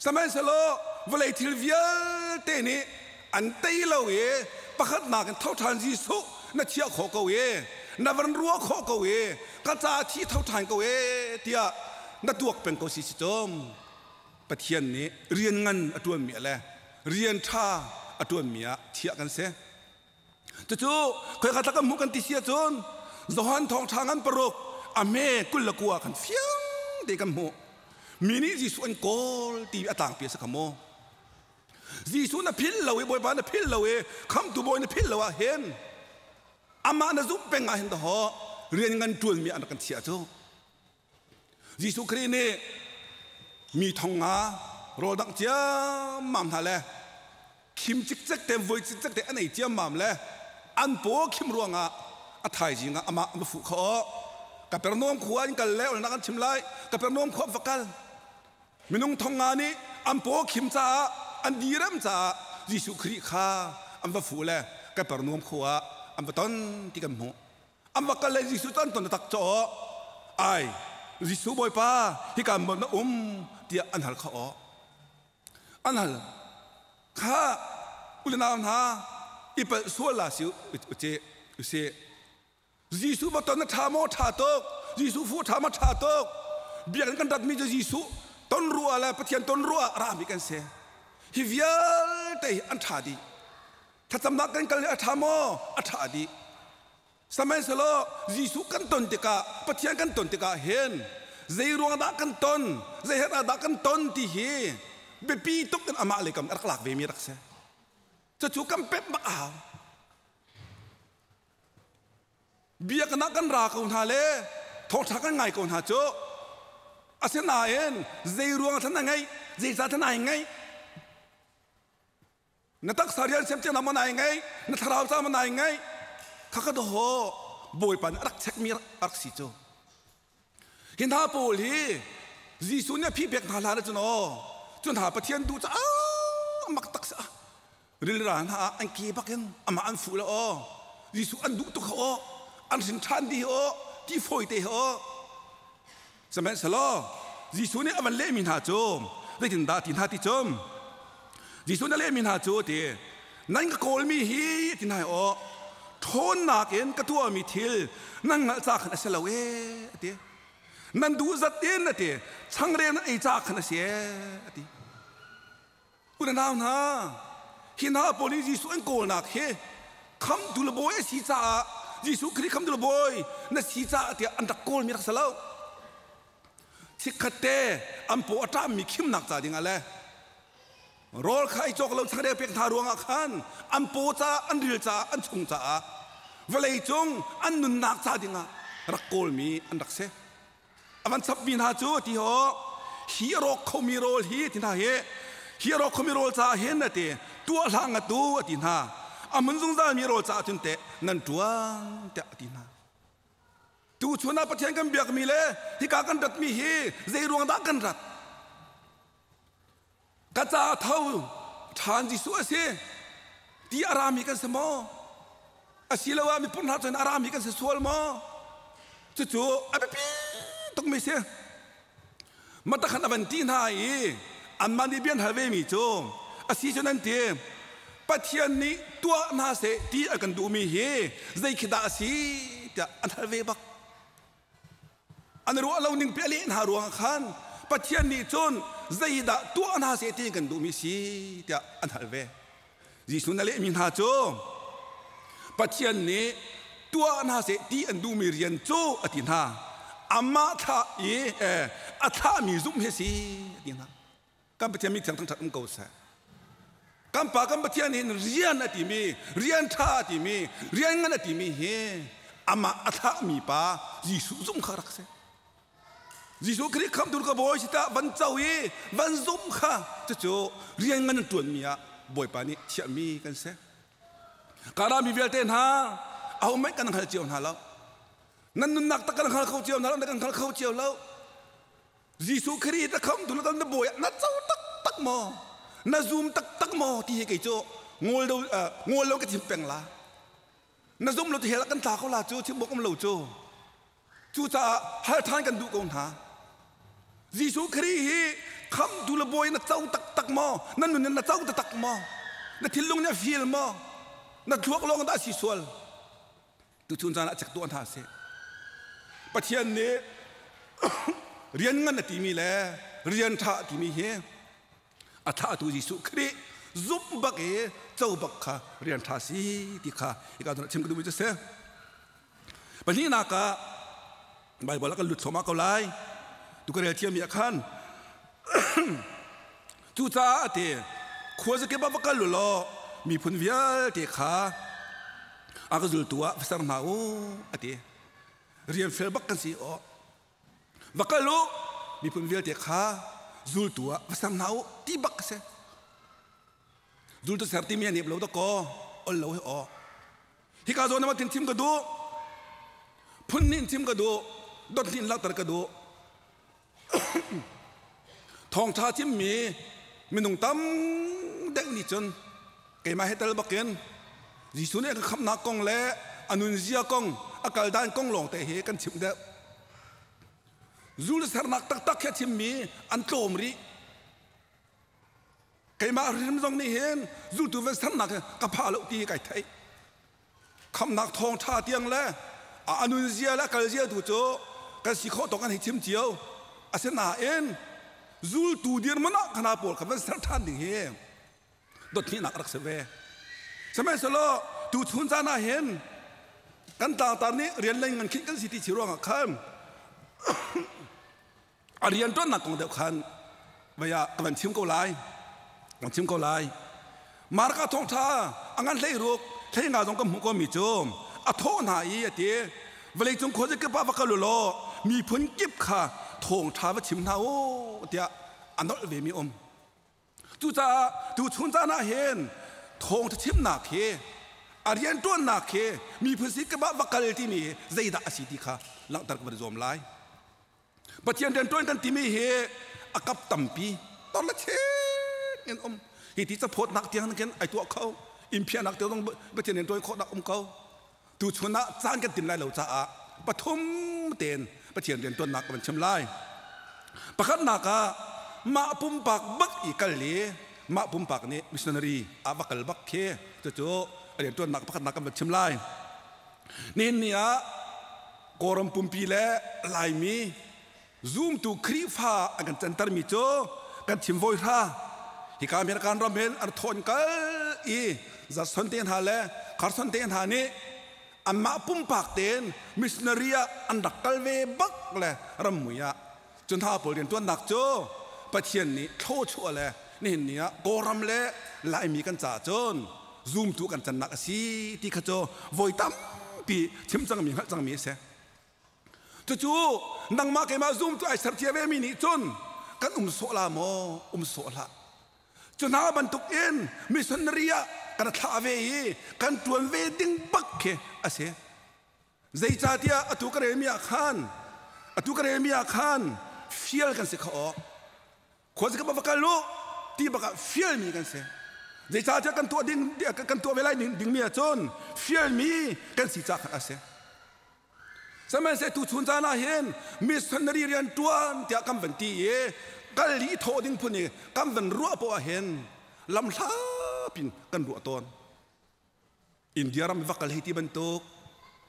Sihmanhsehlaw vawlei thil vialte nih an tei lo i pakhatnak in tho ṭhan Jesuh na thiah khawh ko i na van ruah khawh ko i ka ca thi tho ṭhan ko e tiah na tuak peng ko si si cum Pathian nih rian ngan a ṭuanmi le rian ṭha a ṭuanmi ah thiah kan si. Cucu khoika tlak kan hmuh kan ti si ahcun Johan thawngṭha ngan paruk a hme 29 khan fiang te kan hmuh. Mi nih Jesuh an kawl ti a tlangpi a si kha maw? Jesuh na philh lo i Bawipa na philh lo i khamtu bawi na philh lo ah hin amah na zumh peng ah hin dahawh rian ngan ṭuanmi an rak kan chiah cu. Jesuh Khrih nih mi thong nga rawl dangh ciammam hna le khim cikcek te voi cikcek te an ei ciammam le an paw khim ruangah a thaizing ah amah an va fuh kho Kapernaum khua in kal le olnak an chim lai Kapernaum khua va kal minung thong nga nih an paw khim caah an direm caah Jesuh Khrih kha an va fuh le Kapernaum khua an va ton ti kan hmuh An va kal le Jesuh cu an ton tak caw ai Jesuh Bawipa hika maw na um tiah an hal kha aw an hal kha ulenau hna i palh sual la si u si Jesuh va ton na ṭha maw ṭha tuk Jesuh fu ṭha ma ṭha tuk biakinn kan ratmi cu Jesuh ton ruah le Pathian ton ruah rami kan si hi vialte hi an ṭha dih thlacamnak kan kal hi a ṭha maw a ṭha dih Sihmanhsehlaw Jesuh kan ton tikah Pathian kan ton tikah hin zei ruang dah kan ton zei herh ah dah kan ton ti hi biapi tuk in amah lei kam rak lak ve mi rak si. Cucu kan pemh bak a hau. Biakinn ah kan ra ko hna le thawngṭha kan ngai ko hna cu asinain zei ruang thlan a ngeih zeicah thlan ai ngeih Na taksa rian siam na nai ngai, na thlarau ca ma nai ngai. Kha ka daw Bawipa nih a rak chekmi a rak si cu. Hi hna pawl hi Jesuh nih a phi pek hna hlan ahcun aw cu hna Pathian duh caah mak tak si rilra hna ah an ke bak in amah an fuh le aw Jesuh an duh tuk aw an hrin ṭhan dih aw ti fawi te aw. Sihmanhsehlaw Jesuh nih a van lehmi hna cu zeitindah ti hna ti cum Jesuh nih a lehmi hna cu ti nan ka kawlmi hi ti hna aw ṭhawnnak in ka tuahmi thil nan hngalh ca khan a si lo ee a ti. Nan duh zat in a ti changreu nan ei ca khan a si ee a ti. U le nau hna, hi hna pawl nih Jesuh an kawlnak hi khamtu le bawi a si caah Jesuh Khrih khamtu le bawi na si caah tiah an rak kawlmi rak si lo. Chikkhat te an paw a ṭammi khimnak ca dingah le rawl kha ei cawk lo changreu pek hna ruangah khan an paw caah an ril caah an chung caah vawlei cung an nunnak ca dingah rak kawlmi an rak si. A van chapmi hna cu ti ho hi a rawk khomi rawl hi ti hna hi hi a rawk khomi rawl caah hin a ti tuah hlah ngat u a ti hna. A hmun zungzalmi rawl caah cun teh nan ṭuan tiah a ti hna. Tu chun ah Pathian kan biakmi le hika kan ratmi hi zei ruang dah kan rat? Ka ca tho ṭhan Jesuh a si ti a rami kan si maw? Asiloah mipum hna cun a rami kan si sual maw? Cucu a biapi tukmi si. Matakhan a van ti hna i anmah nih bia an hal vemi cu a si cu nan ti. Pathian nih tuah hna seh ti a kan duhmi hi zei khi dah a si tiah an hal ve bak. An ruah lo ning pi a leh hna ruangah khan Pathian nih cun zeidah tuah hna seh ti kan duhmi si tiah an hal ve. Jesuh na lehmi hna cu Pathian nih tuah hna seh ti an duhmi rian cu a ti hna. Amah thlah i a thlahmi zumh hi si a ti hna. Kan Pathian mi thiang thangṭhat um ko seh. Kan Pa kan Pathian hin rian a timi, rian ṭha a timi, rian ngan a timi hi amah a thlahmi pa Jesuh zumh kha rak si. Jesuh Khrih khamtu ka bawi si tah van co i van zumh kha cucu rian ngan an ṭuanmi ah Bawipa nih chiahmi kan si. Kara mi vialte hna ahohmanh kan hngal cio hna lo. Nan nunnak tak kan hngal kho cio hna lo, na kan hngal kho cio lo. Jesuh Khrih na khamtu na na bawi ah na co taktak maw? Na zum taktak maw? Ti hi kei cu ngol do ngol lo ka chim peng la. Na zum lo ti hell kan tla ko la cu chim bok um lo cu. Cucaah hal than kan duh ko hna. Jesuh Khrih hi khamtu le bawi na co taktak maw? Na nun in na co taktak maw? Na thinlung nih a feel maw? Na thluak lawng dah si sual? Tuchun caan ah cek tuah hna sih. Pathian nih rian ngan a timi le rian ṭha a timi hi a thlahtu Jesuh Khrih zumh bak i co bak kha rian ṭha si ti kha hika zawn ah chim ka duhmi cu a si. Pahnihnak ah Baibal ah kan lut thluahmah ko lai. Tu ka rel thiammi ah khan cucaah a ti khuazakip ah va kal u law miphun vialte kha a ka zultu ah va ser hna u a ti. Rian fel bak kan si aw. Va kal u miphun vialte kha zultu ah va ser hna u ti bak ka si. Zultu ser timi a nep lo da kaw ol lo hi aw. Hika zawn ah tin chim ka duh. Phun nih chim ka duh. Dot nih langhter ka duh. Thawngṭha chimmi minung tam deuh nih cun keimah he tel bakin Jesuh nih a kan khamhnak kong le a nunzia kong, a kaldan kong lawngte hi kan chimh deuh. Zul sernak taktak hi a chimmi an tlawm rih. Keimah hrim zong nih hin zultu van sernak hi ka pha lo ti kai theih. Khamnak thawngṭha tiang le a nunzia le a kalzia tu cu kan si khawh tawk an hei chim cio. Asinain zultu dirhmun ah khana pawl kha van ser ṭhan ding hi dothnihnak a rak si ve. Sihmanhsehlaw tu chun caan ah hin kan tlangtar nih rian lei ngan khinh kan si ti chi ruangah khan a rianṭuannak kong deuh khan vei ah ka van chim ko lai kan chim ko lai. Marka thawngṭha a ngan 16 hlei nga zong kan hmuh komi cu a thawh hna i a ti vawleicung khuazakip ah va kal u law miphun kip kha thawngṭha va chim hna u tiah a nolh vemi um. Cucaah tuchun caan ah hin thawngṭha chimnak hi A rianṭuannak hi miphun si ka va kal timi hi zeidah a si ti kha langhter ka van zuam lai. Pathian rianṭuan kan timi hi a kap tampi tor le cheng in um. Hi ti caphawtnak tiang khin ai tuah kho. Inn phiahnak tiang zong Pathian rianṭuan khawhnak um ko. Tuchun ah caan kan tim lai lo caah pathum tein Pathian rianṭuannak ka van chim lai. Pakhatnak ah mah pumpak bak i kal i mah pumpak nih missionary ah va kal bak khi cucu rianṭuannak pakhatnak kan van chim lai. Nihin ni ah Kawlram pumpi le Laimi zumtu Khrihfa an kan cantermi cu kan chim voi hra. Hika American ram hin an thawn kal i Judson te hna le Carson te hna nih anmah pumpak tein missionary ah an rak kal ve bak le rammui ah cu hna pawl riantuannak cu Pathian nih thluachuah le nihin ni ah Kawlram le Laimi kan caah cun zumtu kan cannak a si ti kha cu voi tampi chim cangmi hngalh cangmi a si. Cucu nangmah keimah zumtu ai ser cia vemi nih cun kan um sawh la maw um sawh hlah. Cu hna bantuk in missionary ah kan thlah ve i kan ṭuan ve ding bak khi a si. Zeicahtiah atu ka relmi ah khan atu ka relmi ah khan fial kan si kho awk. Khuazika va kal u ti bak ah fialmi kan si. Zeicahtiah kan tuah ding kan tuah ve lai dingmi ahcun fialmi kan si ca khan a si. Sihmanhsehlaw tuchun caan ah hin missionary rian ṭuan tiah kan van ti i kal i thawh ding phun i kan van ruah poah ah hin lam hlapin kan ruah tawn. India ram va kal hei ti bantuk,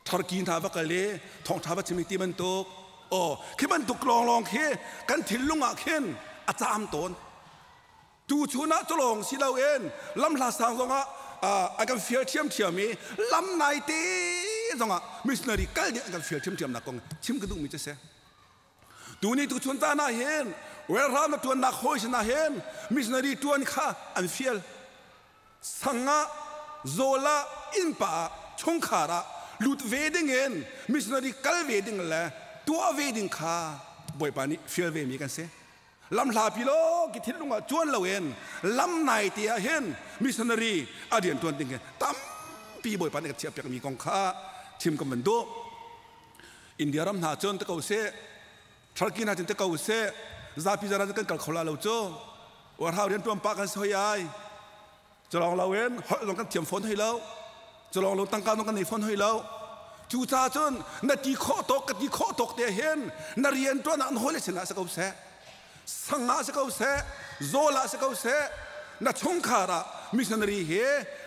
Turkey hna va kal i thawngṭha va chim hei ti bantuk, aw khi bantuk lawnglawng khi kan thinlung ah khin a caam tawn. Tuchun ah culawng si loin lamhla sang zongah an kan fial ṭhiamṭhiam i lam naite zongah missionary kal ding an kan fial ṭhiamṭhiamnak kong chim ka duhmi cu si. Tuni tuchun caan ah hin welram na ṭuannak hawi sinah hin missionary ṭuan kha an fial. Sang ah, zawl ah, innpa ah, chungkhar ah lut ve ding in missionary kal ve ding le tuah ve ding kha Bawipa nih fial ve mi kan si. Lam hlapi lo ki thinlung ah cuan loin lam nai te ah hin missionary a rian tuan ding hi tampi Bawipa nih ka chiah piak mi kong kha chim kan van duh. India ram hna cun te ko seh, Turkey hna cun te ko seh, zapi zaran kan kal kho la lo cu. Warhau rian tuan pa kan si hoi ai. Culawng loin holh zong kan thiam fawn hoi lo. Culawng lo tangka zong kan nei fawn hoi lo. Cu ca cun na ti khawh tawk ka ti khawh tawk te hin na rian tuan ah na hawile sinah si ko seh, sang ah si ko seh, zawl ah si ko seh, na chungkhar ah missionary hi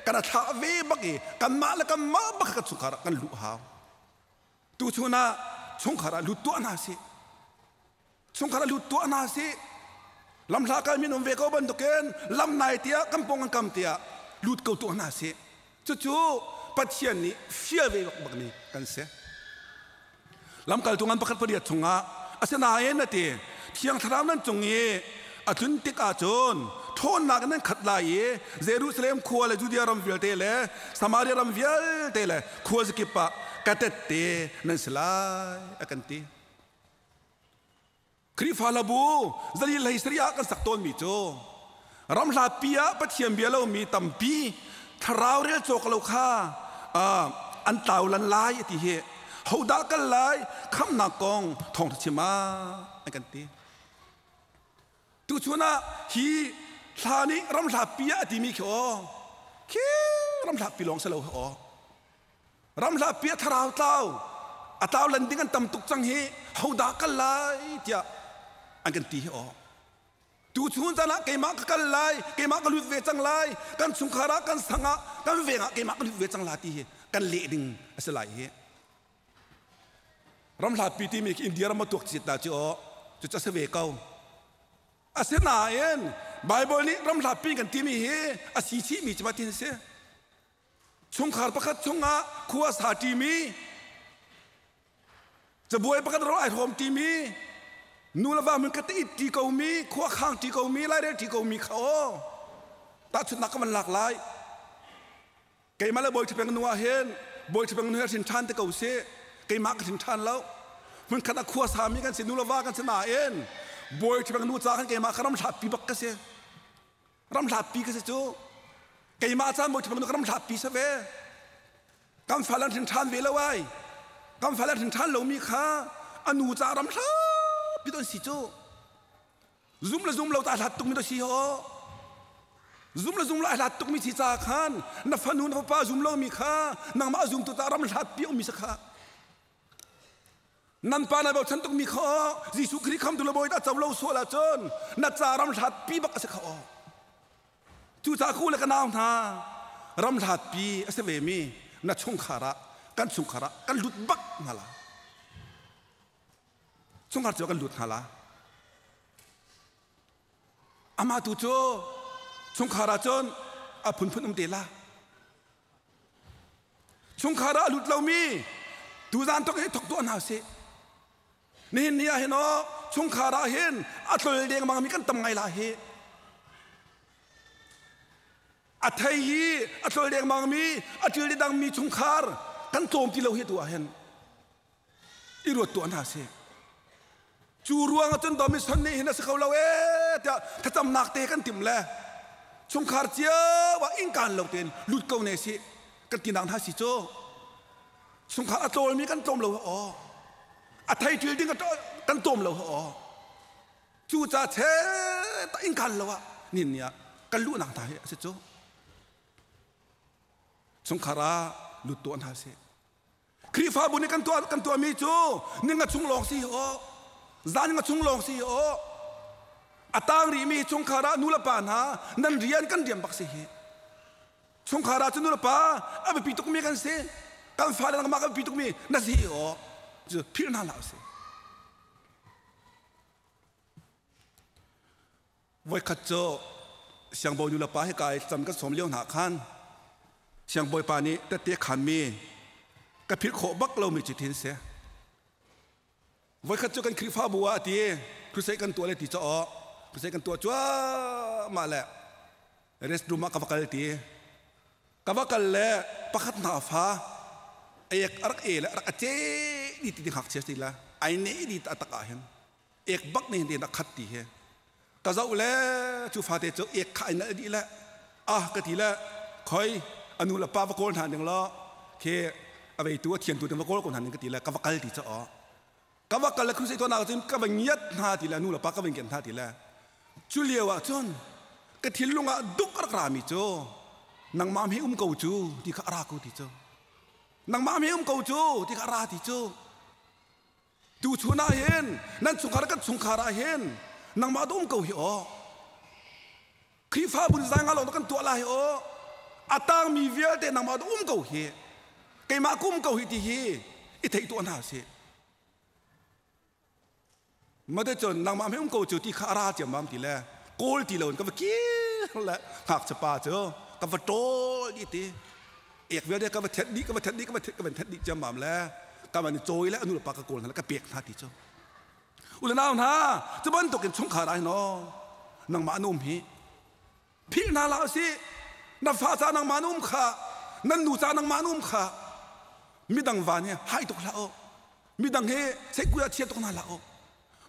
kan thlah ve bak i kanmah le kanmah bak kan chungkhar ah kan luh hau. Tuchun ah chungkhar ah lut tuah hna sih. Chungkhar ah lut tuah hna sih. Lamhla kal min um ve ko bantukin lam nai tiah kan pong kan kam tiah lut ko tuah hna sih. Cucu Pathian nih fial ve bak bak ni kan si. Lamkaltu ngan pakhat pariat chungah asinain a ti Thiang Thlarau nan cung i a tlun tik ahcun ṭhawnnak in nan khat lai i Jerusalem khua le Judea ram vialte le Samaria ram vialte le khuazakip ah ka tette nan si lai a kan ti. Khrihfa labu zali hlei sarih ah kan sak tawnmi cu ramhlatpi ah Pathian bia lomi tampi thlarau rel cawk lo kha an tlau lan lai ti hi hodah kal lai khamnak kong thawngtha chim ah an kan ti. Tuchun ah hi hla nih ramhlatpi ah a timi khi aw khi ramhlatpi lawng si lo hi aw ramhlatpi a thlarau tlau a tlau lan ding an tam tuk cang hi hodah kal lai tiah an kan ti hi aw tuchun caan ah keimah ka kal lai keimah ka lut ve cang lai kan chungkhar ah kan sang ah kan veng ah keimah ka lut ve cang la ti hi kan leh ding a si lai hi ramhlatpi timi khi India ram a tuak cit ta cu aw cu ca si ve ko asinain Bible nih ramhlatpi kan timi hi a si chihmi cu tin si chungkhar pakhat chungah khua sa ṭimi cabuai pakhat ro ai hrawm ṭimi nu le va mun ka te it ṭi komi khua khang ṭi komi lairel ṭi komi kha aw tahchunhnak ka van lak lai Keimah le Bawi Ṭhapeng nu ah hin Bawi Ṭhapeng nu hi hrin ṭhan te ko sih. Keimah ka hrin ṭhan lo. Hmunkhat ah khua sami kan si, nu le va kan si nain Bawi Ṭhapeng nu ca khan keimah ka ram hlatpi bak ka si. Ram hlatpi ka si cu. Keimah caan Bawi Ṭhapeng nu ka ram hlatpi si ve. Kan fale an hrin ṭhan ve lo ai. Kan fale an hrin ṭhan lomi kha a nu ca ram hlapi to si cu. Zum le zum lo ta hlat tukmi to si ho. Zum le zum lo a hlat tukmi si ca khan na fanu na fapa zum lomi kha nangmah zum tu ta ram hlat pi ummi sa kha. Nan pa na bochan tukmi kha Jesuh Khrih khamtu le bawi ta co lo sual ahcun na ca ram hlat pi bak a si kha aw. Cucaah ku le ka nau hna ram hlatpi a si vemi na chungkhar ah kan chungkhar ah kan lut bak hna la. Chungkhar cu kan lut hna la. Amah tu cu chungkhar ah cun a phunphun um te la. Chungkhar ah a lut lomi tuzaan tok hi thok tuah hna usih. Nihin ni ah hin aw chungkhar ah hin a tlol dengmang mi kan tam ngai la hi. A thei hi a tlol dengmang mi a ṭil dang mi chungkhar kan tlawm ti lo hi tu ah hin i ruat tuah hna sih. Cu ruang ah cun Domison nih hin a si kho lo ee tiah thlacamnak te kan tim le chungkhar cio ah innkaan lo tein lut ko ne sih kan tinak hna si cu. Chungkhar a tlawlmi kan tlawm lo aw. A thei ṭil ding kan tlawm lo aw. Cu ca che ta innkaan lo ah nin ni ah kan luhnak hna hi a si cu. Chungkhar ah lut tuah hna sih. Khrihfabu nih kan tuah kan tuahmi cu ninga chung lawng si aw. Zan nga chung lawng si aw. A tang rihmi chungkhar ah nu le pa hna nan rian kan rian bak si hi. Chungkhar ah cun nu le pa a biapi tukmi kan si. Kan fale nangmah kan biapi tukmi na si aw. Cu philh hna hlah usih. Voikhat cu siangbawi nu le pa hika i cam kan sawm lio hna khan siangbawipa nih tette khanmi ka philh khawh bak lomi cu thin si. Voikhat cu kan Khrihfabu ah a ti crusade kan tuah le ti caw crusade kan tuah cuahmah le restroom ah ka va kal ti ka va kal le pakhat hna fa ek a rak e le a rak a ce di ti ngakchia si la ai ne di ta tak ah hin ek bak ne hin a khat ti he ka zoh le cu fate cu ek kha ai nal dih le ah ka ti le khoi anu le pa va kawl hna ding lo khi a veitu a thiantu te va kawl ko hna ding ka ti le ka va kal ti cha ka va kal le crusade tuahnak cun ka va ngiat hna ti le nu le pa ka va ngiat hna ti le cu lio ah cun ka thinlung ah duk a rak rami cu nangmah he um ko cu ti kha a ra ko ti cu nangmah he um ko cu ti kha a ra ti cu Tuchun ah hin nan chungkhar kan chungkhar ah hin nangmah tu um ko hi aw. Khrihfabu zai nga lawng kan tuah lai aw. A tangmi vialte nangmah tu um ko hi. Keimah ku um ko hi ti hi i theih tuah hna sih. Mate cun nangmah me um ko cu ti kha a ra ciammam ti le kawl ti lo in ka va kir le ngakchia cu ka va ṭawl dih ti. Ek vialte ka va thet dih ka va thet dih ka va thet ka van thet dih ciammam le ka van i cawi le anu le pa ka kawl hna le ka pek hna ti cu. U le nau hna cu bantukin chungkhar ah hin aw nangmah an um hi philh hna hlah usih na fa ca nangmah an um kha nan nu ca nangmah an um kha midang van hi hai tuk hlah u midang hi seikui ah chia tuk hna hlah u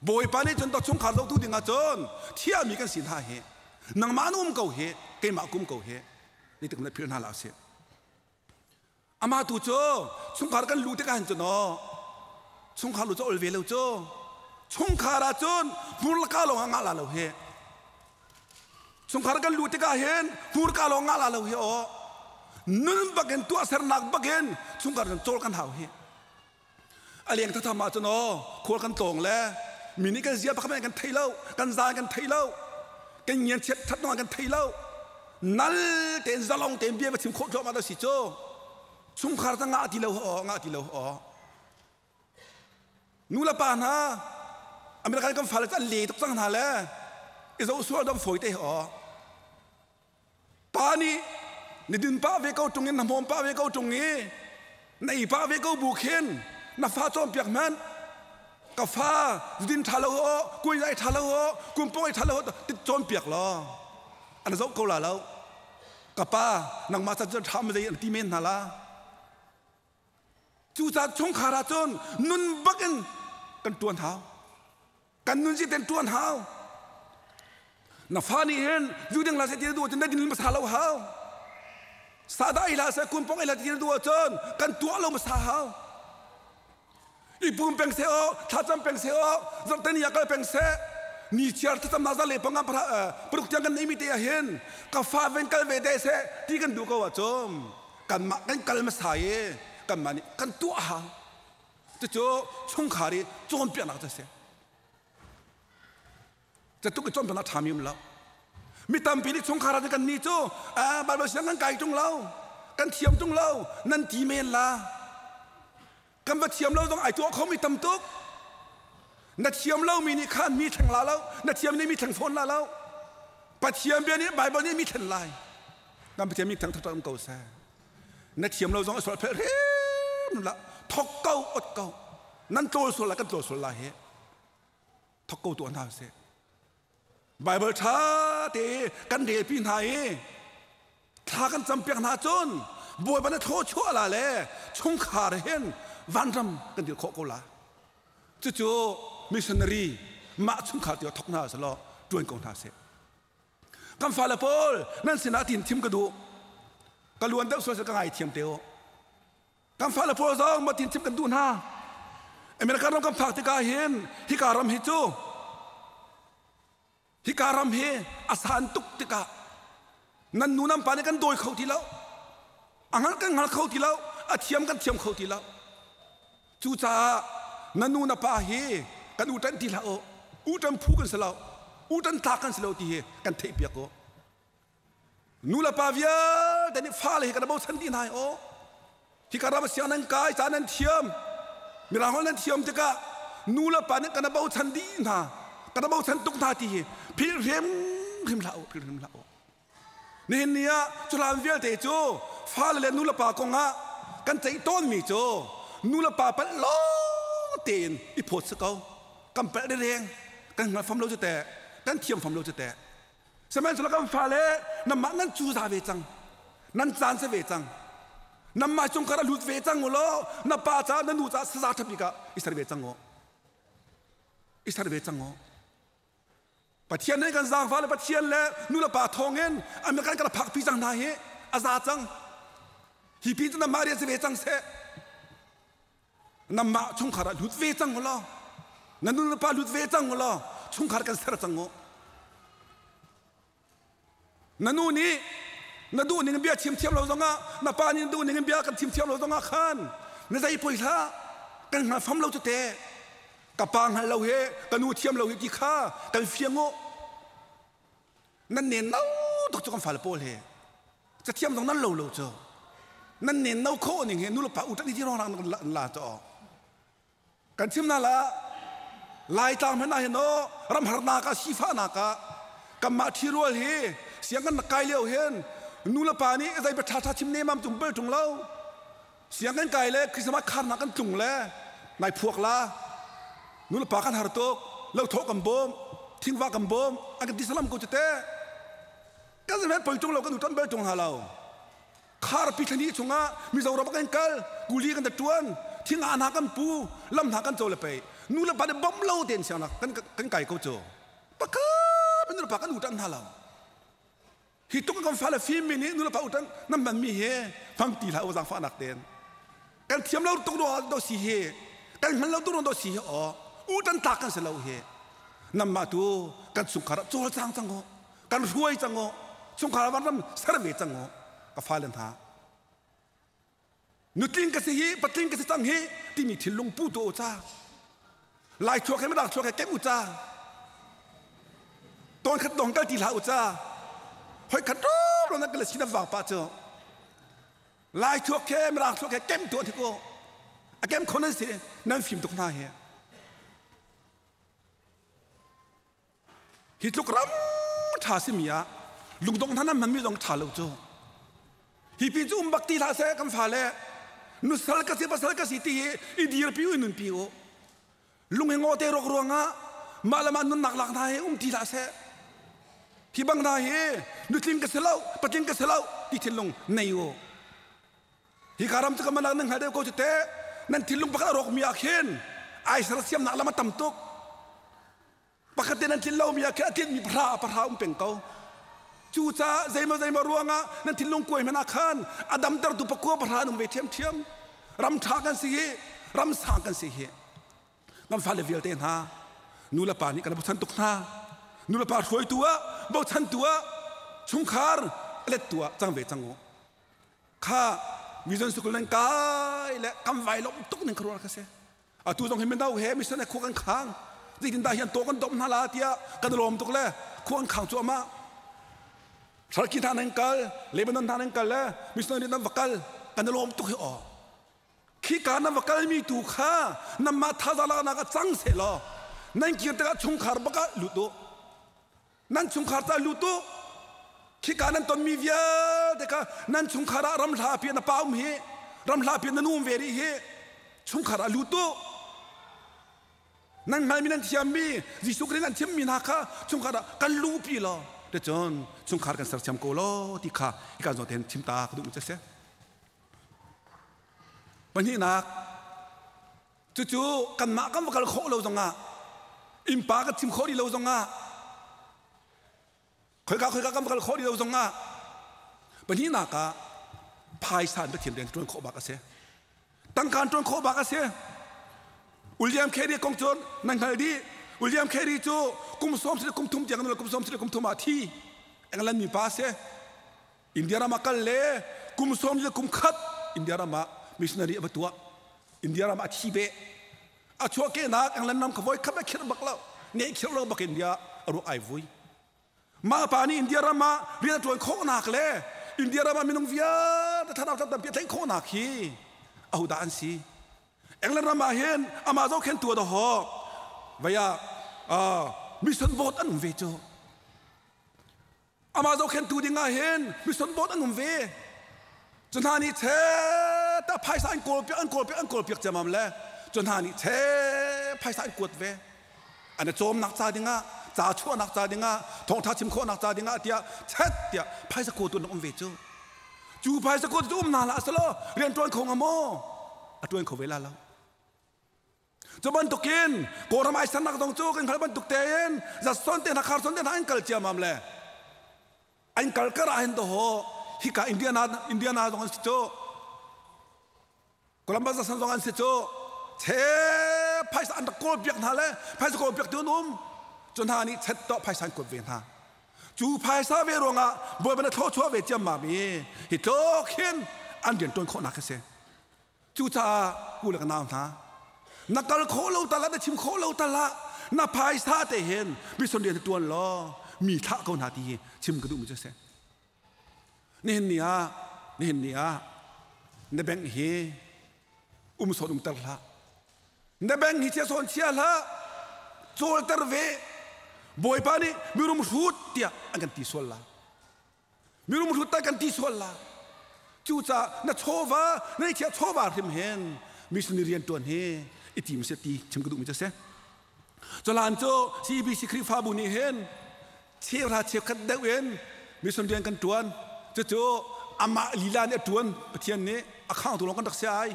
Bawipa nih cun chungkhar zohtu ding ah cun thiami kan si hna hi nangmah an um ko hi keimah kum ko hi ni tik na philh hna hlah usih amah tu cu chungkhar kan lu tikah hin cun aw chungkhar lu cu ol ve lo cu chungkhar ah cun hmurka lawng ah ngah la lo hi chungkhar kan lu tikah hin hmurka lawng ngah la lo hi aw nun bakin tuahsernak bakin chungkhar kan cawl kan hau hi a leng thatham ah cun aw khual kan tlawng le mi nih kan zia pakhat kan thei lo kan zaan kan thei lo kan ngian chiat that nong kan thei lo nal tein zalong tein bia va chim khawh thluahmah da si cu chungkhar ta ngah ti lo aw ngah ti lo aw nu le pa hna American kan fale an le tuk cang hna le i zo sual dom fawi te aw Pa nih na din pah ve ko ṭung in na hmawm pah ve ko ṭung i na ei pah ve ko bu khin na fa cawnpiak hmanh ka fa zudin ṭha lo aw kuai ṭha lo aw kumpong ei ṭha lo ti cawnpiak law an zoh ko la lo ka pa nangmah ca cun ṭha ma zei an ti men hna la Cucaah chungkhar ah cun nun bak in kan ṭuan hau. Kan nun si ten ṭuan hau. Na fa nih hin zu ding la se ti na duh cun na din hmasa lo hau. Sada ila se kun pong ila ti du ahcun kan tuah lo masa hau. I pum peng se o, thlacam peng se o, zarhteni ah kal peng se, ni chiar thlacam na za le panga paruk tiang kan nei mi te ah hin ka fa ven kal ve de se ti kan duh ko ahcun kanmah kan kal hmasa i kanmah nih kan tuah hau. Cucu chungkhar i cawnpiaknak cu a si. Catuk i cawnpiaknak ṭhami um lo. Mi tampi nih chungkhar ah kan nih cu Bible siang kan kai ṭung lo, kan thiam ṭung lo, nan ti men la. Kan va thiam lo zong ai tuah khomi tam tuk. Na thiam lomi nih khan mi thleng la lo, na thiam nih mi thleng fawn la lo. Pathian bia nih Bible nih mi thlen lai. Kan Pathian mi theng thak um ko seh. Na thiam lo zong a sual phel hrim la. Thok ko ot ko. Nan tlawl sual la kan tlawl sual la hi. Thok ko tuah hna seh. Bible ṭha te kan relpi hna i thla kan campiak hna cun Bawipa na thaw chuah la le chungkhar hin vanram kan dir khawh ko la. Cucu missionary mah chungkhar ti thok hna selaw ṭuan ko hna seh. Kan fale pawl nan sinah tin thim ka duh. Ka luan deuh sual ka ngai thiam te u. Kan fale pawl zong ma tin chim kan duh hna. America ram kan phak tikah hin hika ram hi cu hika ram hi a san tuk tikah nan nu nan pa nih kan dawi kho ti lo. A hngal kan hngal kho ti lo. A thiam kan thiam kho ti lo. Cucaah na nu na pa hi kan u ṭanh ti hlah u. U ṭan phu kan si lo. U ṭan tlak kan si lo ti hi kan theih piak u. Nu le pa vialte nih fale hi kan bochan dih hna aw. Hi ka ram siang nan kai ca nan thiam. Mirang holh nan thiam tikah nu le pa nih kan bochan dih hna. Kan bochan tuk hna ti hi philh hrim hrim hlah u, philh hrim hlah u. Nihin ni ah cuhlan vialte cu fale le nu le pa kong ah kan ceih tawnmi cu nu le pa palh lawng tein i phawt si ko. Kan palh reng, kan hngal fam lo cu teh, kan thiam fam lo cu teh. Sihmanhsehlaw kan fale nanmah nan cuza ve cang. Nan caan si ve cang. Nanmah chungkhar a lut ve cang u law na pa ca na nu ca saza ṭha bik ah i ser ve cang u. I ser ve cang u. Pathian nih kan zaangfah le Pathian le nu le pa thawngin American kan phakpi cang hna hi a za cang. Hi pi cu nanmah rian si ve cang seh. Nanmah chungkhar ah lut ve cang u law na nu le pa lut ve cang u law chungkhar kan ser cang u. Na nu nih na duh ning bia chim thiam lo zongah na pa nih na duh ning bia kan chim thiam lo zongah khan na zei poi hlah kan hngal fam lo cu te ka pa hngal lo he ka nu thiam lo he ti kha kan fiang u. Nan nen no tuk cu kan fale pawl he cathiam zong nan lo lo cu nan nen no kho ning he nu le pa u ṭan ti rong rak la to kan chim na la Laitlang hmanh ah hin aw ramharnak ah sifahnak ah kanmah ṭhirual hi siang kan rak kai lio hin nu le pa nih zei bia ṭha ṭha chim nemam tum bel ṭung lo siang kan kai le Christmas kharnak kan tlung le nai phuak la nu le pa kan har tuk lo thawh kan bawm thingva kan bawm an kan ti salam ko cu te kan zeihmanh poi ṭung lo kan uṭan bel ṭung hna lo kharpi thlani chungah Mizoram kan kal kuli kan ṭuan thing ah hna kan pu lam hna kan co le pei nu le pa nih bawmh lo tein siangnak kan kan kai ko cu pakhat nu le pa kan uṭan hna lo hi tuk kan fale fim mi nih nu le pa uṭan nan man mi he fang ti hlah u zaangfahnak tein kan thiam lo tuk do si hi kan hman lo tuk do si hi aw uṭan tlak kan si lo hi namah tu kan chungkhar ah cawlcang cang u kan hruai cang u chungkhar ah ram ser ve cang u ka fale hna nutling ka si hi patling ka si cang hi timi thinlung pu tu u ca lai chuak he midang chuak he kem u ca tawn khat dong kal ti hlah u ca hoi khat ro na kal si na vang pa cu lai chuak he mirang chuak he kem tu an ko a kem kho nan si nan fim tuk hna hi Hi tluk ram ṭha simi ah lungdong hna nan hmanmi zong ṭha lo cu. Hi pi cu um bak ti hlah seh kan fale nusal ka si pasal ka si ti hi i dirpi u i nunpi u. Lung hi ngaw te rawk ruangah mah le mah nunnak lak hna hi um ti hlah seh. Hi bang hna hi nutling ka si lo patling ka si lo ti thinlung nei u. Hi ka ram cu ka manak nan hngal deuh ko cu teh nan thinlung pakhat a rawk mi ah khin ai sersiamnak lam a tam tuk. Pakhat te nan tlin lomi ah khin a tlinmi pahra pahra um peng ko. Cucaah zeimaw zeimaw ruangah nan thinlung kuai hmanh ah khan a damtertu pakua pahra an um ve ṭhiamṭhiam. Ram ṭha kan si hi, ram sang kan si hi. Kan fale vialte hna, nu le pa nih kan bochan tuk hna. Nu le pa hruaitu ah, bochantu ah, chungkhar lettu ah cang ve cang u. Kha vision sukul nan kai le kan vai lawm tuk ning ka ruah ka si. Atu zong hi mino he mission he khua kan khang. Zeitindah hian to kan dom hna la tiah kan lawm tuk le khua kan khang cuahmah. Turkey hna nan kal, Lebanon hna nan kal le missionary nan va kal kan lawm tuk hi aw. Khi ka nan va kal mi tu kha nanmah thazaang laknak ah cang seh law nan kir tikah chungkhar bak ah lut u. Nan chungkhar ca lut u. Khika nan tonmi vialte kha nan chungkhar ah ram hla pi na pa um hi, ram hla pi na nu um ve rih hi chungkhar ah lut u. Nan hngalmi nan thiammi Jesuh Khrih nan chimmi hna kha chungkhar ah kan luhpi law ticun chungkhar kan sersiam ko law ti kha hika zawn tein chim ta ka duh mi si. Pahnihnak cucu kanmah kan va kal khawh lo zongah innpa kan chim khawh rih lo zongah khoika khoika kan va kal khawh rih lo zongah pahnihnak ah phaisa in Pathian rian ṭuan khawh bak a si. Tangka an ṭuan khawh bak a si. William Carey kong cu nan hngal dih. William Carey cu kum sawm si kum thum tiang kum sawm si kum thum ah thi. England mi pa si. India ram ah kal le kum sawm le kum khat India ram ah missionary a va tuah. India ram ah thi ve. A chuahkehnak England ram kha voi khat a khirh bak lo. Ne khirh lo bak India a ruak ai vui. Mah pa nih India ram ah rian a ṭuan khawhnak le India ram ah minung vialte thlarau tampi a tlaih khawhnak hi ahodah an si? England ram ah hin amah zohkhenhtu a dawhawk vei ah mission board an um ve cu. Amah zohkhenhtu ding ah hin mission board an um ve. Cu hna nih che ta phaisa an kawl piak an kawl piak an kawl piak ciamam le cu hna nih che phaisa an kuat ve. An i cawmnak ca dingah ca chuahnak ca dingah thawngtha chim khawhnak ca dingah tiah chet tiah phaisa kawtu an um ve cu. Cu phaisa kawtu cu um hna hlah selaw rian ṭuan kho hnga maw? A ṭuan kho ve la lo. Cu bantukin Kawlram ai sernak zong cu kan hngalh bantuk tein zatson te hna kharson te hna an kal ciamam le an kal kar ah hin dawh hika Indiana Indiana zong an si cu Columbus zong zong an si cu che phaisa an rak kawl piak hna le phaisa kawl piak tu an um cu hna nih chet to phaisa an kuat ve hna cu phaisa ve ruangah bawipa na thluachuah ve ciammam i hi tluk hin an rian ṭuan khawhnak a si. Cucaah u le ka nau hna, na kal khawh lo tal ah na chim khawh lo tal ah na phaisa te hin mission rian ṭuan law mi thlah ko hna ti hi chim ka duhmi cu a si. Nihin ni ah nihin ni ah na bank hi um sawn umter hlah. Na bank hi chia sawn chia hlah. Cawlter ve. Bawipa nih mirum hrut tiah an kan ti sual lai. Mirum hrut ta kan ti sual la. Cucaah na chawva na i thiah chawva hrim hen missionary rian tuan hi i tim se ti chim ka duhmi cu si. Culan cu CBC Khrihfabu nih hin cheuhra cheukhat deuh in mission rian kan tuan. Cucu amah lila nih a tuan Pathian nih a khangtu lawng kan rak si ai.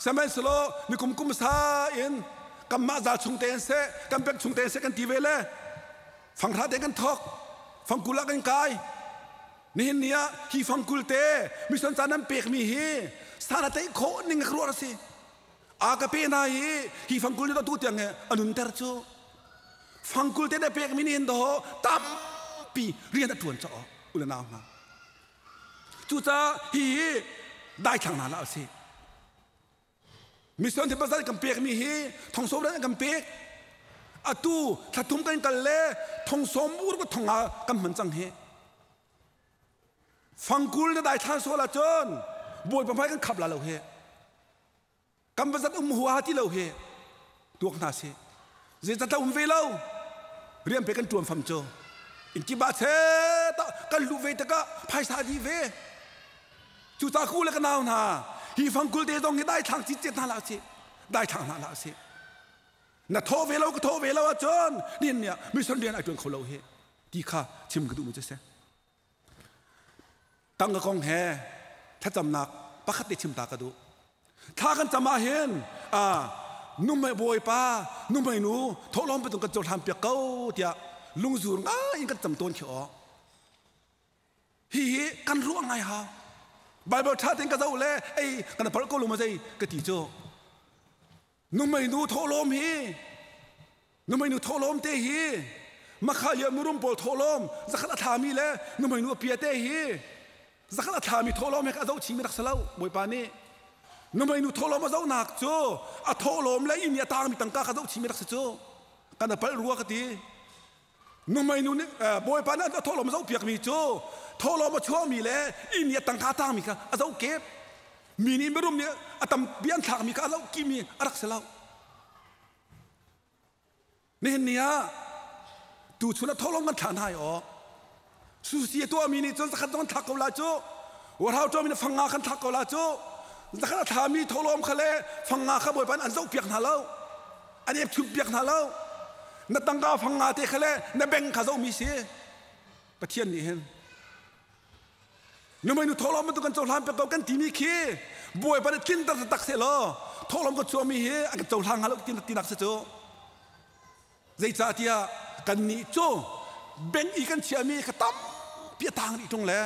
Sihmanhsehlaw nikum kum sa in kanmah zal chung tein seh kan pek chung tein seh kan ti ve le fanghra te kan thok fangkul ah kan kai nihin ni ah hi fangkul te mission ca nan pekmi hi sana tei khawh ning ka ruah si a ka pe na hi hi fangkul ni tu tiang he anun ter cu fangkul te na pekmi ni hin do tampi rian a tuan cho ule nau hna cucaah hi hi daithlang hna la si Mission te pasal kan pekmi hi thongsawm ran kan pek. Atu thlathum kan kal le thongsawm ur ka thonga kan hman cang hi. Fangkul na dai thlan sual ahcun bawipa hmai kan khap la lo hi. Kan bazat um hua ti lo hi. Tuak hna si. Zeicahtiah um ve lo. Rian pe kan tuan fam cu. In ki ba che ta kan lu ve takah phaisa di ve. Cucaah ka u le ka nau hna, hi fangkul te zong hi daithlang citcet hna hlah usih. Daithlang hna hlah usih. Na thawh ve lo ka thawh ve lo ahcun nihin ni ah mission rian ai ṭuan kho lo hi ti kha chim ka duhmi cu si. Tangka kong he thlacamnak pakhat te chim ta ka duh. Thla kan cam ah hin numei bawipa numei nu thawhlawm patung kan cohlan piak ko tiah lungzur ngai in kan cam tawn khi aw. Hi hi kan ruah ngai hau. Bible tha ten ka zoh le ei kan palh ko lo ma zei ka ti cu. Numei nu thawhlawm hi numei nu thawhlawm te hi makha lia murum pawl thawhlawm zakhat a thlami le numei nu a pia te hi zakhat a thlami thawhlawm he ka zoh chimi rak salo Bawipa nih numei nu thawhlawm a zohnak cu a thawhlawm le inn i a tangmi tangka ka zoh chimi rak si cu kan a palh rua ka ti. Numei nu nih Bawipa nih a thawhlawm a zohpiakmi cu thawhlawm a chuahmi le inn i a tangka tangmi kha a zoh kep. Mi nih mirum nih a tampi an thlakmi kha a zoh kimi a rak si lo. Nihin ni ah tuchun a thawhlawm kan thlah hna i aw. Susi a tuahmi nih cun zakhat zong an thlak ko la cu. Warhau tuahmi nih fangnga kan thlak ko la cu. Zakhat a thlami thawhlawm kha le fangnga kha Bawipa nih an zohpiak hna lo. An epchun piak hna lo. Na tangka fangnga te kha le na beng kha zohmi si. Pathian nih hin Numei nu thawhlawm bantuk kan cohlan pek ko kan timi khi Bawipa nih tlinter tak seh law thawhlawm kan chuahmi hi an kan cohlang hnga lo tinak si cu. Zeicahtiah kannih cu bank i kan chiahmi kha tampi a tang rih ṭung le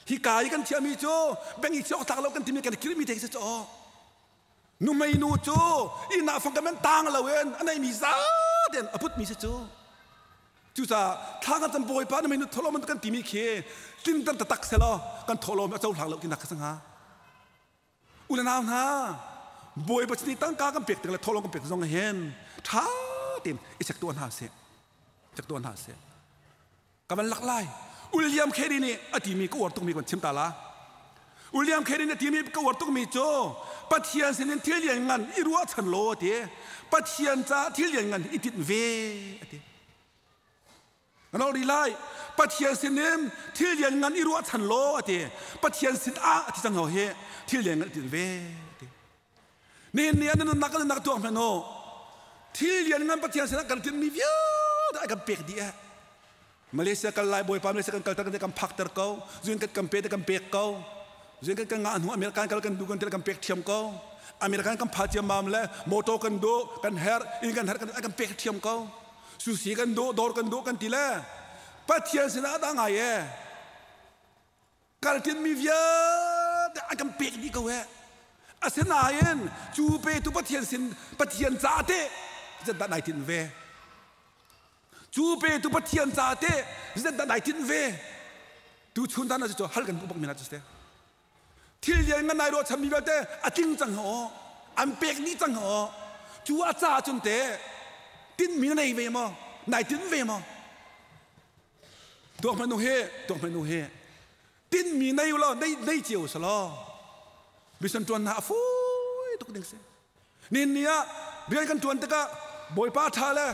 hika i kan chiahmi cu bank i chiah awk tlak lo kan timi kan i kirmi te khi si cu nuhmei nu cu inn ah fang kan tang lo in a neimi zaten a putmi si cu. Cucaah thla kan cam Bawipa nuhmei nu thawhlawm kan timi khi tlinter taktak selaw kan thawhlawm a cohlang lo tinak kha si hnga. U le nau hna, Bawipa sin i tangka kan pek tik le thawhlawm kan pek zong hin ṭha tein i check tuah hna sih. Check tuah hna sih. Ka van lak lai. William Carey nih a timi ka uar tukmi kan chim ta la. William Carey nih a timi ka uar tukmi cu Pathian sinin thil lian ngan i ruahchan law a ti. Pathian caah thil lian ngan i tinh ve a ti. Kan ol rih lai. Pathian sinin thil lian ngan i ruahchan law a ti. Pathian sin ah a ti cang ho hi thil lian ngan i tinh ve ti. Nihin ni ah na nunnak kan nunnak tuak hmanh u. Thil lian ngan Pathian sinah kan tinhmi vialte a kan pek dih eh. Malaysia kal lai Bawipa Malaysia kan kalter kan kan phakter ko. Zuin kan kan pe kan pek ko. Zuin kan kan ngah hnu American kal kan du kan til kan pek thiam ko. American kan pha ciam mam le motor kan du kan her in kan her kan kan pek thiam ko. Susi kan duh, dawr kan duh kan ti le Pathian sinah dah ngai e. Kaltin mi vialte an kan pek dih ko he. Asinain cu petu Pathian sin Pathian ca te zat nai tin ve. Cu petu Pathian ca te zat nai tin ve. Tu chun dan cu hal kan duh bak mi na cu te. Thil lian ngan nai ruahchan mi vialte a tling cang ho. An pek dih cang ho. Cu a ca cun te tinmi na nei ve maw? Nai tin ve maw? Tuak hmanh nu he, tuak hmanh nu he. Tinmi nei u law, nei, nei cio sa law. Mission tuan na a fui tuk ding si. Nin ni ah rian kan tuan tikah Bawipa tha le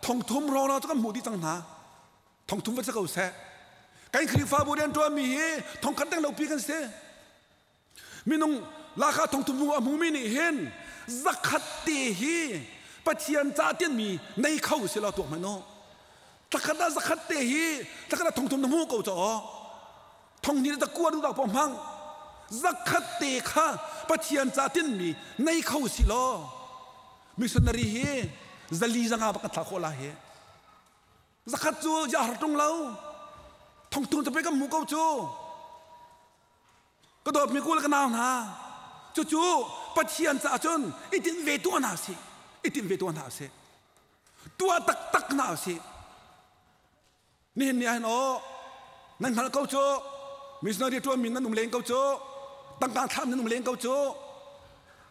thongthum rawng cu kan hmuh dih cang hna. Thongthum va si ko seh. Kan Khrihfabu rian ṭuanmi hi thongkhat deng lopi kan si. Minung laka thongthum a hmumi nih hin zakhat te hi Pathian ca tianmi nei kho si lo tuak hmanh u. Thlakhat ah zakhat te hi thlakhat ah thongthum na hmu ko caw. Thong hnih ta kuan dak po hmang. Zakhat te kha Pathian ca tinmi nei kho si lo. Missionary hi zali zanga bak kan thla khawh la hi. Zakhat cu ya har tung lo. Thongthum te pe kan hmu ko cu. Ka dawtmi kul ka nau hna. Cucu Pathian caah cun i tinh ve tuah hna sih. I tinh ve tuah hna sih. Tuah taktak hna sih. Nihin ni ahhin aw nan hngalh ko cu missionary ṭuanmi nan um len ko cu tangka thlam nan um len ko cu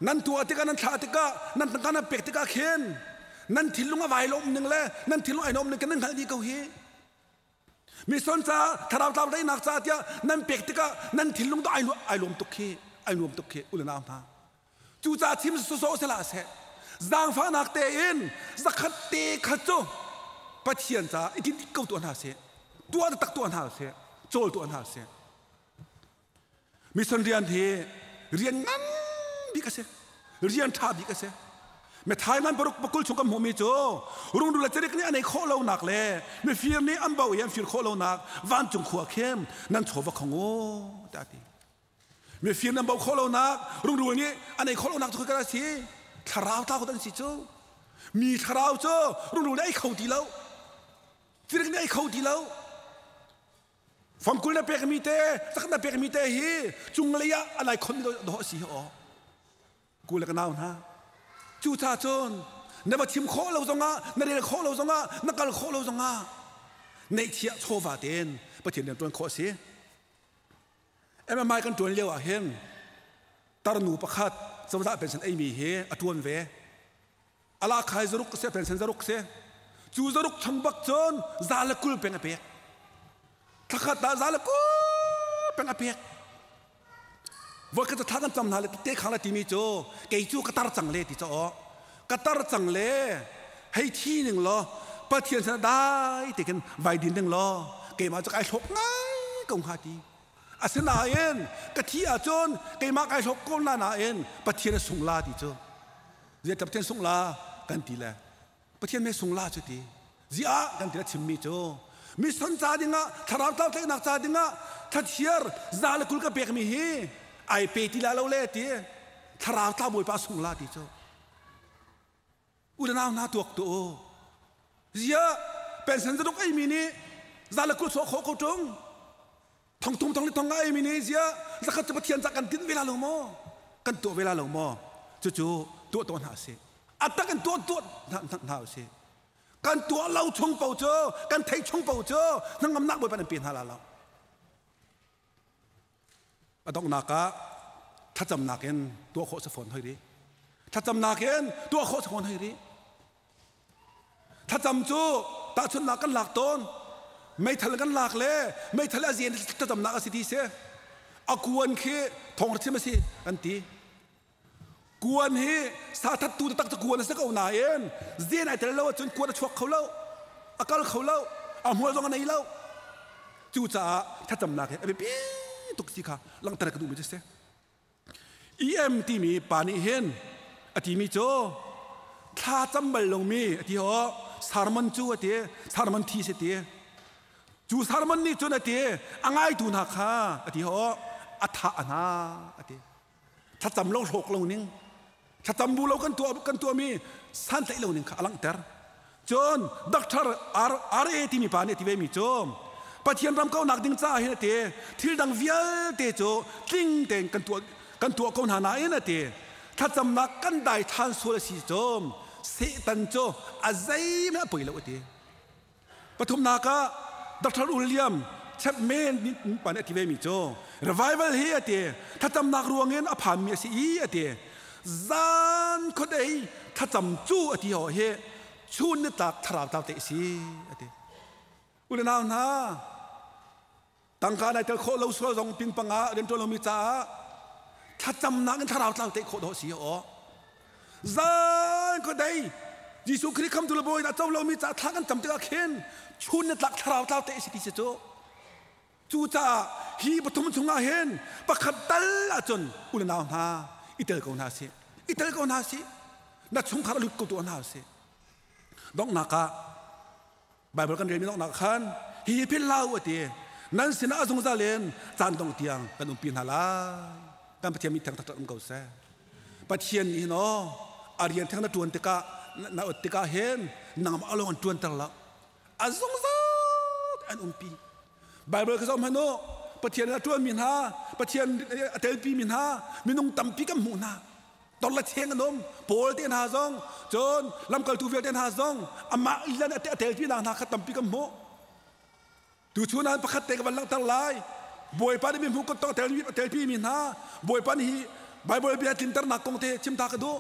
nan tuah tikah nan thlah tikah nan tangka nan pek tikah khin nan thinlung a vai lawm ning le nan thinlung ai nuam ning kan nan hngalh dih ko hi mison ca thlarau tlau daihnak ca tiah nan pek tikah nan thinlung to ai lawm tuk khi ai nuam tuk khi u le nau hna cu ca chim sawsawh sela seh zaangfahnak tein zakhat te khat cu Pathian ca i tin ko tuah hna seh tuah tak tuah hna seh cawl tuah hna seh Mission rian hi rian ngan bik a si. Rian ṭha bik a si. Methai man paruk pakul chung kan hmuhmi cu rungrul le cerik nih an ei khawh lonak le mifir nih an bo i an fir khawh lonak vancung khua khem nan chaw va khong u tiah a ti. Mifir nan bo khawh lonak rungrul nih an ei khawh lonak cu kan si. Thlarau tlau an si cu. Mi thlarau cu rungrul nih ei kho ti lo. Cerik nih ei kho ti lo. Fangkul na pekmi te, zakhat na pekmi te hi cunglei ah a lai khon do si hi aw. Ku le ka nau hna. Cu cha cun na va chim khawh lo zongah, na rel khawh lo zongah, na kal khawh lo zongah neihchiah chawva tein Pathian rian ṭuan khawh a si. MMI kan ṭuan lio ah hin tarnu pakhat cozah pension eimi hi a ṭuan ve. Ala khai zaruk se pension zaruk se. Cu zaruk chung bak cun za le 20 peng a pek. Thlakhat ah za le 20 peng a pek. Voi khat thla kan cam hna le te khang le timi cu kei cu ka tar cang le ti caw ka tar cang le hei thi ning law Pathian sana dai te khin vai din ding law keimah cu kai hlok ngai ko hnga ti. Asinain ka thi ahcun keimah kai hlok ko na nain Pathian a sung la ti cu. Zei Pathian sung la kan ti le Pathian me sung la cu ti. Ziah kan ti le chimmi cu mission ca dingah thlarau tlau tlaihnak ca dingah thlachiar za le 20 ka pekmi hi ai pe ti la lo le ti thlarau tlau bawipa sung la ti cu. U le nau hna tuak tu u. Ziah pension zaduk eimi nih za le 20 chuah khawh ko ṭung. Thong thum thong li thong nga eimi nih ziah zakhat cu Pathian ca kan tinh ve la lo maw? Kan tuah ve la lo maw? Cucu tuah tuah hna usih. A tak in tuah tuah hna hna usih. Kan tuah lo chung paoh cu, kan theih chung paoh cu hnangamnak Bawipa nan pe hna la lo. A donghnak ah thlacamnak in tuah khawh si fawn hoi rih. Thlacamnak in tuah khawh si fawn hoi rih. Thlacam cu tahchunhnak kan lak tawn. Meithal kan lak le meithal a zen thlacamnak a si ti si. A kuan khi thawng chim a si kan ti. Kuan hi sa thattu taktak cu kuan a si ko nain zen ai tel lo ahcun kuan a chuak kho lo. A kal kho lo. A hmual zong a nei lo. Cucaah thlacamnak hi a biapi tuk ti kha langhter ka duhmi cu si. EM timi pa nih hin a timi cu thla cam bal lomi a ti ho sermon cu a ti sermon thi si ti cu sermon nih cun a ti a ngaitu hna kha a ti ho a thah hna a ti thlacam lo hlawk lo ning thlacam bu lo kan tuah kan tuahmi santlaih lo ning kha a langhter cun doctor RA timi pa nih a ti ve mi cu Pathian ram kaunak ding caah hin a ti thil dang vialte cu tling tein kan tuah kan tuah ko hna nain a ti thlacamnak kan dai than sual a si cu Satan cu a zeihmanh a poi lo a ti Pathumnak ah Dr. William Chapman pa nih a ti vemi cu revival hi a ti thlacamnak ruangin a phanmi a si i a ti zan khuadei thlacam cu a ti ho hi chun ni tlak thlarau tlau te a si a ti u le nau hna tangka nai tel khawh lo sual zong ping panga rian ṭuan lomi caah thlacamnak in thlarau tlau te khawh dawh si aw zan khuadei Jesuh Khrih khamtu le bawi dah co lomi caah thla kan cam tikah khin chun ni tlak thlarau tlau te si ti si cu. Cucaah hi pathum chungah hin pakhat tal ahcun u le nau hna i tel ko hna sih. I tel ko hna sih. Na chungkhar a lut ko tu hna sih. Donghnak ah Bible kan relmi donghnak khan hihi philh hlah u a ti. Nan sinah a zungzal in caan dongh tiang kan umpi hna lai. Kan Pathian mi theng taktak um ko seh. Pathian nih hin aw a rian theng na ṭuan tikah na ot tikah hin nangmah along an ṭuanter lo. A zungzal an umpi. Bible ka zoh hmanh u Pathian a ṭuanmi hna, Pathian a telpimi hna, minung tampi kan hmuh hna. Tor le cheng an um. Paul te hna zong, cun lamkaltu vialte hna zong amah lila nih a telpi hna kha tampi kan hmuh. Tuchun ah pakhat te ka van langhter lai. Bawipa nih mi hmuh kut tong telpi mi hna, Bawipa nih hi Bible bia tlinternak kong te chim ta ka duh.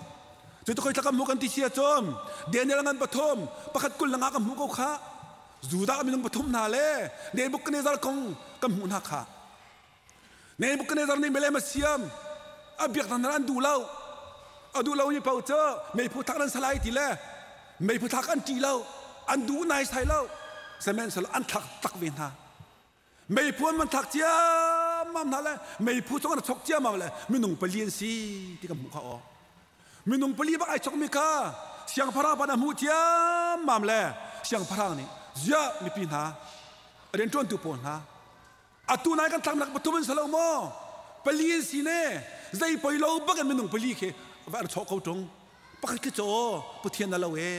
Cu tu khoi thla kan hmuh kan ti si ahcun Daniel ngan pathum pakhat 25 kan hmuh ko kha. Judah minung pathum hna le Nebuchadnezzar kong kan hmuh hna kha. Nebuchadnezzar nih milem a siam a biak hna an duh lo. A duh lomi paoh cu meiphu thak nan salai ti le meiphu thak an ṭih lo, an duh naisai lo. Sihmanhsehlaw an thlak tak ve hna. Meiphu an van thlak ciammam hna le meiphu chung an chok ciammam le minung pali an si ti kan hmuh kha aw. Minung pali bak ai chokmi kha siangpahrang pa na hmuh ciammam le siangpahrang nih ziah mipi hna rianṭuantu pawl hna atu nai kan thlaknak pathum an si lo maw pali an si ne zei poi lo bak in minung pali khi va an chawh ko ṭung pakhat khi caw Pathian na lo e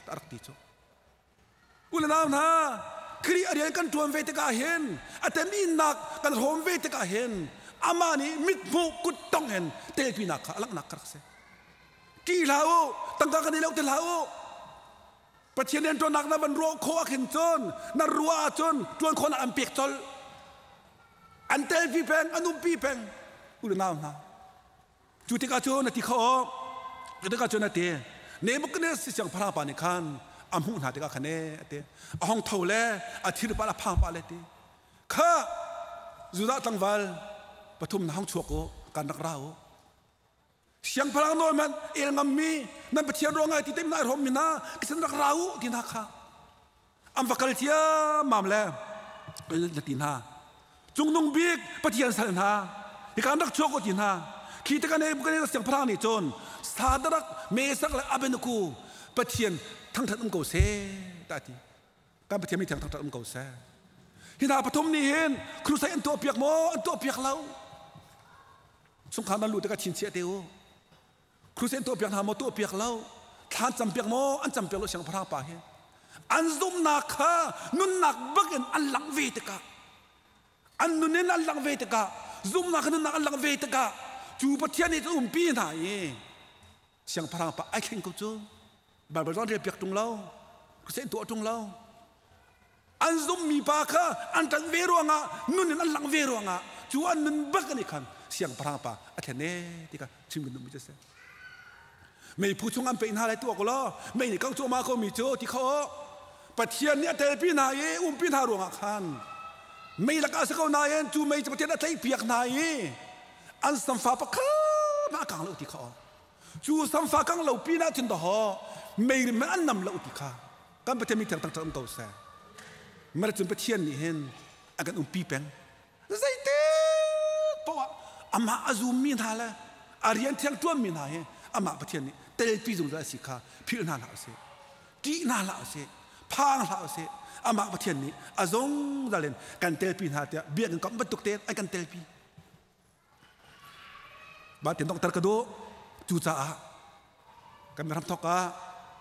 ta rak ti cu u le nau hna. Khrih a rian kan ṭuan ve tikah hin a teminnak kan hrawm ve tikah hin amah nih mithmuh kuttong in telpinak kha a langhnak ka rak si. Ṭih hlah u, tangka kan i lo ti hlah u. Pathian rian ṭuannak na van ruah khawh ah khin cun na ruah ahcun ṭuan khawhnak an pek colh. An telpi peng, an umpi peng. U le nau hna. Cu tikah cun a ti kho. Cu tikah cun a ti. Nebuchadnezzar siangpahrang pa nih khan a hmuh hna tikah khan e a ti. A hong tho le a thir pah le a phang pah le ti. Kha Judah tlangval pathum na hong chuak u, kan rak ra u. Siangpahrang nawl hmanh el ngammi nan Pathian ruang ngai ti te nai hrawm mi hna kisan rak ra u ti hna kha an va kal ciammam le na ti hna cungnung bik Pathian sal hna hika an rak chuak u ti hna khi tikah Nebuchadnezzar siangpahrang nih cun Sadarak Mesak le Abednego Pathian thangthat um ko seh ta ti kan Pathian mi thiang thangthat um ko seh hi hna pathum nih hin crusade an tuah piak maw an tuah piak lo Chungkhar nan luh tikah chinchiah te u. Crusade tuah piak hna maw tuah piak lo. Thlan cam piak maw an cam piak lo siangpahrang pa hi. An zumhnak kha nunnak bak in an langh ve tikah an nun in an langh ve tikah zumhnak kha nunnak an langh ve tikah cu Pathian nih cun umpi hna i siangpahrang pa ai thleng ko cu. Bible zong rel piak ṭung lo. Crusade tuah ṭung lo. An zumhmi pa kha an ṭanh ve ruangah nun in an langh ve ruangah cu an nun bak nih khan siangpahrang pa a thlen e ti kha chim kan duhmi cu a si. Meiphu chung an peih hna lai tuak law mei nih kang cuahmah ko mi cu ti kho Pathian nih a telpi hna i umpi hna ruangah khan mei lakah a si ko nain cu mei cu Pathian a tlaihpiak hna i an samfa pakhat a kang lo ti kha cu samfa kang lo pinah cun dahawh mei rim an nam lo ti kha kan Pathian mi thiang taktak um ko seh mara cun Pathian nih hin a kan umpi peng zeite poah amah a zummi hna le a rian thiang ṭuanmi hna hi amah Pathian nih telpi zungzal a si kha philh hna hlah usih ṭih hna hlah usih phang hlah usih amah Pathian nih a zungzal in kan telpi hna tiah biakinn kam bantuk tein an kan telpi Mah tin donghter ka duh. Cucaah kan ram thawk ah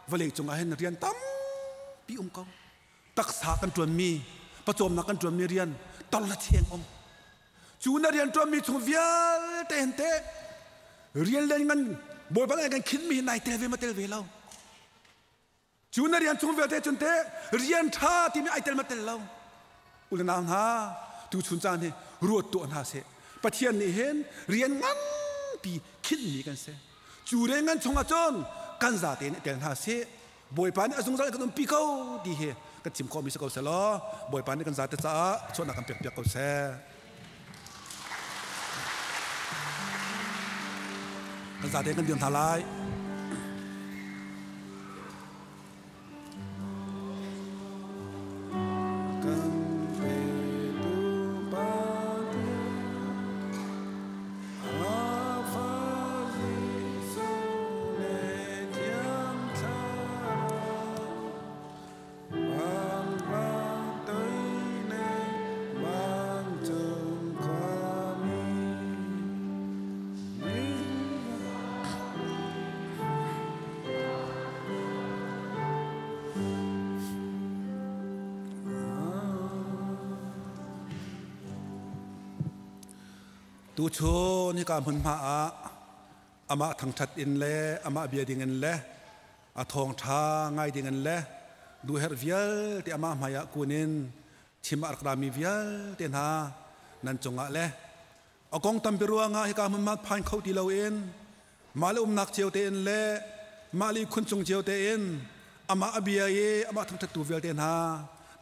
vawlei cungah hin rian tampi um ko. Taksa kan ṭuanmi, pawcawmnak kan ṭuanmi rian tol le cheng um. Cu na rian ṭuanmi chung vialte hin teh rian len ngan Bawipa nih kan khinmi hi nai tel ve ma tel ve lo. Cu na rian chung vialte cun teh rian ṭha timi ai tel ma tel lo. U le nau hna, tuchun caan hi ruat tuah hna seh. Pathian nih hin rian nganpi khinhmi kan si. Cu rian ngan chungah cun kan zate nih tel hna seh. Bawipa nih a zungzal kan umpi ko ti hi kan chim khawhmi si ko seh law Bawipa nih kan zate caah chuahnak kan pekpiak ko seh. Kan zate kan dir hna lai. Tuchun hika hmunhma ah amah thangṭhat in le amah bia ding in le a thawngṭha ngai ding in le duhherh vialte amah hmaiah kun in chim a rak rami vialte hna nan cungah le a kong tampi ruangah hika hmunhma phan kho ti loin mah le umnak cio tein le mah le khun cung cio tein amah a bia i amah thangṭhattu vialte hna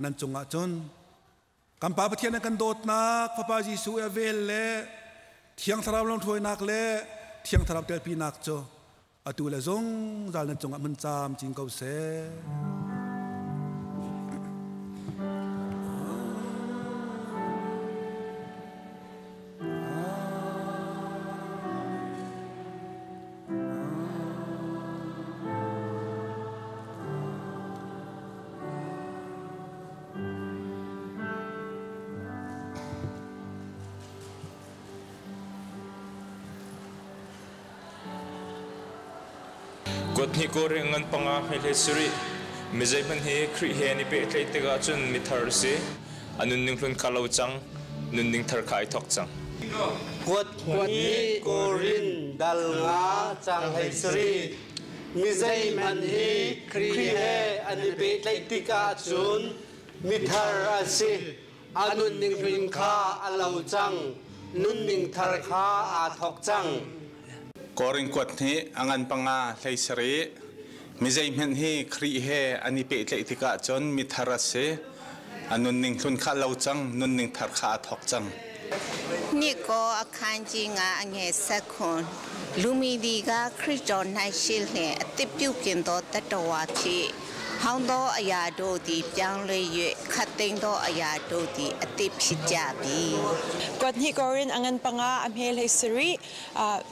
nan cungah cun Kan Pa Pathian na kan dawtnak, Fapa Jesuh a vel le Thiang Thlarau lamhruainak le Thiang Thlarau telpinak cu atu le zungzal nan cungah hmun caam cin ko seh. Kuat hnih kawr ngan panga hme hle sarih. Mi zeihmanh hi Khrih he an i pehtlaih tikah cun mithar a si. A nunning hlun kha lo cang, nunning thar kha ai thawk cang. Kuat hnih Korin dal nga cang hlei sarih. Mi zeihmanh hi Khrih he an i pehtlaih tikah cun mithar a si. A nunning hlun kha a lo cang, nunning thar kha aa thawk cang. Korin kuat hnih a ngan panga hlei sarih. Mi zeihmanh hi Khrih he an i pehtlaih tikah cun mithar a si. A nunning hlun kha a lo cang, nunning thar kha aa thawk cang. နှစ်ကောအခန်းကြီး9အငယ်7ခွန်လူမီဒီကခရစ်တော်၌ရှိလျင်အသစ်ပြုပြင်သောတတဝါဖြစ်ဟောင်းသောအရာတို့သည်ပြောင်းလဲ၍ခတ်သိမ်းသောအရာတို့သည်အသစ်ဖြစ်ကြပြီ Kuat hnih Korin a ngan panga a hme hlei sarih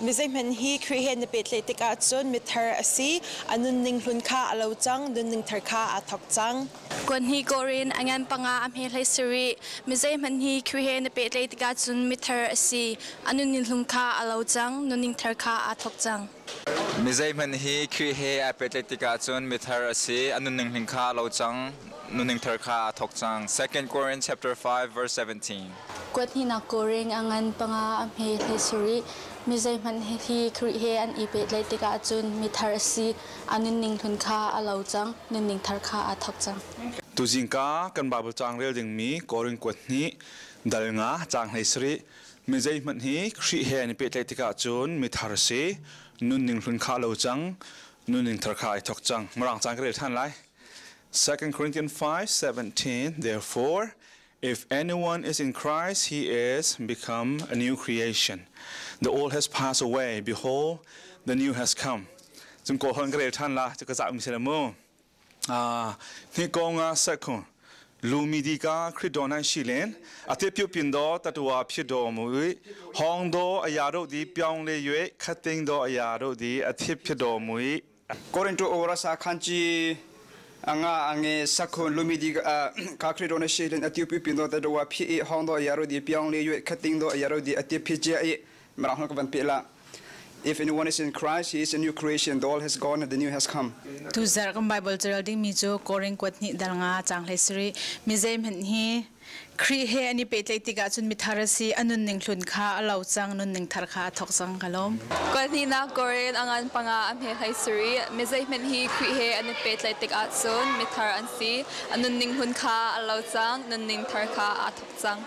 mi zeihmanh hi Khrih he na pehtlaih tikah cun mithar a si a nunning hlun kha a lo cang nunning thar kha aa thawk cang. Kuat hnih Korin a ngan panga a hme hlei sarih mi zeihmanh hi Khrih he na pehtlaih tikah cun mithar a si a nunning hlun kha a lo cang nunning thar kha aa thawk cang. Mi zeihmanh hi Khrih he aa pehtlaih tikah cun mithar a si a nunning hlun kha a lo cang nunning thar kha aa thawk cang. 2 Corinthians chapter 5 verse 17. Kuat hnihnak Korin a ngan panga a hme hlei sarih mi zeihmanh hi Khrih he an i pehtlaih tikah cun mithar a si a nunning hlun kha a lo cang nunning thar kha aa thawk cang. Tuzingka kan Bible caang rel dingmi Korin kuat hnih dal nga caang hlei sarih mi zeihmanh hi Khrih he an i pehtlaih tikah cun mithar a si nunning hlun kha a lo cang nunning thar kha ai thawk cang. Mirang caan ka rel ṭhan lai. 2 Corinthians 5:17 Therefore if anyone is in Christ he is become a new creation the old has passed away behold the new has come cung ko hon ka rel ṭhan la cu ka za mi mu hi ko nga sakhu လူမီဒီကခရစ်တော်၌ရှိလင်အသစ်ပြုပြင်သောတတဝါဖြစ်တော်မူ၏ဟောင်းသောအရာတို့သည်ပြောင်းလဲ၍ခပ်သိမ်းသောအရာတို့သည်အသစ်ဖြစ်တော်မူ၏ ကိုရိန္တုဩဝါဒစာအခန်းကြီးငါအငယ်ဆယ့်ခုနစ်လူမီဒီကခရစ်တော်၌ရှိလင်အသစ်ပြုပြင်သောသတ္တဝါဖြစ်၏ဟောင်းသောအရာတို့သည်ပြောင်းလဲ၍ခပ်သိမ်းသောအရာတို့သည်အသစ်ဖြစ်ကြ၏မရဟကဗန်ပေလာ If anyone is in Christ, he is a new creation. The old has gone and the new has come. Tu zarh kan Bible carel ding mi cu Korin kuat hnih dal nga caang hlei sarih mi zeihmanh hi Khrih he an i pehtlaih tikah cun mithar a si a nunning hlun kha a lo cang nunning thar kha a thawk cang ka lawm. Kuat hnihnak Korin a ngan panga a hme hlei sarih mi zeihmanh hi Khrih he an i pehtlaih tikah cun mithar an si a nunning hlun kha a lo cang nunning thar kha aa thawk cang.